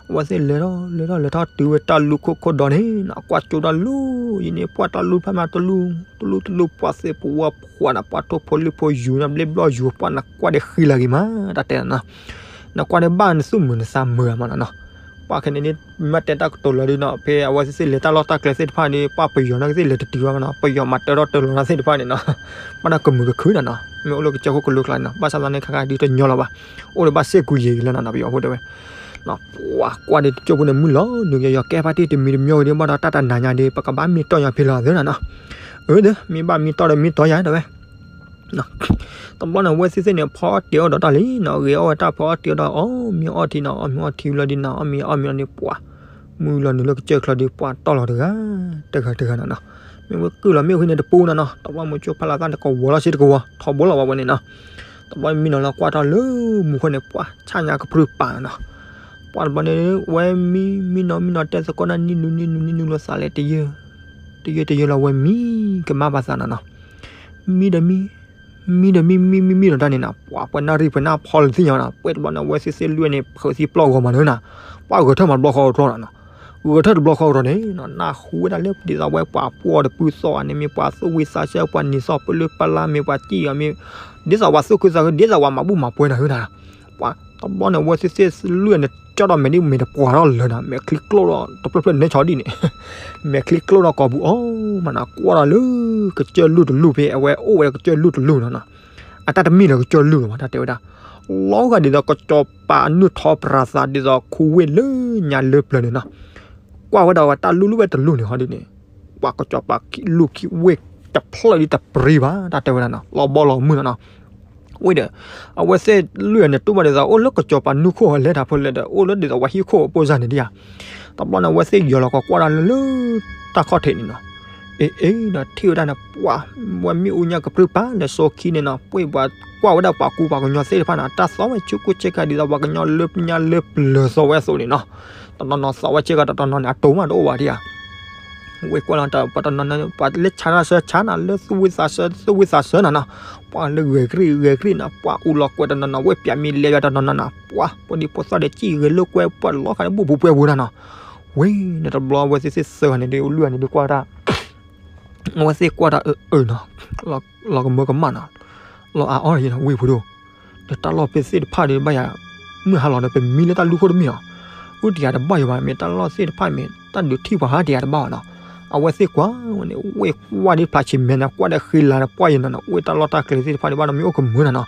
အဝဲသ့ၣ်လဲၤထီၣ်လဲၤထီၣ်လဲၤထီၣ်တုၤဝဲတၢ်လူၢ်ခိၣ်ခိၣ်ဒီးန့ၣ်နီၤ ကွၢ်ကၠိတၢ်လူၢ်အံၤန့ၣ် ပှၤတၢ်လူၢ်ဖးမးတလူၢ် တလူၢ်တလူၢ် ပှၤသ့ၣ်ပဝီဖိးနီၤ ပှၤထိၣ်ဖိလံၣ်ဖိယူၤနီၤ ဘျ့ဘျီၣ်ယူၤ ပှၤနကွၢ်ဒီးဃံလၤဂ့ၤမး တၢ်တဲနီၤ. နကွၢ်ဒီးဘၣ်နသူၣ်မုာ်နသးမုာ်မးနီၤနီၤ. ပှၤခဲန့ၣ်ဒ် မ့ၢ်တဲတၢ်ကတိၤလီၤဒ်နီၤ ဖဲအဝဲသ့ၣ်သ့ၣ်လဲၤတၢ်လီၢ်တၢ်ကျဲသ့ၣ်တဖၣ်န့ၣ် ပှၤပယီၤန့ၣ်ကသ့ၣ်လဲၤတတုၤဘၣ်မးနီၤ ပယီၤမၤတၢထီၣ်တၢလီၤတၢ်သ့ၣ်တဖၣ်န့ၣ်နီၤ ဘၣ်ဒီးကမုာ်ကခုနီၤနီၤ မ့ၢ်အိၣ်လၢကစၢၢ်ခိၣ်ကလိကျါန့ၣ်နီၤ ဘၣ်ဆၣ်သနာ်က့ခါခါဒ်တညီလီၤဘၣ် အိၣ်ဒီးဘၣ်စ့ၢ်ကီးယံာ်လၢနီၤနီၤ ပယီၤဖိတဲဝဲ ပှၤကွၢ်ဒီးတကၠိၢ်ဖိန့ၣ် မုၢ်လီၤနုာ်ကယီကဲဖးတံၢ်တမံၤတမံၤဝဲဒ်ဘၣ်ဒီးတၢ်တနၤညါဒီး ပကဘၣ်မံတီၢ်ယၤဖဲလီၤသ့နီၤနီၤ အၢ မ့ၢ်ဘၣ်မံတီၢ်ဒီးမံတီၢ်ယၤတဲဝဲ တဘျီန့ၣ် အဝဲသ့ၣ်သ့ၣ်န့ၣ် ဖီအီၣ်တ့ၤအီၣ်ဒီးတၢ်လံနီၤ ဂ့ၤအီၣ်ဝဲတၢ်ဖီအီၣ်တ့ၤအီၣ်ဒီး အီၣ်မ့ၤအီထံနီၤ အီၣ်မ့ၤအီထံလီၤဒ်နီၤ အီၣ်မ့ၤအီမ့ၤအီန့ၣ် ပှၤ မုၢ်လီၤနုာ်လၢကစၢၢ်ချီဒီး ပှၤတီၢ်လီၤတဂၤ တဂၤတဂၤနီၤနီၤ မ့ၢ်ဝဲကုၢ်လီၤမ့ၣ်အူဟံးန့ၣ်တပူၤနီၤနီၤ တဘျီမုၢ်ကၠိဖးလီၤသၣ်န့ၣ် ကဝီၤလီၤစ့တကဝီၤ ထီဘိလီၤဝဲန့ၣ်နီၤ တဘျီမံနီၤလီၤကွၢ်ထီၣ်လၢမူခိၣ်န့ၣ် ပှၤဆၣ်ညါကပြုၢ်ပာ်နီၤ ပှၤတဘျီန့ၣ် ဝဲမံ မံနီၤမံနီၤတဲသကိးနၤ နံၣ်နူနံၣ်နူနံၣ်နူလီၤသးလဲၣ် တယၢ တယၢတယၢလီၤဝဲမံ ကမၣ်ဘၣ်သးနီၤနီၤ မံဒီးမံ မံဒီးမံ မံမံမံဒီးတၢ်န့ၣ်နီၤ ပှၤပှၤနၢ်ရံၣ်ပှၤနၢ်ဖီလၢသ့ၣ်ညါနီၤ ပှၤတဘျီန့ၣ် အဝဲသ့ၣ်သ့ၣ်လွံၢ်န့ၣ် ဖုးသံပျီၢ်ဂီၤမးလၢနီၤ ပှၤဂဲၤထၢၣ်မးတဘျီဃီကတြီနီၤနီၤ ဂဲၤထၢၣ်တဘျီဃီကတြီန့ၣ်နီၤ နၢ်ဟူဝဲဒၣ်လၢဒ်သိးဝဲပှၤပှီၢ်တပုၢ်သီၣ်ဧါန့ၣ် မ့ၢ်ပှၤသူၣ်ဝံသးဆၢ ပှၤနံၤသီၣ်ပလၢပလါ မ့ၢ်ပှၤစံၣ်ဧါ မ့ၢ် ဒ်သိးပှၤသူၣ်ခုသးခု ဒ်သိးပှၤမၤဘူၣ်မၤပှဲၤနၤဟၢနၤ ပှၤတဘျီန့ၣ် အဝဲသ့ၣ်သ့ၣ်လွံၢ်န့ၣ် ကၠီၣ်ဒီးမဲာ်ဒ်မဲာ်တပှၤထီၣ်လၢာ်နီၤ မဲာ်ချံကျိၣ်ဒီးတဖျၢၣ်ဖျၢၣ်န့ၣ်ဆီဒံၣ်န့ၣ် မဲာ်ချံကျိၣ်ဒီးကိာ်ပူၤအီၤမးနီၤ ကွၢ်ဒီးလၢကစၢၢ်လူၢ်တလူၢ်ဖဲ အဝဲအိၣ်ဝဲကစၢၢ်လူၢ်တလူၢ်နီၤနီၤ အတၢ်တမ့ၢ်လၢကစၢၢ်လူၢ်လီၤဘၣ် တၢ်တဲဝဲဒၣ် လီၤဂာ်ဒ်သိးကစီၤပၤအနုာ်ထီၣ်ပြၤသးဒ်သိးခူဝ့ၢ်လၢညါလၢပျၢၤန့ၣ်နီၤ ကွၢ်ဝဲဒၣ်ဝဲတၢ်လူၢ်လူၢ်ဝဲတလူၢ်န့ၣ်ဟီဒ်န့ၣ် ပှၤကစီၤပၤလူၢ်ခံဝ့ၢ်တဖျၢၣ်ဒ်တပြံဘၣ် တၢ်တဲဝဲဒၣ်နီၤ လီၤဘီလီၤမုၢ်နီၤနီၤ ဝ့ၢ်ဒီး အဝဲသ့ၣ်လွံၢ်န့ၣ် တူၢ်ဘၣ်ဒ်သိး အိၣ်လၢကစီၤပၤနူၢ်ခိၣ်အလဲၤတၢ်ဖိလဲၣ်ဒီး အိၣ်လၢဒ်သိးပှၤဟံၣ်ခိၣ်အပိၢ်စၢ်န့ၣ်ဒ်ဧါ တဘျီန့ၣ် အဝဲသ့ၣ်ယီၤလီၤကီးကွၢ်တၢ်လၢလၢတၢ်ခီၣ်ထံးန့ၣ်နီၤ အ့ အ့ဒီးထံၣ်ဝဲဒၣ်န့ၣ် ပှၤ ဝဲမ့ၣ်အူညါကပြုၢ်ပာ်လၢစိခံန့ၣ်နီၤ ပှၤကွၢ်ဝဲဒၣ်ပှၤကူပှၤကညီသ့ၣ်တဖၣ်န့ၣ် တၢ်သီဝဲဆူးကိၢ်ဆ့ကၤဒ်သိးပှၤကညီလၢညါလၢပျၢၤသီဝဲအသိးန့ၣ်နီၤ တနီၤနီၤသီဝဲဆ့ကၤ တနီၤနီၤန့ၣ် အတိၤမးတအိၣ်ဘၣ်ဒ်ဧါ ဝ့ၢ်ကွၢ်လီၤတၢ် ပှၤတနီၤနီၤ ပှၤလၢဆါတၢ်ဆၢဆါနၤ လၢသူၣ်ဝံသးဆၢ သူၣ်ဝံသးဆၢနၤနီၤ ပှၤလၢဂဲၤကရံၣ်ဂဲၤကရံၣ်နၤ ပှၤအူလီၤကွဲးတနီၤနီၤ ဝ့ၢ်ပၠးမံၤလဲၤယွၤတနီၤနီၤနၤ ပှၤ ပှၤဒ်ဖိသၣ်ဒီးစံၣ်ဂဲၤလိာ်ကွဲ ပှၤလီၤဃာ်န့ၣ် ဘူၣ်ပူၤပှဲၤပူၤနၤနီၤ ဝ့ၢ်န့ၣ်တဘျီ အဝဲသ့ၣ်သ့ၣ်သၢဂၤန့ၣ်ဒီး လွံၢ်ဂၤန့ၣ်ဒီးကွၢ်တၢ် အဝဲသ့ၣ်ကွၢ်တၢ်အၢအၢနီၤ လီၤကမၢကမၣ်နီၤ လီၤအါအီၣ်ယံၤနီၤ ဝ့ၢ်ဖိဒိၣ် ဒီးတၢ်လီၢ်ဖဲသ့ၣ်တဖၣ်ဒီးဘၣ်ယၤ မုၢ်ဟါလီၤဒီး ပမံလၢတၢ်လူၢ်ခိၣ်တမ့ၢ်နီၤ အိၣ်တယၤတဘၣ်ယၤဘၣ် မ့ၢ်တၢ်လီၢ်သ့ၣ်တဖၣ်မ့ၢ် တၢ်ဒုးထံၣ်ပှၤဟးတယၤတဘၣ်ဘၣ်နီၤ အဝဲသ့ၣ်ကွၢ်ဝဲန့ၣ် ဝ့ၢ်ကွၢ်ဒ်ဖျါဆံးမဲာ်န့ၣ် ကွၢ်ဒီးဃံလၤဒီးပှၢ်ယံၤနီၤနီၤ ဝ့ၢ်တၢ်လီၢ်တၢ်ကျဲသ့ၣ်တဖၣ်ဒီးဘၣ်ဒီးမ့ၢ်အိၣ်ကမုာ်နီၤနီၤ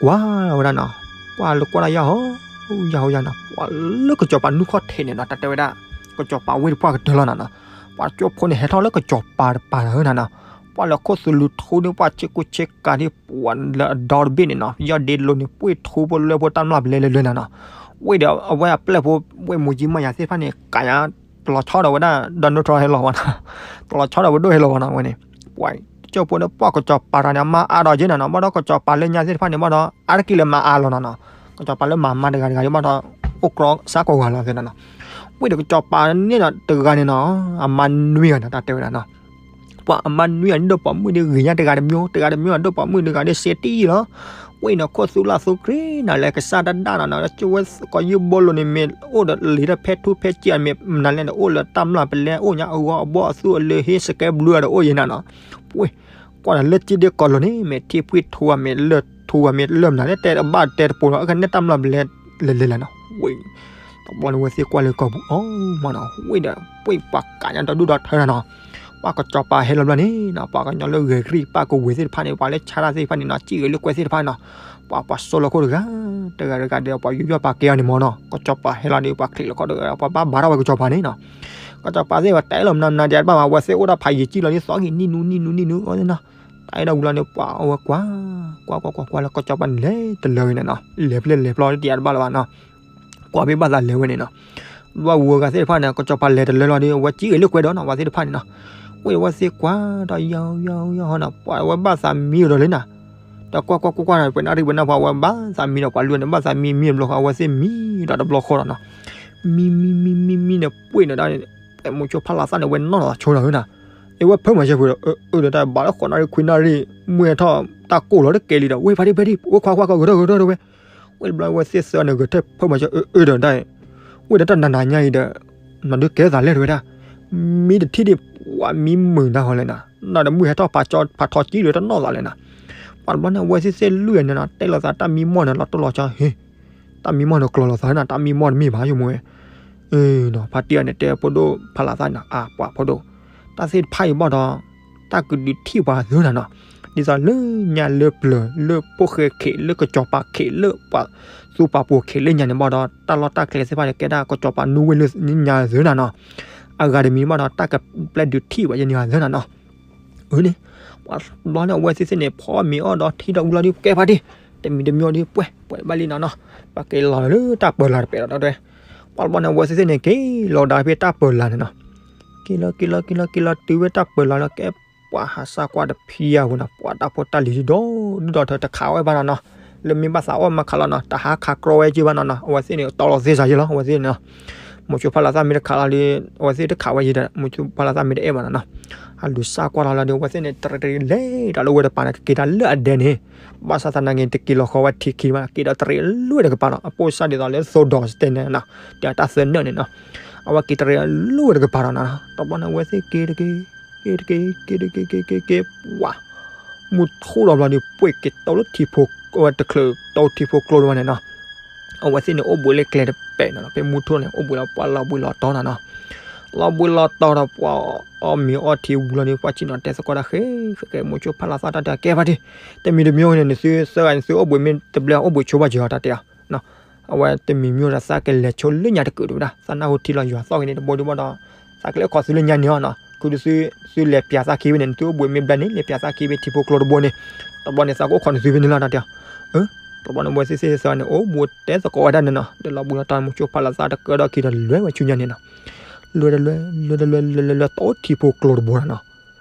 ကွၢ်ဝဲဒၣ်နီၤ ကွၢ်လၢကွၢ်ဒၣ်ယၢ်ဟီ ယၢ်ဟီယၢ်နီၤ ပှၤလၢကစီၤပၤနူၢ်ခီၣ်ထံးန့ၣ်နီၤ တၢ်တဲဝဲဒၣ် ကစီၤပၤဝ့ၢ်တပှၢ်ကတၢၢ်လီၤနီၤနီၤ ပှၤကၠိဖိန့ၣ် ဟဲထီၣ်လၢကစီၤပၤတပၤနီၤနီၤ ပှၤလၢခိၣ်သလုးထူန့ၣ် ပှၤဆ့ကူဆ့ကၤန့ၣ်ပှၤလၢအဒီတဘ့ၣ်န့ၣ်နီၤ ယီၢ်ဒ့လိၤန့ၣ် ပှ့ၢ်ထူပလၢဖိတၢ်မျၢ်ပလဲလဲလဲနီၤနီၤ ဝ့ၢ်ဒီးအဝဲအပျဲၢ်ဖိ ဝ့ၢ်မူၤကံမီၢ်ယၤသ့ၣ်တဖၣ်န့ၣ် ကးညါ တလီၤဆီဒီးဝဲဒၣ် Donald Trump ဟဲလီၤဝဲနီၤ တလီၤဆီဒီးဝဲဒိၣ်ဟဲလီၤဝဲနီၤ ဝဲန့ၣ် ပှၤကၠိဖိန့ၣ် ပှၤကစီၤပၤတၢ်န့ၣ် အမါအါဒီးက့နီၤနီၤ ဘၣ်ဒီးကစီၤပၤလၢညါသ့ၣ်တဖၣ်န့ၣ် ဘၣ်ဒီး အါတက့ၢ်လၢမါအါလီၤနီၤနီၤ ကစီၤပၤလၢမၤမါတဂၤတဂၤဒီးဘၣ်ဒီး အိၣ်ကြီစးကိးဂၤလီၤသ့နီၤနီၤ ဝ့ၢ်ဒီးကစီၤပၤန့ၣ်နီၤ တဂၤန့ၣ်နီၤ အမါနွံဂၤနီၤ တၢ်တဲဝဲဒၣ်နီၤ ပှၤအမါနွံဂၤန့ၣ် ဒိၣ်ပိာ်မုၣ်ဒီးဂ့ၤညါတဂၤတမျိုး တဂၤတမျိုး ဒိၣ်ပိာ်မုၣ်တဂၤဒီးစ့တံၢ်လီၤ ဝ့ၢ်န့ၣ် ခိၣ်သူလၢ်သူကြ့နၤလၢကစၢ်တဒၣ်နီၤနီၤ ကၠိဝဲကီးယုၢ်ဘိလိၤန့ၣ် မ့ၢ်အိၣ်ဒီးလံာ်တၢ်ဖဲထူဖဲကၠံမ့ၢ်မနုၤလဲၣ်န့ၣ် အိၣ်လၢတၢ်မျၢ်ပလဲ အိၣ်ညါအဂီၤအဘီအသူအလၢဟ့ၣ်စကဲဘျုးဒီးအိၣ်ယဲနီၤနီၤ ဝ့ၢ် ကွၢ်ဒီးလၢကၠံဒ့ကီးလိၤန့ၣ် မ့ၢ်ထံဖှံထူဧါ မ့ၢ်လၢၢ်ထူဧါ မ့ၢ်လၢၢ်မနုၤလဲၣ် တဲတဘၣ်တဲတပိၤလီၤ အကနဲၣ်တၢ်မျၢ်ပလဲ လဲၤလဲၤလဲၤနီၤ ဝ့ၢ် တဘျီန့ၣ် ဝဲသ့ၣ်ကွၢ်လၢကီၢ်ပူၤ အိၣ်မးနီၤ ဝ့ၢ်ဒီး ပှၤပှၤကးညါဒီဒူၣ်ဒီထၢနီၤနီၤ ပှၤကစီၤပၤဟဲလီၤဘျီန့ၣ်နီၤ ပှၤကညီလၢဂဲၤကရံၣ်ပၣ်ကဝ့ၤသ့ၣ်တဖၣ်န့ၣ် ပှၤလၢဆါတၢ်သ့ၣ်တဖၣ်န့ၣ်နီၤ စံၣ်ဂဲၤလိာ်ကွဲသ့ၣ်တဖၣ်နီၤ ပှၤပှၤစိလီၤခိၣ်တဂၤ တဂၤတဂၤဒီး ပှၤယူးယီၣ်ပာ်ကဲအီၤန့ၣ်မးနီၤ ကစီၤပၤဟဲလီၤဒီး ပှၤချံးလီၤခိၣ်တဂၤ ပှၤဘၣ်ဘါထီၣ်ဝဲကစီၤပၤန့ၣ်နီၤ ကစီၤပၤသ့ၣ်ဝဲတၢ်အဲၣ်လီၤမနုၤမနုၤဒံးတဘၣ်ဘၣ် ဝဲသ့ၣ်အိၣ်ဒၣ်ဖးယံာ်ကံၣ်လီၤန့ၣ် သီဂံၢ်နံၣ်နူနံၣ်နူနံၣ်နူ အဝဲသ့ၣ်နီၤ တၢ်အဲၣ်ဒိးဝံၤလီၤန့ၣ် ပှၤအဝဲကွၢ် ကွၢ်ကွၢ်ကွၢ်ကွၢ်လၢကစီၤပၤန့ၣ်လဲၤတလၢဂ့ၤန့ၣ်နီၤ လဲၤဖျဲၣ်လဲၤဖျီတယၤတဘၣ်လၢၤဘၣ်နီၤ ကွၢ်ဖဲဘၣ်သးလဲၤဝဲန့ၣ်နီၤ. ဘၣ်ဝဲဂၤသ့ၣ်တဖၣ်န့ၣ် ကစီၤပၤလဲၤတလၢလီၤဒီး အဝဲစံၣ်ဂ့ၤလၢကွဲဒီးနီၤ ဝဲသ့ၣ်တဖၣ်န့ၣ်နီၤ. ဝဲအဝဲသ့ၣ်ကွၢ်ဒီးယီယီယီဟီနီၤ ပှၤဝဲဘၣ်သးမံဒီးလၢနီၤ. ဒီးကွၢ်ကွၢ်ကွၢ်ကွၢ်န့ၣ် ပှဲၤနၣ်ရံၣ်ပှဲၤနၣ်ဖး အဝဲဘၣ်သးမံဒီးပှၤလွံၢ်န့ၣ် ဘၣ်သးမံမံတဘျီဃီ အဝဲသ့ၣ်မံဒီးတဘျီဃီဒီးနီၤ. မံမံမံမံမံန့ၣ် ပှ့ၢ်န့ၣ်ဒၣ် မိၤဆိဖးလီၤသၣ်န့ၣ် ဝဲနီၢ်လီၤဆိနီၤဧၢနီၤ. အဝဲဖၢမၤစၢၤဖုးဒီး အၢ အၢ ဒီးတၢ်ဘၣ်လၢဃိးနၣ်ရံၣ်ခွံနၣ်ရံၣ် မုၢ်ဟဲထီၣ်တၢ်ကိၢ်လီၤတကဲလံဒီး ဝဲဖါတံၢ်ဖါတံၢ် ဝဲခွါခွါကဂဲၤထီၣ်ဂဲၤထီၣ်ဝဲ ဝဲတဘျီဝဲသ့ၣ်သၢန့ၣ် ဂဲၤထၢၣ်ဖၢမၤစၢၤ အၢ အၢ ဒီးတၢ် ဝဲဒီးတၢ်နၤနၤညါအံၤဒီး နဒုးကဲသးလဲၣ်တဝဲဒၣ် မံတထံၣ်ဒံး ပှၤမံမုာ်နၤဟီလဲၣ်နီၤ နီၤဒီးမုၢ်ဟဲထီၣ်ဖးထီကံဒီးတနီၣ်သးလဲၣ်နီၤ. ပှၤတဘျီန့ၣ် အဝဲသ့ၣ်သ့ၣ်လွံၢ်န့ၣ်နီၤ တဲလိာ်သးတၢ်မံမီၢ်န့ၣ် လီၤတိၢ်လီၤဆီဟ့ တၢ်မံမီၢ်န့ၣ်ကျိၤလိာ်သးနီၤ တၢ်မံမီၢ်တမ့ၢ်ဘၣ်ယမိၢ်ဝဲ ဖါတံၢ်အန့ၣ် တဲဖိဒိၣ်ဖးလီၤသၣ်နီၤ အါ ပှၤဖိဒိၣ် တၢ်သ့ၣ်တဖၣ်အံၤဘၣ်ဒီး တၢ်ကဒုးထံၣ်ပှၤသ့နီၤနီၤ ဒ်သိးလၢညါလၢပျၢၤ လၢဖိၣ်ဃဲခ့း လၢကစီၤပၤခ့း လၢပှၤသူပှၤပိၤခ့းလၢညါန့ၣ်ဘၣ်ဒီး တၢ်လီၢ်တၢ်ကျဲသ့ၣ်တဖၣ်န့ၣ် ကဲဒၣ်ကစီၤပၤနူဝ့ၢ်လၢညါသ့နီၤနီၤ အဂၤတမံၤဘၣ်ဒီး တၢ်ကပျဲဒုးထံၣ်ပှၤယဲန့ၣ်သ့နီၤနီၤ အန့ၣ် ပှၤဘျီန့ၣ် အဝဲသ့ၣ်သ့ၣ်န့ၣ် ဖီမ့ၤအီၣ်ဒီးထံဒီးဝံၤလီၤဒုး ကဲဖါတံၢ် တမံၤတမံၤအီၤဒုး ပှဲၤ ပှဲၤဘၣ်လံနီၤနီၤ ပှၤက့ၤလီၤလၢတၢ်ပၢၤလၢ်တပဲာ်ဒီးတဲ ပှၤဘျီန့ၣ် အဝဲသ့ၣ်သ့ၣ်န့ၣ် က့ၤလီၤဒါဖဲတၢ်ပၢၤလၢ်န့ၣ်နီၤ က့ၤလီၤက့ၤလီၤက့ၤလီၤက့ၤလီၤတုၤဝဲတၢ်ပၢၤလၢ်လီၤ ကဲပှၤဟးစၢ်ကွၢ်တဖံးအဝဲနီၤ ပှၤတၢ်ဖိတၢ်လံၤဒိၣ်ဒိၣ်ဒီးထၢတခးဝဲဘၣ်နီၤနီၤ လၢမ့ၢ်ဘၣ်သးအီၣ်မၤခးလီၤနီၤ တဟးခးကြီဝဲက့ၤဘၣ်နီၤနီၤ အဝဲသ့ၣ်န့ၣ် တီလီၤသ့စ့ၢ်ကီးလီၤ အဝဲသ့ၣ်န့ၣ်နီၤ မိၤဆိဖးလီၤသၣ်မ့ၢ်တခးလီၤဒီး အဝဲသ့ၣ်တခးဝဲယံၤဒီး မိၤဆိဖးလီၤသၣ်မ့ၢ်တအဲၣ်ဘၣ်နီၤနီၤ ဟးလူၤစၢ်ကွၢ်လီၤလီၤဒီး အဝဲသ့ၣ်န့ၣ် တရံးတရံးလဲၤဒီးလၢဝဲတပၤန့ၣ် ကက့ၤတၢ်လၢအဒဲန့ၣ် ဘၣ်ဆၣ်သနာ်က့ တက့ၤလီၤဃီဝဲထံခံဘၣ် က့ၤဒီးတရံးလၢဝဲတကပၤဒီး အပိၢ်စၢ်ဒ်သိးလၢသိဒီးစတဲန့ၣ်နီၤ တဲတၢ်သၢနၢၣ်န့ၣ်နီၤ အဝဲက့ၤတရံးလၢဝဲတကပၤဒီးနီၤ တဘျီန့ၣ် အဝဲသ့ၣ်က့ၤတက့ၤ က့ၤတက့ၤ က့ၤတက့ၤ က့ၤက့ၤက့ၤ ပှၤ မုၢ်ထူၣ်ဒီးဘျီဒီး ပှ့ၤက့ၤတိလၢထံဖိ အဝဲတချုးတိထံဖိကျိတဝဲန့ၣ်နီၤ အဝဲသ့ၣ်န့ၣ် အိၣ်ဘှံးလၢကျဲတပဲာ်နီၤနီၤ ဖဲမုၢ်ထူၣ်န့ၣ် အိၣ်ဘှံးလီၤ ပှၤလီၤဘှံးလီၤတီၤနီၤနီၤ လီၤဘှံးလီၤတီၤဒီး ပှၤအီၣ်မ့ၤအီထံဝံၤလီၤဒီး ပှၤစံၣ်နီၤတဲသကိးတၢ်ဃဲဃဲဃဲ မိၤဆိဖးလီၤသၣ်တၢ်တဲကဲဖါတံၢ် တမံၤတမံၤန့ၣ် နသုသၢဂၤန့ၣ် သုအိၣ်ဘှံးမ့ၢ်တဘျဲ အိၣ်ဘှံးဆိဘၣ်က့ၤအီၤတၢ်တဲအီၤ အဝဲတမံၤမံၤဒီး သးကလဲၤဆိလၢညါတကုာ်တဝဲဒၣ် သးနၢ်ဟူထံလီၤယွၤသီၣ်ဂ့ၤန့ၣ် တဘိဒုဘၣ်ဒီး သးကလဲၤအိၣ်ခိးသုလၢညါန့ၣ်အီၤနီၤ ခုဒုသု သုလဲၤပၠးသးခံဖဲန့ၣ် နသုအိၣ်ဘှံးမ့ၢ်ဘျဲန့ၣ် လဲၤပၠးသးခံဖဲထံဖိကျိတဘိန့ၣ် တဘျီန့ၣ် သးကအိၣ်ခိးနသုဖဲန့ၣ်လီၤတၢ်တဲအီၤ တဘျီန့ၣ် အဝဲသ့ၣ်သ့ၣ်သၢဂၤန့ၣ် အိၣ်ဘှံးတဲသကိးဝဲဒၣ်န့ၣ်နီၤ ဒီးလီၤဘှံးလီၤတီၤ မိၤဆိဖးလီၤသၣ်တကၢဒီးခံဒီးလဲၤဝဲဆူညါန့ၣ်နီၤ လဲၤတလဲၤ လဲၤတလဲၤ လဲၤလဲၤလဲၤ တိထံဖိကျိတဘိနီၤနီၤ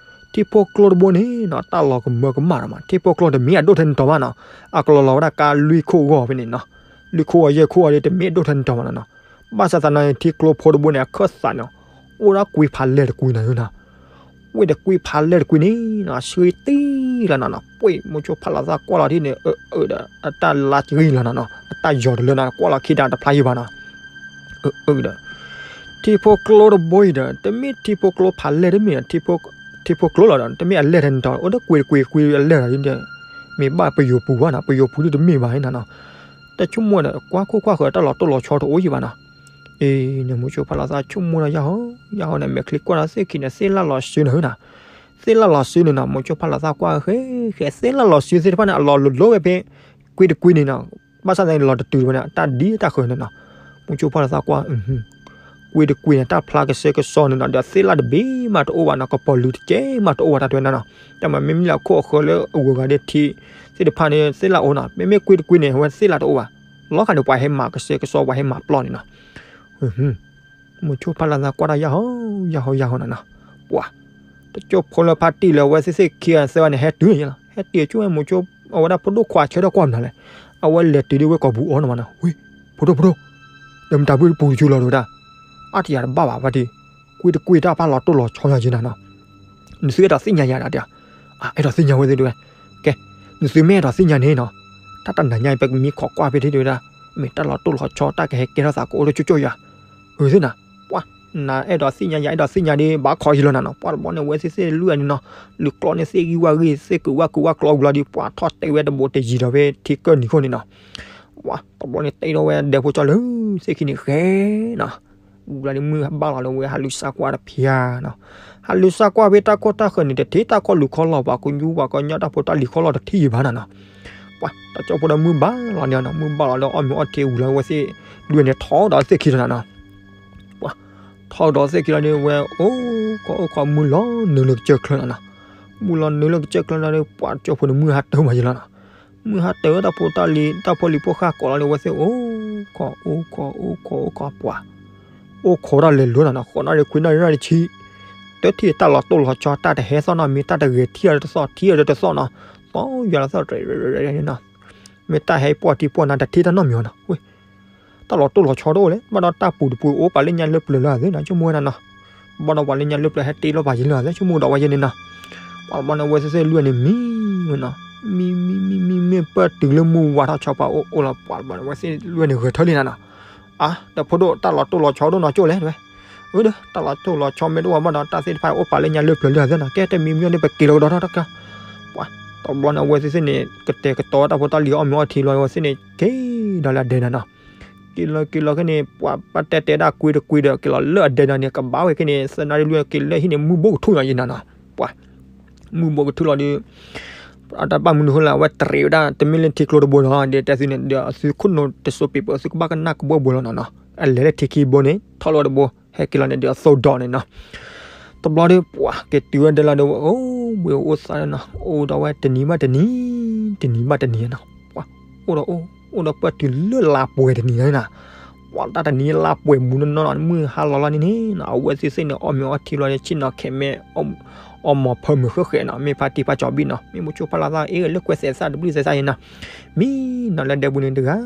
ထံဖိကျိတဘိန့ၣ်နီၤ တၢ်လီၤကမၢကမၣ်ဒီးမး ထံဖိကျိတမ့ၢ်အဒိၣ်ထဲန့ၣ်တီၤဘၣ်နီၤ အကလီၤလီၤဝဲဒၣ်ကါလွံၢ်ခိၣ်ဂီၢ်ဖဲန့ၣ်နီၤ လွံၢ်ခိၣ်ဂီၢ်ယဲၢ်ခိၣ်ဂီၢ်ဒီး တမ့ၢ်အဒိၣ်ထဲန့ၣ်တီၤဘၣ်နီၤနီၤ ဘၣ်ဆၣ်သနာ်က့ ထံကျိဖိတဘိန့ၣ် အခၢၣ်သးန့ၣ် အိၣ်ဒၣ်ကွံဖးလဲၢ်တကွံနီၤနီၤ ဝဲဒီးကွံဖးလဲၢ်တကွံန့ၣ်နီၤ ဆှံတံၢ်လီၤနီၤနီၤ ပှ့ၤမိၤဆိဖးလီၤသၣ်ကွၢ်လီၤထံၣ်န့ၣ် အၢ အၢဒီး အတၢ်လါကဂံၢ်လီၤနီၤနီၤ အတၢ်ယီၤတလၢနီၤ ကွၢ်လီၤခံဒါတဖျါယံၤဘၣ်နီၤ အၢ အၢဒီး ထံဖိကျိတဘိအံၤဒီး တမ့ၢ်ထံဖိကျိဖးလဲၢ်တမ့ၢ် ထံဖိကျိလီၤဒီး တမ့ၢ်အလဲၢ်ထဲန့ၣ်တီၤ အိၣ်ဒီးကွံတကွံကွံအလဲၢ်လီၤဒီး မ့ၢ်ဘၣ်ပယိၤပူၤဘၣ်နီၤ ပယိၤပူၤဒ်တမ့ၢ်ဘၣ်နီၤနီၤ တဆိကမိၣ်ဒီး ကွၢ်ခိၣ်ကွၢ်ဃၢၤတၢ်လီၤတိၢ်လီၤဆီတအိၣ်ယံၤဘၣ်နီၤ အ့ န့ၣ်မိၤဆိဖးလီၤသၣ်ဆိကမိၣ်ဒီးယၤဟီ ယၤဟီန့ၣ် မဲာ်ချံကွၢ်ဒီးသ့ၣ်ခံန့ၣ် သ့ၣ်လၢလီၤစုန့ၣ်နီၤ သ့ၣ်လၢလီၤစုန့ၣ်နီၤ မိၤဆိဖးလီၤသၣ်ကွၢ်ဃဲဃဲ သ့ၣ်လၢလီၤစုသ့ၣ်တဖၣ်န့ၣ် အလီၤလိၤလိၤဝဲဖဲ ကွံတကွံန့ၣ်နီၤ ဘၣ်ဆၣ်သနာ်က့လီၤတတုၤဝဲန့ၣ် အတၢ်ဒ်အတၢ်ဃၢၤန့ၣ်နီၤ မိၤဆိဖးလီၤသၣ်ကွၢ် ကွံတကွံန့ၣ် တၢ်ဖျါကဆှဲကဆှီန့ၣ်နီၤ ဒီးသ့ၣ်လၢတဘ့ၣ်မးတအိၣ်ဘၣ်နီၤ ကပီၤလုာ်တကဲမးတအိၣ်ဘၣ်တၢ်တဲဝဲနီၤနီၤ တၢ်မၤမ့မ့ၢ်လၢအခိၣ်အဃၢၤလၢအဂုၤအဂၤဒီးထံသ့ၣ်တဖၣ်န့ၣ် သ့ၣ်လၢအိၣ်နီၤ မ့မ့ၢ်ကွံတကွံန့ၣ် အဝဲသ့ၣ်လၢတအိၣ်ဘၣ် လီၤခါန့ၣ် ပှၤဟဲမၤကဆှဲကဆှီ ပှၤဟဲမၤပျီန့ၣ်နီၤ မိၤဆိဖးလီၤသၣ်ကွၢ်တၢ်ယၤဟီ ယၤဟီ ယၤဟီနီၤနီၤ ပှၤ တကၠိဖိလၢဖါတံၢ်လၢအဝဲသ့ၣ်သ့ၣ်ခံဂၤသၢဂၤန့ၣ် ဟဲတုၤန့ၣ်လီၤ ဟဲတုၤဆိဝဲမိၤဆိ အဝဲဒၣ်ဖိဒိၣ်ခွါဆၢထၢၣ်ကွၢ်မနုၤလဲၣ် အဝဲလဲၤတုၤဒ်ဝဲကိာ်ပူၤအီၤန့ၣ်မးနီၤ ဝ့ၢ် ဖိဒိၣ်ဖိဒိၣ် ဒီးမတၤဘုပူၤတဆူလီၤတဝဲဒၣ် အါတယၤတဘၣ်ဘၣ်ဖါတံၢ် ကွံတကွံတၢ်ဖးလီၤတိၢ်လီၤဆီယၤက့နီၤနီၤ နသုအဲၣ်ဒိးသ့ၣ်ညါယၤဒၣ်တဲ အါ အဲၣ်ဒိးသ့ၣ်ညါဝဲသ့ၣ်တဝဲ ကဲ နသုမ့ၢ်အဲၣ်ဒိးသ့ၣ်ညါန့ၣ်နီၤ တၢ်တနၤညါအံၤ ပကမံခိးကွၢ်ဖဲထံၣ်တဝဲဒၣ် မ့ၢ်တၢ်လီၤတိၢ်လီၤဆီ တၢ်ကဟဲကဲထီၣ်သးကအိၣ်လၢကၠိကၠိယၤ အၢသ့ၣ်နၤ ပှၤ နအဲၣ်ဒိးသ့ၣ်ညါယၤ အဲၣ်ဒိးသ့ၣ်ညါဒီး ဘၣ်ခီယံၤလီၤနၤနီၤ ပှၤတဘျီန့ၣ် အဝဲသ့ၣ်သ့ၣ်လွံၢ်အန့ၣ်နီၤ လုၢ်ကျီန့ၣ်သ့ၣ်ဂံၢ်ဝါဂံၢ် သ့ၣ်ကုးဝါကုးဝါကျီဝံၤလီၤဒီး ပှၤထီၣ်တဲဝဲတဘိးတယံၤဒီးဖဲထံကၢၢ်နံၤခိၣ်န့ၣ်နီၤ ပှၤတဘျီန့ၣ် တဲထီၣ်ဝဲဒဲဖိကၠီလၢသ့ၣ်ခံန့ၣ်ဃဲနီၤ ဝံၤလီၤဒီးမုၢ်ဘၣ်လီၤလၢဝဲဟးလူၤစၢ်ကွၢ်တဖျါနီၤ ဟးလူၤစၢ်ကွၢ်ဖဲတၢ်ခိၣ်တၢ်ဃၢၤန့ၣ် တထံၣ်တၢ်ခီၣ်လူၤခီၣ်လီၢ် ပှၤကညီဘၣ်ကညီတၢ်ဖိတၢ်လံၤခီၣ်လီၢ်တထံၣ်ယံၤဘၣ်နီၤနီၤ ပှၤတကၠိဖိဒီးမုၢ်ဘၣ်လီၤန့ၣ်နီၤ မုၢ်ဘၣ်လီၤဒီးအီၣ်မ့ၤအီထံဝံၤလီၤ အဝဲသ့ၣ်လွံၢ်န့ၣ် ထီၣ်ဒီးသ့ၣ်ခံလီၤနီၤနီၤ ပှၤ ထီၣ်ဒီးသ့ၣ်ခံလီၤဒီး ဝဲအိၣ်ခိးအိၣ်ခိးမုၢ်လီၤနုာ်လၢကစၢၢ်ချၢနီၤနီၤ မုၢ်လီၤနုာ်လၢကစၢၢ်ချၢလီၤဒီး ပှၤတကၠိဖိန့ၣ် မုၢ်ဟးတၢၢ်မးယံၤလီၤနီၤ မုၢ်ဟါတၢၤ တၢ်ဖိတၢ်လံၤ တၢ်ဖိလံၤဖိဃၢ်ကိးလီၤဒီး အဝဲသ့ၣ်အိၣ်ခိး အိၣ်ခိး အိၣ်ခိး အိၣ်ခိးပှၤ အိၣ်ခိးတၢ်လဲၤလိၤနၤနီၤ, ဃိးနၣ်ရံၣ်ခွံနၣ်ရံၣ် နၣ်ရံၣ်ဆံ တထံၣ်တၢ်လီၤတိၢ်လီၤဆီ တၢ်တဟဲသီၣ်နီတမံၤ, တၢ်တဂဲၤထံၣ်အီၤတသီၣ် ထံၣ်အီၤတသီၣ်နီၤ, သီၣ်ယွၤလီၤသီၣ် မ့ၢ်တၢ်ဟဲပှၢ်ထံပှၢ်နၤ တထံၣ်တၢ်နီတမံၤနီၤ, ဝဲ တၢ်လီၤတိၢ်လီၤဆီတအိၣ်လဲၣ်, ဘၣ်ဒီးတၢ်ပူၤတပူၤအိၣ်ပာ်လၢညါလၢပျၢၤလၢအသ့နီၤ, ဆိကမိၣ်ဝဲနၤနီၤ, ဘၣ်ဒီးပှၤလၢညါလၢပျၢၤဟဲတ့လီၤပာ်ယံၤလၢအသ့ ဆိကမိၣ်ဒီးဝဲယဲန့ၣ်နီၤ, ပှၤဘၣ်န့ၣ် အဝဲသ့ၣ်သ့ၣ်လွံၢ်န့ၣ်မံဝဲနီၤ, မံ မံ မံ မံ မ့ၢ်ပၢၢ်တုၤလၢမုၢ်ဝါထီၣ်ဆီပှၤအိၣ်အိၣ်လီၤ, ပှၤဘၣ်န့ၣ် အဝဲသ့ၣ်လွံၢ်န့ၣ်ဂဲၤထၢၣ်လံနၤနီၤ, အါ ဒီးဖိဒိၣ် တၢ်လီၤတိၢ်လီၤဆီဒိၣ်နီၤကၠိလဲၣ်ဝဲ, အၢ ဒီး တၢ်လီၤတိၢ်လီၤဆီမ့ၢ်တအိၣ်ဘၣ်ဒီး တၢ်သ့ၣ်တဖၣ်အိၣ်ပာ်လၢညါလၢပျၢၤလၢအသ့နီၤ, ကဲတမံၤမံၤန့ၣ် ပက့ၤလီၤကဒီးထီၣ်တၢ်ကါ, ပှၤ တဘျီန့ၣ် အဝဲသ့ၣ်သ့ၣ်န့ၣ် ကတဲာ်ကတီၤတၢ်ဖိတၢ်လံၤအီၣ်မ့ၤအီထံလီၤ အဝဲသ့ၣ်န့ၣ် က့ၤဒီးလၢအဒဲနၤနီၤ, က့ၤလီၤက့ၤလီၤခဲန့ၣ် ပှၤဘၣ်တဲတဲဒၣ်ကွံတကွံဒီး က့ၤလီၤလၢအဒဲနၤန့ၣ် ကဘၣ်ဝဲခဲန့ၣ် သၢနၣ်ရံၣ်လွံၢ်က့ၤလၢဟံၣ်န့ၣ် မုၢ်ဘိၣ်ကထူၣ်နီၤယဲနၤနီၤ, ပှၤ မုၢ်ဘိၣ်ကထူၣ်လီၤဒီး အတၢ်ဘၣ်မနုၤဃိလဲၣ် အဝဲတရံးဝဲဒၣ် တမ့ၢ်လၢထံကျိတဘိနီၤ, ဒီးတဲသုန့ၣ် ဒီးအသုခိၣ်နူာ်တစိၤပံးပၢၤ အသုကဘၣ်ကနၣ်ကဘီဘိလီၤနီၤနီၤ, အလဲၤလၢထံခံဘိန့ၣ် ထီၣ်လီၤတဘိ ဟဲက့ၤလီၤန့ၣ်ဒီးအသိဒီးန့ၣ်နီၤ, တဘျီဒီး ပှၤက့ၤတုၤဝဲဒၣ်လီၤဒီး အိၣ်ဘှံးအိၣ်သါနီၤ, အိၣ်ဒီးဝဲတနံၤဘၣ်တနံၤ တနံၤဘၣ်တနံၤနီၤ, ပှၤ အိၣ်ဒီးအိၣ် အိၣ်ဒီးပၢၢ်တုၤလၢလါပှဲၤတနံၤလီၤနီၤ, ပှၤတၢ်တနံၤလါပှဲၤမူနီၢ်နီၢ်နီၤ, မုၢ်ဟါလီၤလီၤန့ၣ်န့ၣ်နီၤ, အဝဲသ့ၣ်သ့ၣ်န့ၣ် အီၣ်မ့ၤအီထံလီၤဒီး ဆ့ၣ်နီၤခဲမဲ အီၣ်မီၤဖၢမုၢ်ဃဲဃဲနီၤ, မ့ၢ်ဖါတံၢ်ဖါကၠီၤဘံၣ်နီၤ, မ့ၢ်မိၤဆိဖါလီၤသၣ်အ့ၣ် လၢကွဲသဲးသၣ်တဘျုးသဲးသၣ်ယဲနီၤ, မံနီၤလၢဒဲပူၤန့ၣ်တဂၤ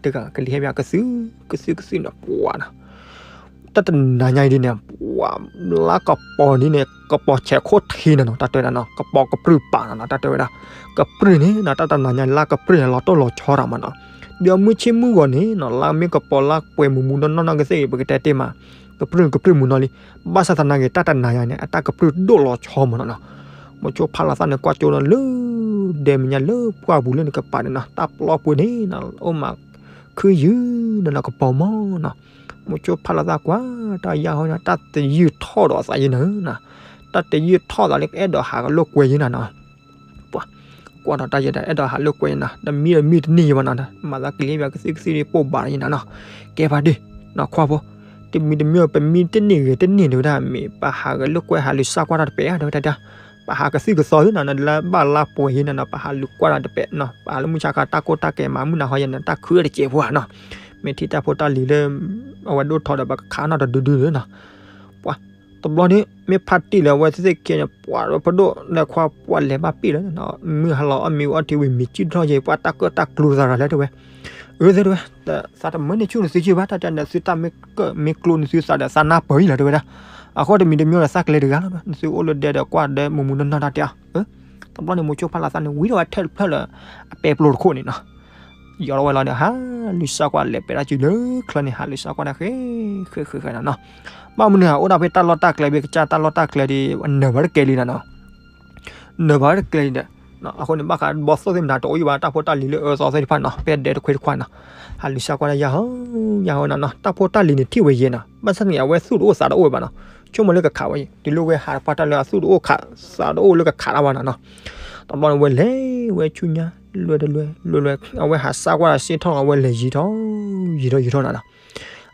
တဂၤ ကလံၤဟဲပၠးကသုၣ် ကသုၣ်ကသုၣ်နီၤ, ပှၤနီၤ တၢ်တနၤညါအံၤဒ်န့ၣ် ပှၤလါကပီၤဒ်န့ၣ် ကပီၤဆဲးခိၣ်ထံနီၤနီၤ, တၢ်တဲဝဲဒၣ်နီၤ, ကပီၤကပြုၢ်ပာ်နီၤနီၤ, တၢ်တဲဝဲဒၣ် ကပြုၢ်န့ၣ်နီၤ, တၢ်တနၤညါလါကပြုၢ်န့ၣ် လီၤတိၢ်လီၤဆီတၢ်မးနီၤ, ဒီးမုၢ်ဆ့မုၢ်ဂီၤန့ၣ်နီၤ လါမ့ၢ်ကပီၤလါပှဲၤမူးမူးနီၢ်နီၢ်ကသ့ၣ်ဂ့ၤ ပကတဲတ့ၢ်မး, ကပြုၢ်န့ၣ် ကပြုၢ်မူးနီၢ်လံ, ဘၣ်ဆၣ်သနာ်က့ တၢ်တနၤညါန့ၣ် အတၢ်ကပြုၢ်ဒိၣ်လီၤဆီမးနီၤနီၤ, မိၤဆိဖါလီၤသၣ်န့ၣ် ကွၢ်ကၠိနီၤ လၢဒဲမဲာ်ညါလၢပှၢ်ပူၤလၢန့ၣ်ကပၤန့ၣ်နီၤ, တၢ်ပျီပူၤန့ၣ်နီၤ အိၣ်မး ခုယုၢ်နီၤနီၤ ကပီၤမးနီၤ, မိၤဆိဖါလီၤသၣ်ကွၢ် တၢ်ယၢ်ဟီနီၤ တၢ်တယုၢ်ထီၣ်ဒီးအသးယဲနီၤနီၤ, တၢ်တယုၢ်ထီၣ်သးလၢကအဲၣ်ဒိးဟးကလိာ်ကွဲယဲနီၤနီၤ, ပှၤ ကွၢ်ဒီးတၢ်ယဲဒီး အဲၣ်ဒိးဟးလိာ်ကွဲယဲနီၤ, တမံတမံတန့ၢ်ယဲဘၣ်နီၤ, မၤသးကလံၤဟဲပၠးကသုၣ်ကသုၣ်ဒီး ပိၢ်ဘၣ်ယဲနီၤနီၤ, ကဲဖါတံၢ် နီၤခွါဖိ, တမံတမံ ပမံတန့ၢ်ဂ့ၤတန့ၢ်န့ၣ်ဝဲဒၣ် မ့ၢ်ပဟးဂဲၤလိာ်ကွဲ ဟးလူၤစၢ်ကွၢ်တၢ်တပဲာ်ဧါ တဲဝဲဒၣ်, ပဟးကသုၣ်ကသီသ့နီၤ လၢဘၣ်လါပှဲၤယဲနီၤနီၤ ပဟးလူၤကွၢ်တၢ်တပဲာ်နီၤ, ပဟးလၢမုၢ်ဆါခါ တၢ်ကိၢ်တၢ်ကဲမၤမုၢ်နၤဟီယဲနီၤ တၢ်ခုတစဲးဖိဧါနီၤ, မ့ၢ်ထံၣ်တၢ်ဖိတၢ်လံၤလၢ အဝဲဒိၣ်ထီၣ်ဒီး ပကခးနီၤတဒုဒုနီၤ, ပှၤ တဘျီန့ၣ် မ့ၢ်ဖါတံၢ်လၢ အဝဲသ့ၣ်သ့ၣ်ကဲန့ၣ် ပှၤဒီးဖိဒိၣ်လၢခွါ ပှၤလဲၤဘၣ်ပ့ၢ်လီၤ, မုၢ်ဟါလီၤအီၣ်မ့ၤအီထံဝံၤ မ့ၤကံၣ်ထီၣ်ယဲ ပှၤတၢ်ကၢၣ်တၢ်ကျူသးရၤလၢတဲဝဲ, အၢ တဲဝဲ, သးတမၢန့ၢ်ဆူၣ်နသုက့ဘၣ် တၢ်တဲနသုတၢ်မ့ၢ်ကၢၣ်မ့ၢ်ကျူနသုသးဒီးသးနၢ်ပၢၢ်အံၤလီၤ တဲဝဲဒၣ်, အဃိတမံၤတမံၤဒီးသးကလဲၤတဂၤလီၤ နသုအိၣ်လၢဒဲဒီးကွၢ်ဒီးမူးမူးနီၢ်နီၢ်တၢ်တဲအီၤ, တဘျီန့ၣ် မိၤဆိဖါလီၤသၣ်န့ၣ် ဝံၤဒီးဝဲထဲတဖျၢၣ်လၢ အပဲပျိတခိၣ်န့ၣ်နီၤ ယီၤလီၤဝဲလီၤဒီး ဟးလူၤစၢ်ကွၢ်လဲၤပဲာ်တၢ်စုလၢချၢန့ၣ် ဟးလူၤစၢ်ကွၢ်ဒၣ်ဃဲ ဃဲ ဃဲ ဃဲနီၤနီၤ, ဘၣ်မနုၤဟးအိၣ်ဒၣ်ဖဲတၢ်လီၢ်တၢ်ကျဲ ဖဲကစၢ်တၢ်လီၢ်တၢ်ကျဲဒီး နၢၤဘၣ်တကဲလံနီၤနီၤ, နၢၤဘၣ်တကဲလံဒီး အဃိန့ၣ် ဘၣ်ဃးဘီသိၣ်သ့ၣ်မတၤတအိၣ်ယံၤဘၣ် တၢ်ဖိတၢ်လံၤလၢအၢသီသ့ၣ်တဖၣ်နီၤ ဖဲဒဲတခွ့တခွါနီၤ, ဟးလူၤစၢ်ကွၢ်ဒၣ်ယၤဟီ ယၤဟီနီၤနီၤ တၢ်ဖိတၢ်လံၤန့ၣ်ထံၣ်ဝဲယဲနီၤ ဘၣ်ဆၣ်န့ၣ် အဝဲသူၣ်တအိၣ်သးတအိၣ်ဝဲဘၣ်နီၤ, ဆိကမိၣ်လၢကခးဝဲအံၤ တုၤလၢဝဲဟးတပှၢ်တၢ်လၢအသူၣ်တအိၣ်ခးသးတအိၣ်လၢကခးတၢ်ဘၣ်နီၤနီၤ, တဘျီန့ၣ်ဝဲလဲၤဝဲဆူညါ လွဲတလွဲ လွဲလွဲ အဝဲဟးစၢ်ကွၢ်စ့ၢ်ထီၣ် အဝဲလဲၤယံၤထီၣ် ယံၤထီၣ်ယံၤထီၣ်နီၤနီၤ,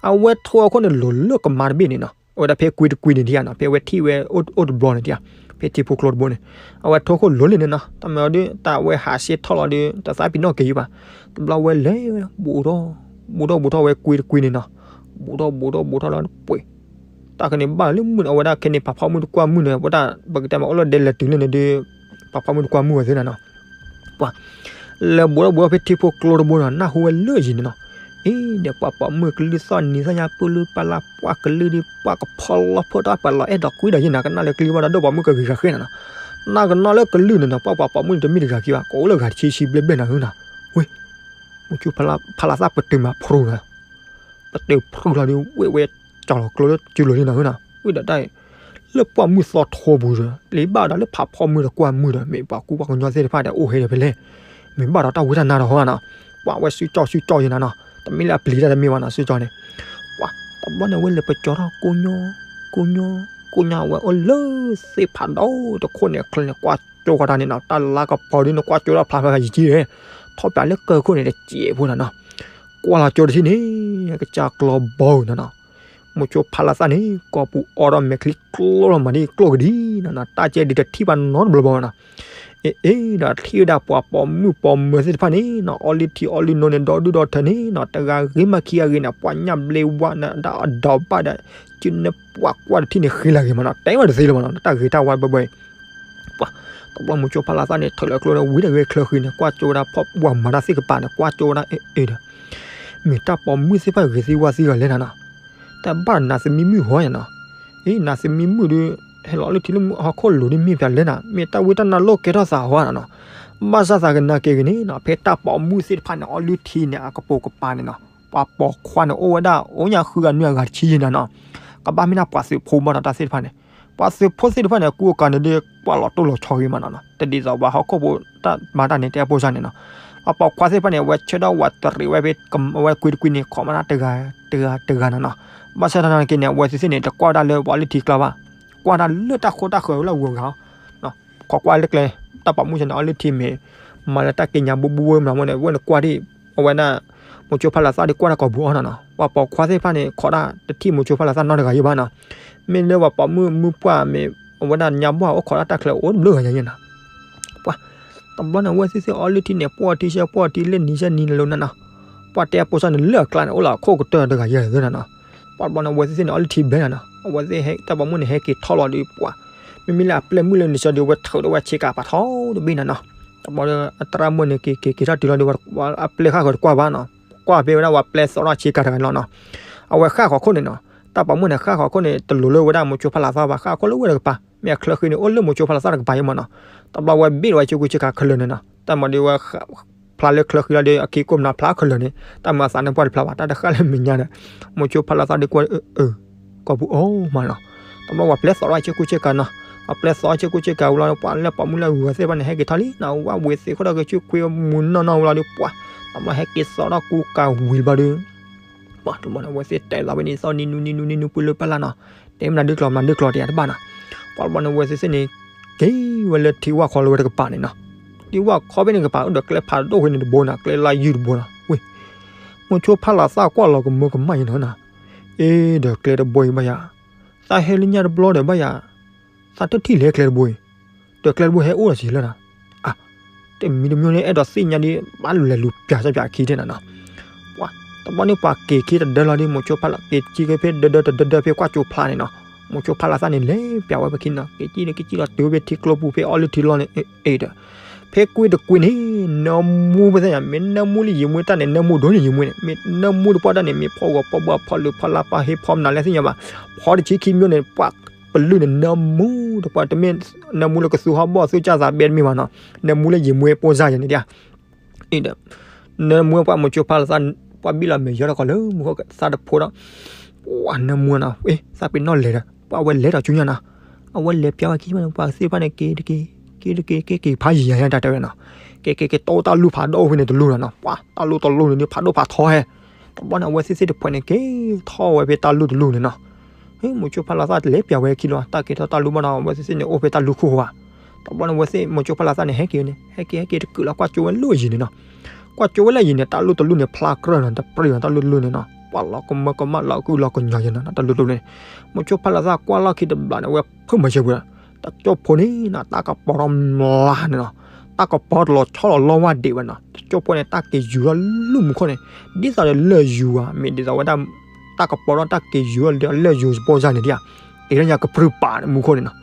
အဝဲထိအခိၣ်န့ၣ် လိၤလၢကမါတဘ့ၣ်န့ၣ်နီၤ အဝဲဒၣ်ဖဲကွံတကွံန့ၣ်ဒံးဧါနီၤ ဖဲအဝဲထံၣ်ဝဲအိၣ်တဘျီန့ၣ်ဒံးဧါ, ဖဲထံဖိကျိတဘိန့ၣ်, အဝဲထိခိၣ်လိၤလံန့ၣ်နီၤ တၢ်မၤအီၤဒုး တၢ်အဝဲဟးစ့ၢ်ထီၣ်လီၤဒုး တသးပ့ၤနီၣ်က့ၤယံၤဘၣ်, တဘျီဝဲလဲၤဝဲ ဘူးထီၣ် ဘူးထီၣ်ဘူးထီၣ်ဝဲကွံတကွံန့ၣ်နီၤ, ဘူးထီၣ်ဘူးထီၣ်ဘူးထီၣ်လီၤပှ့ၤ တၢ်ခဲန့ၣ်ဘၣ်လၢမုၢ်န့ၣ် အဝဲဒၣ်ခဲန့ၣ် ပာ်ဖီမုၢ်တကွၢ်မုၢ်န့ၣ် ပတၢ်ပကတဲမးအိၣ်လၢဒဲလဲၤတုၤလၢန့ၣ်ဒုး ပာ်ဖီမုၢ်တကွၢ်မုၢ်ဝဲသ့နီၤနီၤ, ပှၤ လဲၤဘူးထီၣ်ဘူးထီၣ်ဖဲထံဖိကျိတဘိနီၤ နၢ်ဟူဝဲလၢယံၤန့ၣ်နီၤ, အ့ ဒီးပှၤပိာ်မုၣ်ကလုၢ်သီၣ်နံၤသီၣ်ညါ ပုၢ်လုၢ်ပၢ်လၢ် ပှၤကလုၢ်ဒ် ပှၤကဖီလီၤဖီၣ်တၢ် ပှၤလီၤအဲၣ်ဒိးကွံဒီးယံၤနၤ ကနၣ်လၢကလုၢ်ဘၣ်ဒီးဒိၣ်ပှၤမုၣ်ကဂ့ၤဂၤဃဲနီၤနီၤ, နကနၣ်လၢကလုၢ်န့ၣ်နီၤ ပှၤပှၤပိာ်မုၣ်န့ၣ်တမ့ၢ်တဂၤခံဘၣ် ကအိၣ်လၢဂၤတဆံဆံဘျဲၣ်ဘျဲၣ်နၤဧၢနီၤ, ဝ့ မုၢ်ဆူၣ်ဖးလးသၣ်ပတုာ်မးဖရူၤနီၤ ပတုာ်ဖရူၤလီၤဒီး ဝ့ၢ်ဝဲကၠီၤလီၤကျိလၢစုလိၤလံနီၤနီၤ, ဝ့ၢ်ဒီးတၢ်အံၤ လၢပှၢ်မုၢ်သီထိပူၤဒီး လံဘၣ်ဒီးလၢဖးဖီမုၢ်ဒီးကွၢ်မုၢ်ဒီး မ့ၢ်ပှၤကူပှၤကညီသ့ၣ်တဖၣ်ဒီးအိၣ်ဟဲဒီးဖဲလဲၣ်, မ့ၢ်ဘၣ်ဒီးတၢ်ဝံတၢ်နါဒီးဟီနီၤ, ပှၤဝဲစုကၠီစုကၠီယံၤနီၤနီၤ, တမ့ၢ်လၢအပျံၤတၢ်တမ့ၢ်ဘၣ်နီၤ စုကၠီန့ၣ်, ပှၤ တဘျီန့ၣ်ဝဲလဲၤပကၠီထီၣ်ကိညိ ကိညိ ကိညိဝဲအိၣ်လၢသ့ၣ်ဖးဒိၣ်တခိၣ်န့ၣ် အချၢန့ၣ် ကွၢ်ကၠိဃီတၢ်န့ၣ်နီၤ တၢ်လါကပီၤဒ်န့ၣ် ကွၢ်ကၠိထီၣ်ဖျါဖျါဖျါယံၤကံဒီး ထီၣ်ပၠးလၢကၢၢ်ခိၣ်န့ၣ် တစဲးဖိနီၤနီၤ, ကွၢ်လီၤကၠိတထံၣ်န့ၣ် ကစၢ်ကျီဘီနီၤနီၤ, မိၤဆိဖးလးသၣ်န့ၣ် ကိာ်ပူၤအိးထီၣ်မဲာ်ချံကျိလီၤမးဒ်ကျိၣ်ကဒံနီၤနီၤ တၢ်ကဲဒုးတထံၣ်ဘၣ်နီတဘျီဘၣ်နီၤ, အ့ အ့ ဒီးထံၣ်ဝဲဒၣ်ပှၤပိာ်မုၣ်ပိာ်မၢၤသ့ၣ်တဖၣ်န့ၣ်နီၤ အီလုၢ်ထံအီလုၢ်နိန့ၣ် ဒီဒူၣ်ဒီထၢန့ၣ်နီၤ တဂၤဂ့ၤမးခံဂၤဂ့ၤန့ၣ် ပှၤညၣ်ဘျ့ဝါန့ၣ် ဒၣ်အဒီးဘၣ်ဒီး ကၠုန့ၣ်ပှၤကွၢ်တထံၣ်န့ၣ်ဃ့လၢဂ့ၤမးနီၤ တဲဝဲတသ့လၢၤမးနီၤ တၢ်ဂ့ၤတၢ်ဝါဘၢဘၢအံၤ ပှၤ တဘျီမိၤစိဖးလၤသၣ်န့ၣ် ထုးလီၤကျိဒီးဝံၤဒီးဂဲၤချၢဃံန့ၣ် ကွၢ်ကၠိဝဲဒၣ်ဖီၣ်ပှၢ်မၤတၢ်သ့ၣ်ကပၤန့ၣ် ကွၢ်ကၠိဝဲဒၣ်အ့ၣ်အ့ၣ်ဒီး မ့ၢ်တၢ်ပိာ်မုၣ်သ့ၣ်တဖၣ်ဂ့ၤသံဝါသံဂၤလဲၣ်နၤနီၤ တၢ်ဘၣ်နးသမံမုၣ်ဟီယၤနီၤ အ့ နးသမံမုၣ်ဒီး ဟဲလီၤလၢထံလၢဟီၣ်ခိၣ်လိၤဒ်မ့ၢ်ပၠးလဲၣ်နၤ မ့ၢ်တၢ်ဝံတၢ်နါလိၣ်ကဲထီၣ်သးဟီနၤနီၤ ဘၣ်ဆၣ်သနာ်က့ဂ့ၤန့ၣ်နီၤ ဖဲတၢ်ပိာ်မုၣ်သ့ၣ်တဖၣ်န့ၣ် အီလုၢ်ထံန့ၣ် အကပိာ်ကပၤန့ၣ်နီၤ ပှၤပိာ်ခွါန့ၣ် အိၣ်ဝဲဒၣ် အိၣ်ညါဃုဂၤနွံဂၤတဆံယံၤနၤနီၤ ကဘၣ်မ့ၢ်ဒၣ်ပှၤသုးဖိဘၣ်နီၤ တၢ်သ့ၣ်တဖၣ်န့ၣ် ပှၤသုးဖိသ့ၣ်တဖၣ်န့ၣ် ကူအကၤန့ၣ်ဒီး ကွၢ်လီၤတိၢ်လီၤဆီဂ့ၤမးနီၤနီၤ တဒ်သိးပှၤဟီၣ်ခိၣ်ဖိတၢ်မၤတၢ်န့ၣ် တဲအပိစၢ်န့ၣ်နီၤ ပှၤပိာ်ခွါသ့ၣ်တဖၣ်န့ၣ် အဝဲဆၢထၢၣ်ဝးတရံးဝဲဖဲ အဝဲကွ့တကွ့န့ၣ် ခိးမးတၢ်တဂၤတဂၤတဂၤနၤနီၤ ဘၣ်ဆၣ်သနာ်က့န့ၣ် အဝဲသ့ၣ်သ့ၣ်န့ၣ် တကွၢ်ဝဲဒၣ်လၢပှၤလၢထံကျါဘၣ် ကွၢ်ဒၣ်လၢတၢ်ဃိတၢ်ဃၢၤလၢအဂုၤအဂၤ ခိးကွၢ်လၢကျဲ တၢ်ပိာ်မုၣ်ဆန့ၣ် အီလုၢ်ထံမ့ၢ် မၤလၢတၢ်က့ညါဘိဘိဝဲမနုၤမ့ၢ်န့ၣ် ဝဲန့ၣ်ကွၢ်ဒံး အဝဲဒၣ် မိၤစိဖးလၤသၣ်ဒီးကွၢ်တၢ်ကိာ်ပူၤအီၤနၤနီၤ ပှၤပိာ်ခွါသ့ၣ်တဖၣ်န့ၣ် ခိးဒၣ်တထံၣ်မိၤစိဖးလၤသၣ်နီတဂၤယံၤဘၣ်နီၤ မ့ၢ်လၢပှၤပိာ်မုၣ်မုၣ်ပှၢ်မ့ၢ် အဝဲဒၣ်ညါဘှၢ်အိၣ်ခိးဒၣ်တၢ်ချၢအိၣ်တဘျုးဂၤညါယံၤနီၤ ပှၤ တဘျီန့ၣ် အဝဲသ့ၣ်သ့ၣ်အီလုၢ်ထံန့ၣ် ပှီၢ်ထံဆၢပှီၢ်ထံလၢနံၤဆၢနံၤနလိၤနၤနီၤ ပှၤတဲအပိစၢ်န့ၣ်လၢအကျါန့ၣ် အိၣ်လၢအခိၣ်ကတၢၢ်တဂၤယံၤလီၤသ့နၤနီၤ ပှၤတဘျီန့ၣ် အဝဲသ့ၣ်သ့ၣ်န့ၣ် အီလုၢ်ထံဘျဲနၤနီၤ အဝဲသ့ၣ်ဟဲ တၢ်ပိာ်မုၣ်န့ၣ် ဟဲက့ၤထီၣ်လီၤဒီးပှၤ မ့မ့ၢ်လၢအပျဲၢ်မုၣ်လၢနံၤဆၢဒီး အဝဲထုးဒီးဝဲဆ့ကၤပာ်ထီတဘ့ၣ်နၤနီၤ တဘျီဒီး အသရၣ်မုၣ်န့ၣ် က့ၤက့ၤက့ၤထီၣ်တုၤလီၤဒီး အပျဲၢ်ဃၣ်ဃၢၤတကွၢ်ဘၣ်နီၤ ကွၢ်ဖဲဝဲဒၣ်ပှၤပျဲၢ်သီထီၣ်ဆ့ကၤတဂၤန့ၣ်လီၤနီၤ အဝဲဃၣ်ဃီၤခိၣ်န့ၣ်နီၤ တၢ်ပိာ်မုၣ်န့ၣ် ဃၣ်ဃီၤခိၣ်န့ၣ် တလိၤလၢဝဲဒၣ်မိၤစိဖးလၤသၣ်ဘၣ် ဃၣ်ခိၣ်လၢဝဲတကပၤ မ့ၢ်အချၢဃံန့ၣ် အိၣ်လၢမိၤစိဖးလၤသၣ်တကပၤယံၤမးနီၤ တဘျီဝဲဘ့ၣ်လီၤဝဲဆ့ကူဆ့ကၤခဲလၢာ်န့ၣ်နီၤ တၢ်မၤဒီးဝဲ ဖျါလၢချၢဃံလီၤဒီး အခံကိးမနၤဖျါခဲလၢာ်န့ၣ် တၢ်မၤသးန့ၣ်ပှၢ်တဖျါဘၣ် တၢ်တဃၣ်လၢမဲာ်ညါဒီး မိၤစိဖးလၤသၣ်ဒီးကွၢ် အၢ ကိာ်ပူၤအိၣ်မးနီၤ တဘျီပှၤပျဲၢ်သီထီၣ်ဆ့ကူဆ့ကၤနီၤ ပှၤပျဲၢ်သီဆ့ကူဆ့ကၤဝံၤလီၤ ပှၤလၢပိာ်မုၣ်လၢအဂုၤအဂၤသ့ၣ်တဖၣ်န့ၣ် ဟဲက့ၤထီၣ်လံနီၤ ဝဲဝ့ၤသ့ၣ်ခိၣ်ဒီးကဆူခွံမူနီၢ်နီၢ်ဝံၤလီၤဒီး ပှၤ တဘျီဟဲက့ၤသီထီၣ်ကူကၤဝံၤဘျီဒီး ပှၤတဘျီန့ၣ် အဝဲသ့ၣ်တဲသးဝဲန့ၣ် သီနံၤနူနံၤနူနံၤနူပှ့ၤလၢပၢ်လၢ်နီၤ တဲမနုၤဒုးကျီၢ်မနုၤဒုးကျီၢ်တယၤတဘၣ်နီၤ ပှၤတဘျီန့ၣ် အဝဲသ့ၣ်သ့ၣ်န့ၣ် က့ၤဝဲလၢထံဝၣ်ခီလၢဝဲတကပၤန့ၣ်နီၤ ထံဝၣ်ခီဖဲန့ၣ်ကပၤ အိၣ်ဒီးကျဲဖးဒိၣ်ဖဲန့ၣ်တဘိနီၤ ကျဲလၢယုၢ်တဘိနီၤ ဝ့ၢ် မိၤစိဖးလၤသၣ်ကွၢ်လီၤကမၢကမၣ်ယံၤနီၤနီၤ အ့ ဒီးကျဲတဘိအံၤဘၣ်ယၤ သးဟဲလၢညါတဘျီဒီးဘၣ်ယၤ သးတထံၣ်လဲၣ်ကျဲတဘိအံၤ ဒီးကျဲတဘိဟဲအိၣ်ဒီးစံးလၢနီၤ အါ တမံၤတမံၤန့ၣ် အဲၣ်ဒိးသ့ၣ်ညါဒ် ဘၣ်လဲၤလူၤပျးစၢ်ပျးခံထဲနၤနီၤ ပှၤ တဘျီန့ၣ်ပှၤက့ၤခံတဒၢလီၤဒီး မိၤစိဖးလၤ က့ၤခံက့ၤဖဲဒၢဒၢတဒၢဒၢဖဲကွၢ်ကၠိဖျါန့ၣ်နီၤ မိၤစိဖးလၤသၣ်န့ၣ် လဲၤပျးဝဲဖဲခံနီၤ က့ၤကံၣ်ဒီးက့ၤကံၣ်လီၤတုၤဝဲဖဲထံကျိပူၤဖဲအီလုၢ်ထံလီၢ်န့ၣ် အ့ၣ်ဒီး ဖဲကွ့တကွ့န့ၣ် နၢမူဖဲသ့ၣ်ညါ မ့ၢ်နၢမူလၢယံၤမွ့တၢ်န့ၣ် နၢမူဒိၣ်န့ၢ်ယံၤမွ့န့ၣ် မ့ၢ်နၢမူတပှၢ်တၢ်န့ၣ် မ့ၢ်ဖီဂီၤဖီဘှါဖီလၢဖီလါပှၢ်ဟ့ဖီမနုၤလဲၣ်သ့ၣ်ညါဘၣ် ဖီတဆံခံမျိုးန့ၣ် ပှၤပလုၢ်န့ၣ် နၢမူတပှၢ် တမ့ၢ်နၢမူလၢကသူဟီၣ်ဘီၣ် သူကၢ်သးဘဲတမ့ၢ်ဘၣ်နီၤ နၢမူလၢယံၤမွ့ပိၢ်စၢ်ယၤန့ၣ်ဒ် အ့ၣ်ဒီး နၢမူပှၤမိၤစိဖးလၤသၣ် ပှၤဘံၣ်လီၤမဲာ်ယီၤတကီၢ်လၢမူခိၣ်သၣ်တဖိဒီး ပှၤနၢမူနီၤ အ့ၣ် သးပ့ၤနီၣ်လဲၤဒီး ပှၤဝဲလဲၤထီၣ်ဆူညါနီၤ အဝဲလဲၤပျးဝဲခံ ပှၤသ့ၣ်တဖၣ်န့ၣ် က့ၤတက့ၤ က့ၤတက့ၤ က့ၤက့ၤဖးယံၤယၤယၤတၢ်တဲဝဲနီၤ က့ၤက့ၤက့ၤတိတၢ်လူၢ်ဖးဒိၣ်ဖဲန့ၣ်တလူၢ်နီၤနီၤ ပှၤတၢ်လူၢ်တလူၢ်န့ၣ်ဒ် ဖးဒိၣ်ဖးထီဟဲ တဘျီန့ၣ် အဝဲသ့ၣ်သ့ၣ်တဖှဲးန့ၣ် က့ၤထီၣ်ဝဲဖဲတၢ်လူၢ်တလူၢ်န့ၣ်နီၤ ဟ့ၣ် မိၤစိဖးလၤသၣ်တလဲၤပျးဝဲခံလီၤ တၢ်က့ၤထီၣ်တၢ်လူၢ်ဘၣ်ဒီး အဝဲသ့ၣ်သ့ၣ်န့ၣ် အိၣ်ဖဲတၢ်လူၢ်ခိၣ်ဝါ တဘျီန့ၣ် အဝဲသ့ၣ် မိၤစိဖးလၤသၣ်န့ၣ် ဟဲက့ၤန့ၣ် ဟဲက့ၤ ဟဲက့ၤတကုာ်လီၤ ကွၢ်ကၠိဝဲလၢယံၤန့ၣ်နီၤ ကွၢ်ကၠိဝဲလၢယံၤန့ၣ် တၢ်လူၢ်တလူၢ်န့ၣ် ဖျါကြၢးနီၤ တပြံၢ်နီၤ တၢ်လူၢ်တလူၢ်န့ၣ်နီၤ ပှၤလီၤကမၢကမၣ်လီၤကုၢ်လီၤကညီၤယဲနီၤ တၢ်လူၢ်တလူၢ်န့ၣ် မိၤစိဖးလၤသၣ်ကွၢ်လီၢ်ခံတဘျီန့ၣ် အဝဲဖုၣ်မၤစၢၤပှဲၤ တကၠိဖိန့ၣ်နီၤ တၢ်ကပီၤထီၣ်မျါန့ၣ်နီၤ တၢ်ကပီၤတလီၤဆီလီၤလီဝါဒံးဝဲနီၤ တကၠိဖိန့ၣ် တၢ်က့ၤယူၤထီၣ်လၢမူခိၣ်န့ၣ် ဒ်သိးဒီးလၢၢ်ယူၤဧါ မ့ၢ်ဒ်သိးဝဲဒၣ် တၢ်ကပီၤထီၣ်တၢ်က့ၤယူၤထီၣ်လၢလၢၢ်ယူၤစပီစၢ်န့ၣ်ဒ်ဧါ က့ၤထီၣ်ညါကပြုၢ်ပာ်န့ၣ်မူခိၣ်န့ၣ်နီၤ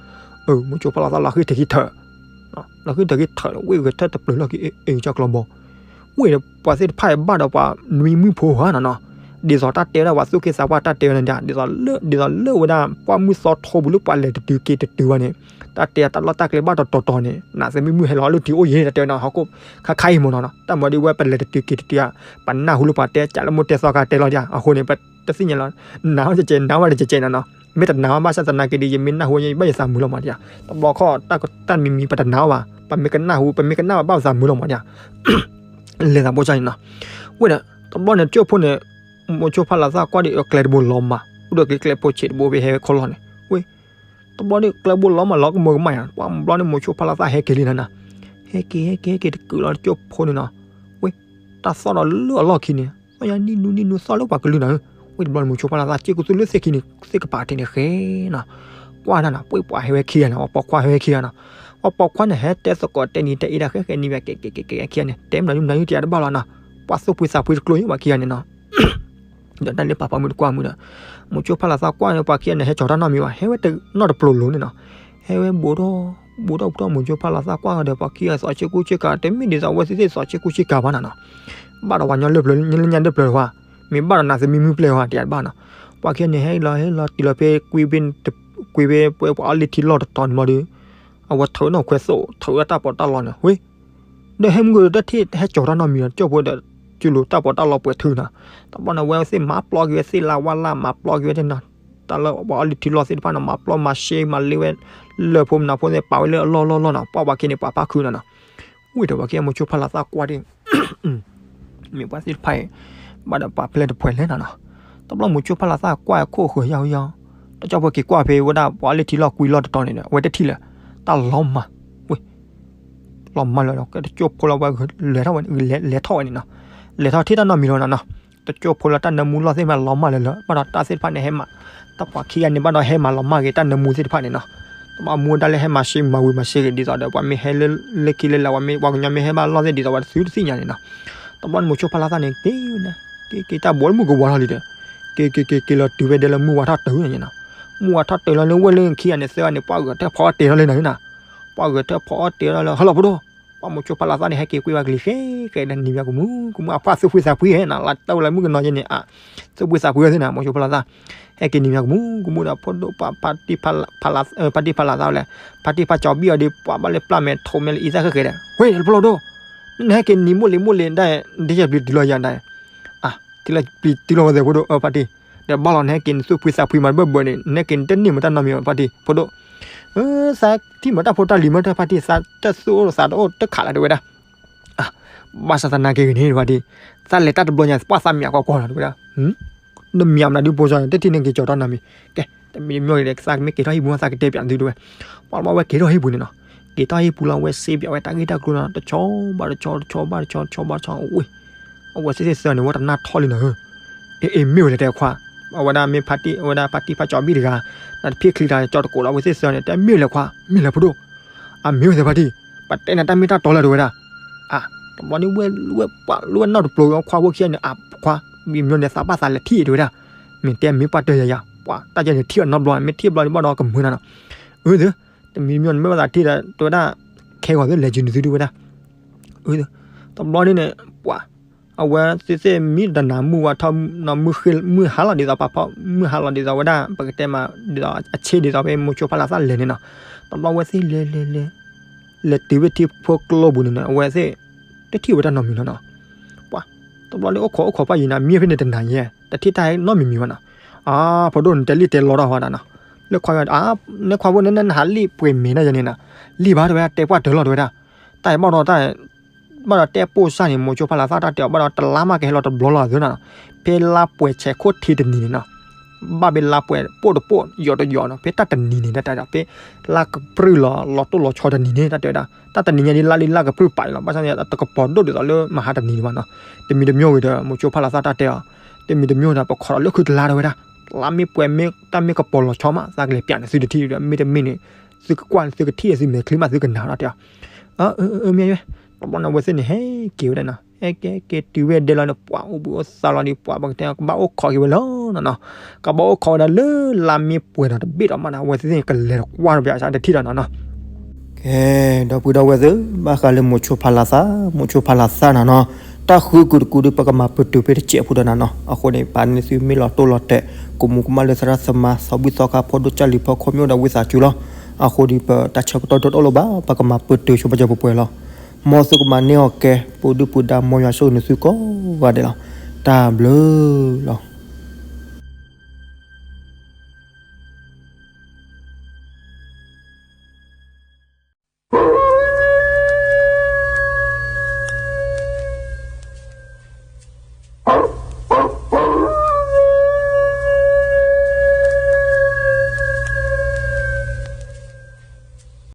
အၢ မိၤစိဖးလၤသၣ်လီၤဃံၢ်ထံးခံထၢၣ် လီၤဃံၢ်ထံးခံထၢၣ် ဝ့ၢ်ဂဲၤထၢၣ်တပျၢၤလီၢ်ခံ အ့ၣ် ကၠီကျီဘီ ဝ့ၢ်ဒီးပှၤသ့ၣ်တဖၣ်အံၤဘၣ်ဒီးပှၤနွံမုၣ်ဖိဧါနီၤနီၤ ဒ်သိးတၢ်တဲဝဲဒၣ်ပှၤသူၣ်က့သးပှၢ်တၢ်တဲဝဲန့ၣ်ဒ် ဒ်သိးလၢ ဒ်သိးလၢဝဲဒၣ်ပှၢ်မုၢ်သီထိပူၤလၢပှၤလဲၤတတုၤက့ၤတတုၤဘၣ်န့ၣ် တၢ်တဲတၢ်လီၢ်တၢ်ကျဲဘၣ်တီတီတီန့ၣ် နးသမံမုၣ်ဟဲလီၤလၢထံအိၣ်ယဲၢ်တၢ်တဲဝဲဒၣ်ဟီၣ်ခိၣ် ခါခါအံၤမ့ၢ်နီၤနီၤ တၢ်မၤဒ်ဝဲပလဲၤတတုၤက့ၤတတုၤဧါ ပနၢ်ဟူလၢပှၤတဲကးလၢမိၢ်တဲသီကါတဲလီၤဒ် အဃိန့ၣ် ပတသ့ၣ်ညါလီၤ နးဝဲတကဲး နးဝဲတကဲးကဲးနီၤနီၤ မ့ၢ်တနးဝဲဘၣ်ဆၣ်သနာ်က့ဒီး ယမ့ၢ်နၢ်ဟူဘၣ်ယသးမုာ်လီၤမးဒ် တဘျီခီၣ် တၢ်မံၤမံၤပတနးဝဲဘၣ် ပမ့ၢ်ကနၢ်ဟူ ပမ့ၢ်ကနၣ်ဝဲဘၣ်ပသးမုာ်လီၤမးဒ် လဲၤသးပိစၢ်န့ၣ်နီၤ ဝ့ၢ်ဒီး တဘျီန့ၣ် ကၠိဖိန့ၣ် မိၤစိဖးလၤသၣ်ကွၢ်ဒီးအကျဲတဘိလီၤမး အိၣ်ဒီးက့ၤကျဲဖိဆံးတဘိဖဲဟဲခီလီၤန့ၣ် ဝ့ၢ် တဘျီန့ၣ် ကျဲဘိလီၤမးလီၤကမၢကမၣ်ယါ ပှၤတဘျီန့ၣ် မိၤစိဖးလၤသၣ်ဟဲက့ၤလံနီၤနီၤ ဟဲက့ၤ ဟဲက့ၤ ဟဲက့ၤတကုာ်လီၤကၠိဖိန့ၣ်နီၤ ဝ့ၢ် တၢ်သီၣ်ဒီးလၢအလီၢ်ခံန့ၣ် သီၣ်ညါနံၣ်နူနံၣ်နူသီၣ်လၢပှၤကလုၢ်နီၤ ဝ့ၢ်တဘျီန့ၣ် မိၤစိဖးလၤသၣ် စ့ၢ်ကီးသူၣ်လၢသ့ၣ်ခံန့ၣ် သ့ၣ်ကပၤထံးန့ၣ်ဃဲနီၤ ကွၢ်တၢ်နီၤ ပှ့ၤပှၤဟဲဝဲခံဂၤနီၤ ပှၤပိာ်ခွါဟဲဝဲခံဂၤနီၤ အပိာ်ခွါန့ၣ် ဟဲတဲသကိးတဲနံၤတဲအ့ဒၣ်ဃဲဃဲနံၤဘၣ် ကဲကဲကဲကဲခံဂၤန့ၣ် တဲမနုၤမနုၤတယၤတဘၣ်လီၤနီၤ, ပှၤသူၣ်ဖှံသးဖှံတကျိၤညါဘၣ်ခံဂၤန့ၣ်နီၤ. ဒီးတၢ်လၢပာ်ဖီမုၢ်တကွၢ်မုၢ်ဒီး မိၤဆိဖးလီၤသးကွၢ်န့ၣ် ပှၤခံဂၤန့ၣ် ဟဲကၠီၤတၢ်နီတမံၤဘၣ်, ဟဲဝဲတနီၣ်တပျိၤလိၤန့ၣ်နီၤ. ဟဲဝဲဘူးထီၣ်ဘူးထီၣ်ဘူးထီၣ် မိၤဆိဖးလီၤသးကွၢ်ဒီး ပှၤခံဂၤသးဆ့ကူဆ့ကၤ တမ့ၢ်ဒ်သိးအဝဲသ့ၣ်သ့ၣ်သးဆ့ကူဆ့ကၤဘၣ်နီၤနီၤ. ဘၣ်ဒီးပှၤညီလၢပျၢၤ လၢညါလၢပျၢၤတဝါ, မ့ၢ်ဘၣ်ဒီးနၤသမံမုၢ်ပျဲၢ်ဝါ တယၤတဘၣ်နီၤ. ပှၤခံဂၤန့ၣ် ဟဲလီၤဟဲလီၤတုၤလီၤဖဲကွံဖဲ ကွံဖဲပှၤအီၣ်လ့ထံလီၢ်တတီၤန့ၣ်မီၤဒီး အဝဲထုးနီၣ်ခွဲးသိး ထုးဝဲတၢ်ပီးတၢ်လီန့ၣ် ဝ့ၢ် ဒီးဟဲမုၢ်ကဒီးတၢ်ထံၣ်ဟဲကၠီၤတၢ်နီတမံၤဒီး ကၠိဖိဒီး ကၠိလိၤတၢ်ပီးတၢ်လီပှဲၤထုးနီၤ. တဘျီန့ၣ် အဝဲသ့ၣ်မၤပျီက့ၤဝဲသ့ၣ်လၢဝါလၢ် မၤပျီက့ၤဝဲသ့ၣ်နီၤ. တၢ်လၢပှၤအီၣ်လ့ထံလီၢ်သ့ၣ်တဖၣ်နီၤ မၤပျီမၤရှဲမၤလ့ဝဲ လၢၢ်ဖိမနၤဖိသ့ၣ် ပာ်ဝဲလၢအလီၢ်လီၢ်လီၢ်နီၤ ပှၤပှၤခံဂၤန့ၣ် ပာ်ဖးခုနီၤနီၤ. ဝ့ၢ်ဒီးပှၤခံဂၤမိၤဆိဖးလီၤသးကွၢ်ဒၣ် မ့ၢ်ပှၤသ့ၣ်တဖၣ်အံၤ ဘၣ်ဒီးပှၤဖဲလဲၣ်တဖှဲးလဲၣ်နီၤနီၤ. တဘျီမိၤဆိဖးလီၤသးကွၢ်ခိၣ်ဃၢၤယၢ်ယၢ် တကၠိဖိက့ၤကွၢ်ဖဲဝဲဒၣ်ပှၤအီၣ်လ့ထံလီၢ်ကွံလီၢ်တတီၤန့ၣ်ဒီး အဝဲတထံၣ်လၢၤ တၢ်လီၤမၢ် ဝ့ၢ် လီၤမၢ်လၢာ်ဒီး တကၠိဖိလၢဝဲလဲၤထီၣ်ဝဲ လဲၤထီၣ်ဝဲန့ၣ်နီၤ. လဲၤထီၣ်ထံၣ်တၢ်နီတမံၤလီၤနီၤနီၤ. တကၠိဖိလၢတၢ်နၢမူလီၢ်သ့ၣ်တဖၣ်လီၤမၢ်လၢာ်လၢာ် ဘၣ်ဒီးတၢ်သ့ၣ်တဖၣ်န့ၣ်ဟဲမၤ တၢ်ပှၤခံဂၤန့ၣ် ဘၣ်ဒီးဟဲမၤလီၤမၢ်က့ၤတၢ်နၢမူသ့ၣ်တဖၣ်န့ၣ်နီၤ. တဘျီအမူဒါလၢဟဲမၤရှဲမၤဝံၤမၤရှဲက့ၤဒ်သိးဒီး ပှၤမ့ၢ်ဟဲလၢလၢခံလၢလာ် ပှၤမ့ၢ်ပှၤကညီမ့ၢ်ဟဲဘၣ်လီၢ်သ့ၣ်ဒ်သိးဝဲတသုတသ့ၣ်ညါန့ၣ်နီၤ. တဘျီန့ၣ်မိၤဆိဖးလီၤသးန့ၣ် က့ၤဝဲန့ၣ် က့ၤက့ၤတၢ်ဘီလၢမုၢ်ကဝါထီၣ်လံဒီး က့ၤက့ၤက့ၤက့ၤလီၤတုၤဝဲဒဲလၢမုၢ်ဝါထီၣ်တုၤန့ၣ်နီၤ. မုၢ်ဝါထီၣ်တုၤလီၤန့ၣ် ဝဲလၢခံဂၤန့ၣ် သၢဂၤန့ၣ် ပှၤဂဲၤထၢၣ်ဖီအီၣ်တဲာ်ထီၣ်လၢနၤနီၤ. ပှၤဂဲၤထၢၣ်ဖီအီၣ်တဲာ်ထီၣ်လၢ ဟဲလီၤဖိဒိၣ် ပှၤမိၤဆိဖးလီၤသးန့ၣ် ဟဲက့ၤကွံာ်ဝဲကလံၤဃဲဃဲဒီးနံၤဘၣ်ကမူကမူ အဖှၣ်သူၣ်ဖှံသးဖှံနီၤ လၢတၢ်ဝဲလၢမုၣ်ကနီၤယဲန့ၣ် အသူၣ်ဖှံသးဖှံဝဲသ့ၣ်နီၤ မိၤဆိဖးလီၤသး ဟဲက့ၤနံၤဘၣ်ကမူကမူဒီး ဖိဒိၣ်ပှၤ ဖါတံၢ်ဖးလီၤသးဝဲလဲၣ် ဖါတံၢ်ဖးကၠီၤဘံၣ်အီၤဒီး ပှၤဘၣ်လၢပျၢ်မဲာ်ထိးမဲာ်လၢအံသၣ်ဃဲဃဲဒီး ဝ့ၢ်လၢဖိဒိၣ် နဟဲက့ၤနံၤမိၢ်လံၤမိၢ်လံၤဒၣ် ဒ်ယပျံၤတုၤလီၤယၤဒၣ် အါ ထံၣ်လၢပျံၤတုၤလီၤဝဲသ့ၣ်ဖိဒိၣ် အဖါတံၢ် ဒီးဘၣ်လီၤနဟဲက့ၤနသူၣ်ဖှံသးဖှံမးတဘၢၣ်ဘၢၣ်န့ၣ် နဟဲက့ၤနတန့ၢ်မတၢ်နီတမံၤဘၣ်ဖါတံၢ် ဖိဒိၣ် သးထံၣ်မတၢ်ဖိတၢ်လံၤမတၢ်ဖါတံၢ် သးတၢ်သူၣ်အိၣ်သးတအိၣ်တခးလၢၤတဲဝဲဒၣ် ဘၣ်ဆၣ်သနာ်က့ဂ့ၤန့ၣ်ဖါတံၢ် သးလဲၤတၢ်တဘျီညါ ပှၢ်သးမံၤကွၢ်ကွၢ်လီၤတဲဝဲဒၣ် နမံၤမနုၤဒုးဖိစီန့ၣ် တထံၣ်န့ၣ်က့ၤကၠီၤတၢ်နီတမံၤ ကဲ တမံၤတမံၤန့ၣ် သးကမ့ၢ်က့ၤထီၣ်ဟံၣ်ပူၤ သးကတဲပၠးသုတဲဝဲ ပှၤဘၣ်ဝဲက့ၤထီၣ်ဟံၣ်ပူၤန့ၣ်နီၤ က့ၤထီၣ်ဟံၣ်ပူၤလီၤ အဝဲစ့ပၠးဝဲတၢ်ဂ့ၢ်တၢ်ကျိၤနီၤ တဆီဘၣ်တဆီ တဆီဘၣ်တဆီ တဆီဘၣ်တဆီ အိၣ်ဝဲ အဝဲသ့ၣ်သ့ၣ်သၢန့ၣ် ဝဲတနၢ်ထီၣ်လံနီၤဧၢ အ့ အ့ မ့ၢ်ဝဲလဲၣ်တဲခွါ အဝဲဒၣ်မ့ၢ်ဖါတံၢ် အဝဲဒၣ်ဖါတံၢ်ဖးကၠီၤဘံၣ်တဂၤ နတဖံၣ်ချံတၢ်ကၠီတကိးလီၤ အဝဲသ့ၣ်သၢန့ၣ် တဲမ့ၢ်ဝဲလဲၣ်ခွါ မ့ၢ်လဲၣ်ဖိဒိၣ် အမ့ၢ်ဝဲသ့ၣ်ဖါတံၢ် ပတဲနၤတၢ်မ့ၢ်တၢ်တီလၢတဲဝဲဒၣ် အါ တဘျီန့ၣ်ဝဲ ဝဲပှၤလၢဝဲနီၢ်တပျိၤခွါဖိခံဂၤန့ၣ် အခွါ မံၤမညီန့ၣ် သးဘၣ်သးလဲၤထံၣ်တဲဝဲဒၣ် မ့ၢ်တဲမ့ၢ်ပှၢ်တၢၢ်ယၤယၤ ပှၤတၢ်ယၤန့ၣ်ထံၣ်အီၤနီတဘျီ မ့ၢ်ထံၣ်ဘျီန့ၣ်ဘၣ်ဒီးကမုာ်နၤနီၤ အၢ တမံၤမညီန့ၣ် မ့ၢ်ဘၣ်သးထံၣ်ဒီး တဲဝဲဒၣ် ခဲဂီၤသ့ၣ်လဲၤကၠူနသုတဲဝဲဒၣ် အၢ တဘျီန့ၣ်န့ၣ် ပှၤ အဝဲသ့ၣ်သ့ၣ်မံတနၤမုၢ်ဝါထီၣ် မုၢ်ဟါလီၤဒ်သိးပာ်ဖီ မုၢ်ဟါလီၤဒ်သိးဝဲဒၣ် ပကတဲမး ဒ်သိးအဆ့ဒ်သိးဖဲမိၤဆိဖးလီၤသးလဲၤန့ၣ်နီၤ တဘျီဝဲသ့ၣ်လဲၤလဲၤလဲၤ လဲၤတုၤဝဲထံဖိကျိပူၤန့ၣ်နီၤ အဝဲသ့ၣ် တထံၣ်ဝဲတၢ်နီတမံၤလီၤနီၤ ပှၤ တဘျီန့ၣ်အိၣ်ခိးအိၣ်ခိးပှၢ်ယံၤနၤ မံဖဲန့ၣ်တနၤယဲ တထံၣ်တၢ်နီတမံၤမံၤဘၣ်နီၤ အါ ဖိဒိၣ်နတဲလံၣ်တဲလီထီၣ်ဝဲဒၣ်နီၤ လၢခွါ အါ နခွါဖိန့ၣ် နဟးလံၣ်ပှဲၤမဲာ်ဒၣ်ယဲန့ၣ်နီၤ လံၣ်ဘၣ်တဲဝဲဒၣ် တဲပှၢ်တၢၢ်လီၤတဲဝဲဒၣ် တၢ်အံၤဘၣ်ဒီးတၢ် ဘၣ်ဒီးတဲပိၢ်စၢ်န့ၣ် မိၤဆိဖးလီၤသးတၢ်တဲအီၤ ဘၣ်ဒီးတလါမးကဟဲလီၤတဘျီလီၤသုနီၤ ဖဲလါပှဲၤဆဲးခိၣ်ထံးတနံၤန့ၣ်နီၤ ဘၣ်ဖဲလါပှဲၤပိၢ်တပိၢ် ယီၤတယီၤနီၤ ဖဲတၢ်တနံၤန့ၣ် တၢ်တဲဒီး ဖဲလါကပြုၢ်လီၤ လီၤတိၢ်လီၤဆီတနံၤန့ၣ် တၢ်တဲဝဲဒၣ် တၢ်တနံၤညါဒ်လါလံလါကပြုၢ်ပာ်အံၤလီၤ ဘၣ်ဆၣ်န့ၣ် တကပီၤဒိၣ်ဒ်သိးလၢမဟါတနံၤန့ၣ်ဘၣ်နီၤ တမံၤတမံၤဂ့ၤဒီး မိၤဆိဖးလီၤသးတၢ်တဲအီၤ တမံၤတမံၤဒီး ပခိးဒီးလၢခုတလါတဲဝဲဒၣ် လါမ့ၢ်ပှဲၤမ့ၢ်တၢ်မ့ၢ်ကပီၤလီၤဆီမး သးကလဲၤပၠးန့ၣ်သုတထံၣ်ဒီး မ့တမ့ၢ်န့ၣ် သုကကွၢ်သုကထံၣ်သုမဲာ်ချံမးသုကနၣ်ဒီးတဲအီၤ အၢ အၢ မ့ၢ်ယွဲ တဘျီန့ၣ်အဝဲသ့ၣ်န့ၣ် ဟဲက့ၤဝဲဒၣ်နီၤ ဟဲက့ၤက့ၤတုၤဝဲဒဲလီၤန့ၣ် ပှၤအိၣ်ဘှံးအိၣ်သါလီၤဒီး ပှၤပကတဲကဘၣ်အိၣ်ခိးက့ၤဝဲလီၤနီၤနီၤ ကဘၣ်အိၣ်ခိးဝဲဒၣ်လၢလါမ့ၢ်ပှဲၤဒီးတဘ့ၣ်ဒီးမးနီၤ အဝဲသ့ၣ်န့ၣ် ကလဲၤတကွၢ်ဒီးပၠးစးတထံၣ်ဒီးနီၤနီၤ ကဲ ဒီပုၢ်ဒီဝဲၢ်သ့ၣ် ဘၣ်ဃးလၢမိၤဆိဖးလီၤသး မိၤဆိဖးလီၤသးနီၤနီၤ တၢ်ဃုကုာ်တကုာ်ဒီး ပကမၤပတုာ်ဖဲတစဲးဖိဒီးနီၤနီၤ အဃိန့ၣ် ပာ်န့ၢ်သုမ့ၢ်လီၤတိၢ်လီၤတဲာ် ကမူးကမၣ်လၢသရၣ်သမါ သီဘူၣ်သီခါ ဖိဒိၣ်ကၢ်လံၤဖီခိၣ် မ့ၢ်အိၣ်ဒီးဝံသးစူၤလီၤ အဃိဒီး ပတၢ်ဆၢကတီၢ်တအိၣ်လၢၤဘၣ် ပကမၤပတုာ်ဆိပကပှဲၤပှဲၤလီၤ မ်သုကမၤန့ၢ်အီၤကဲ ပူၤဒုၣ်ပူၤဒါ မ်ယွၤဆိၣ်ဂ့ၤနသုကိးဂၤဒဲးလီၤ တၢ်ဘျုးလီၤ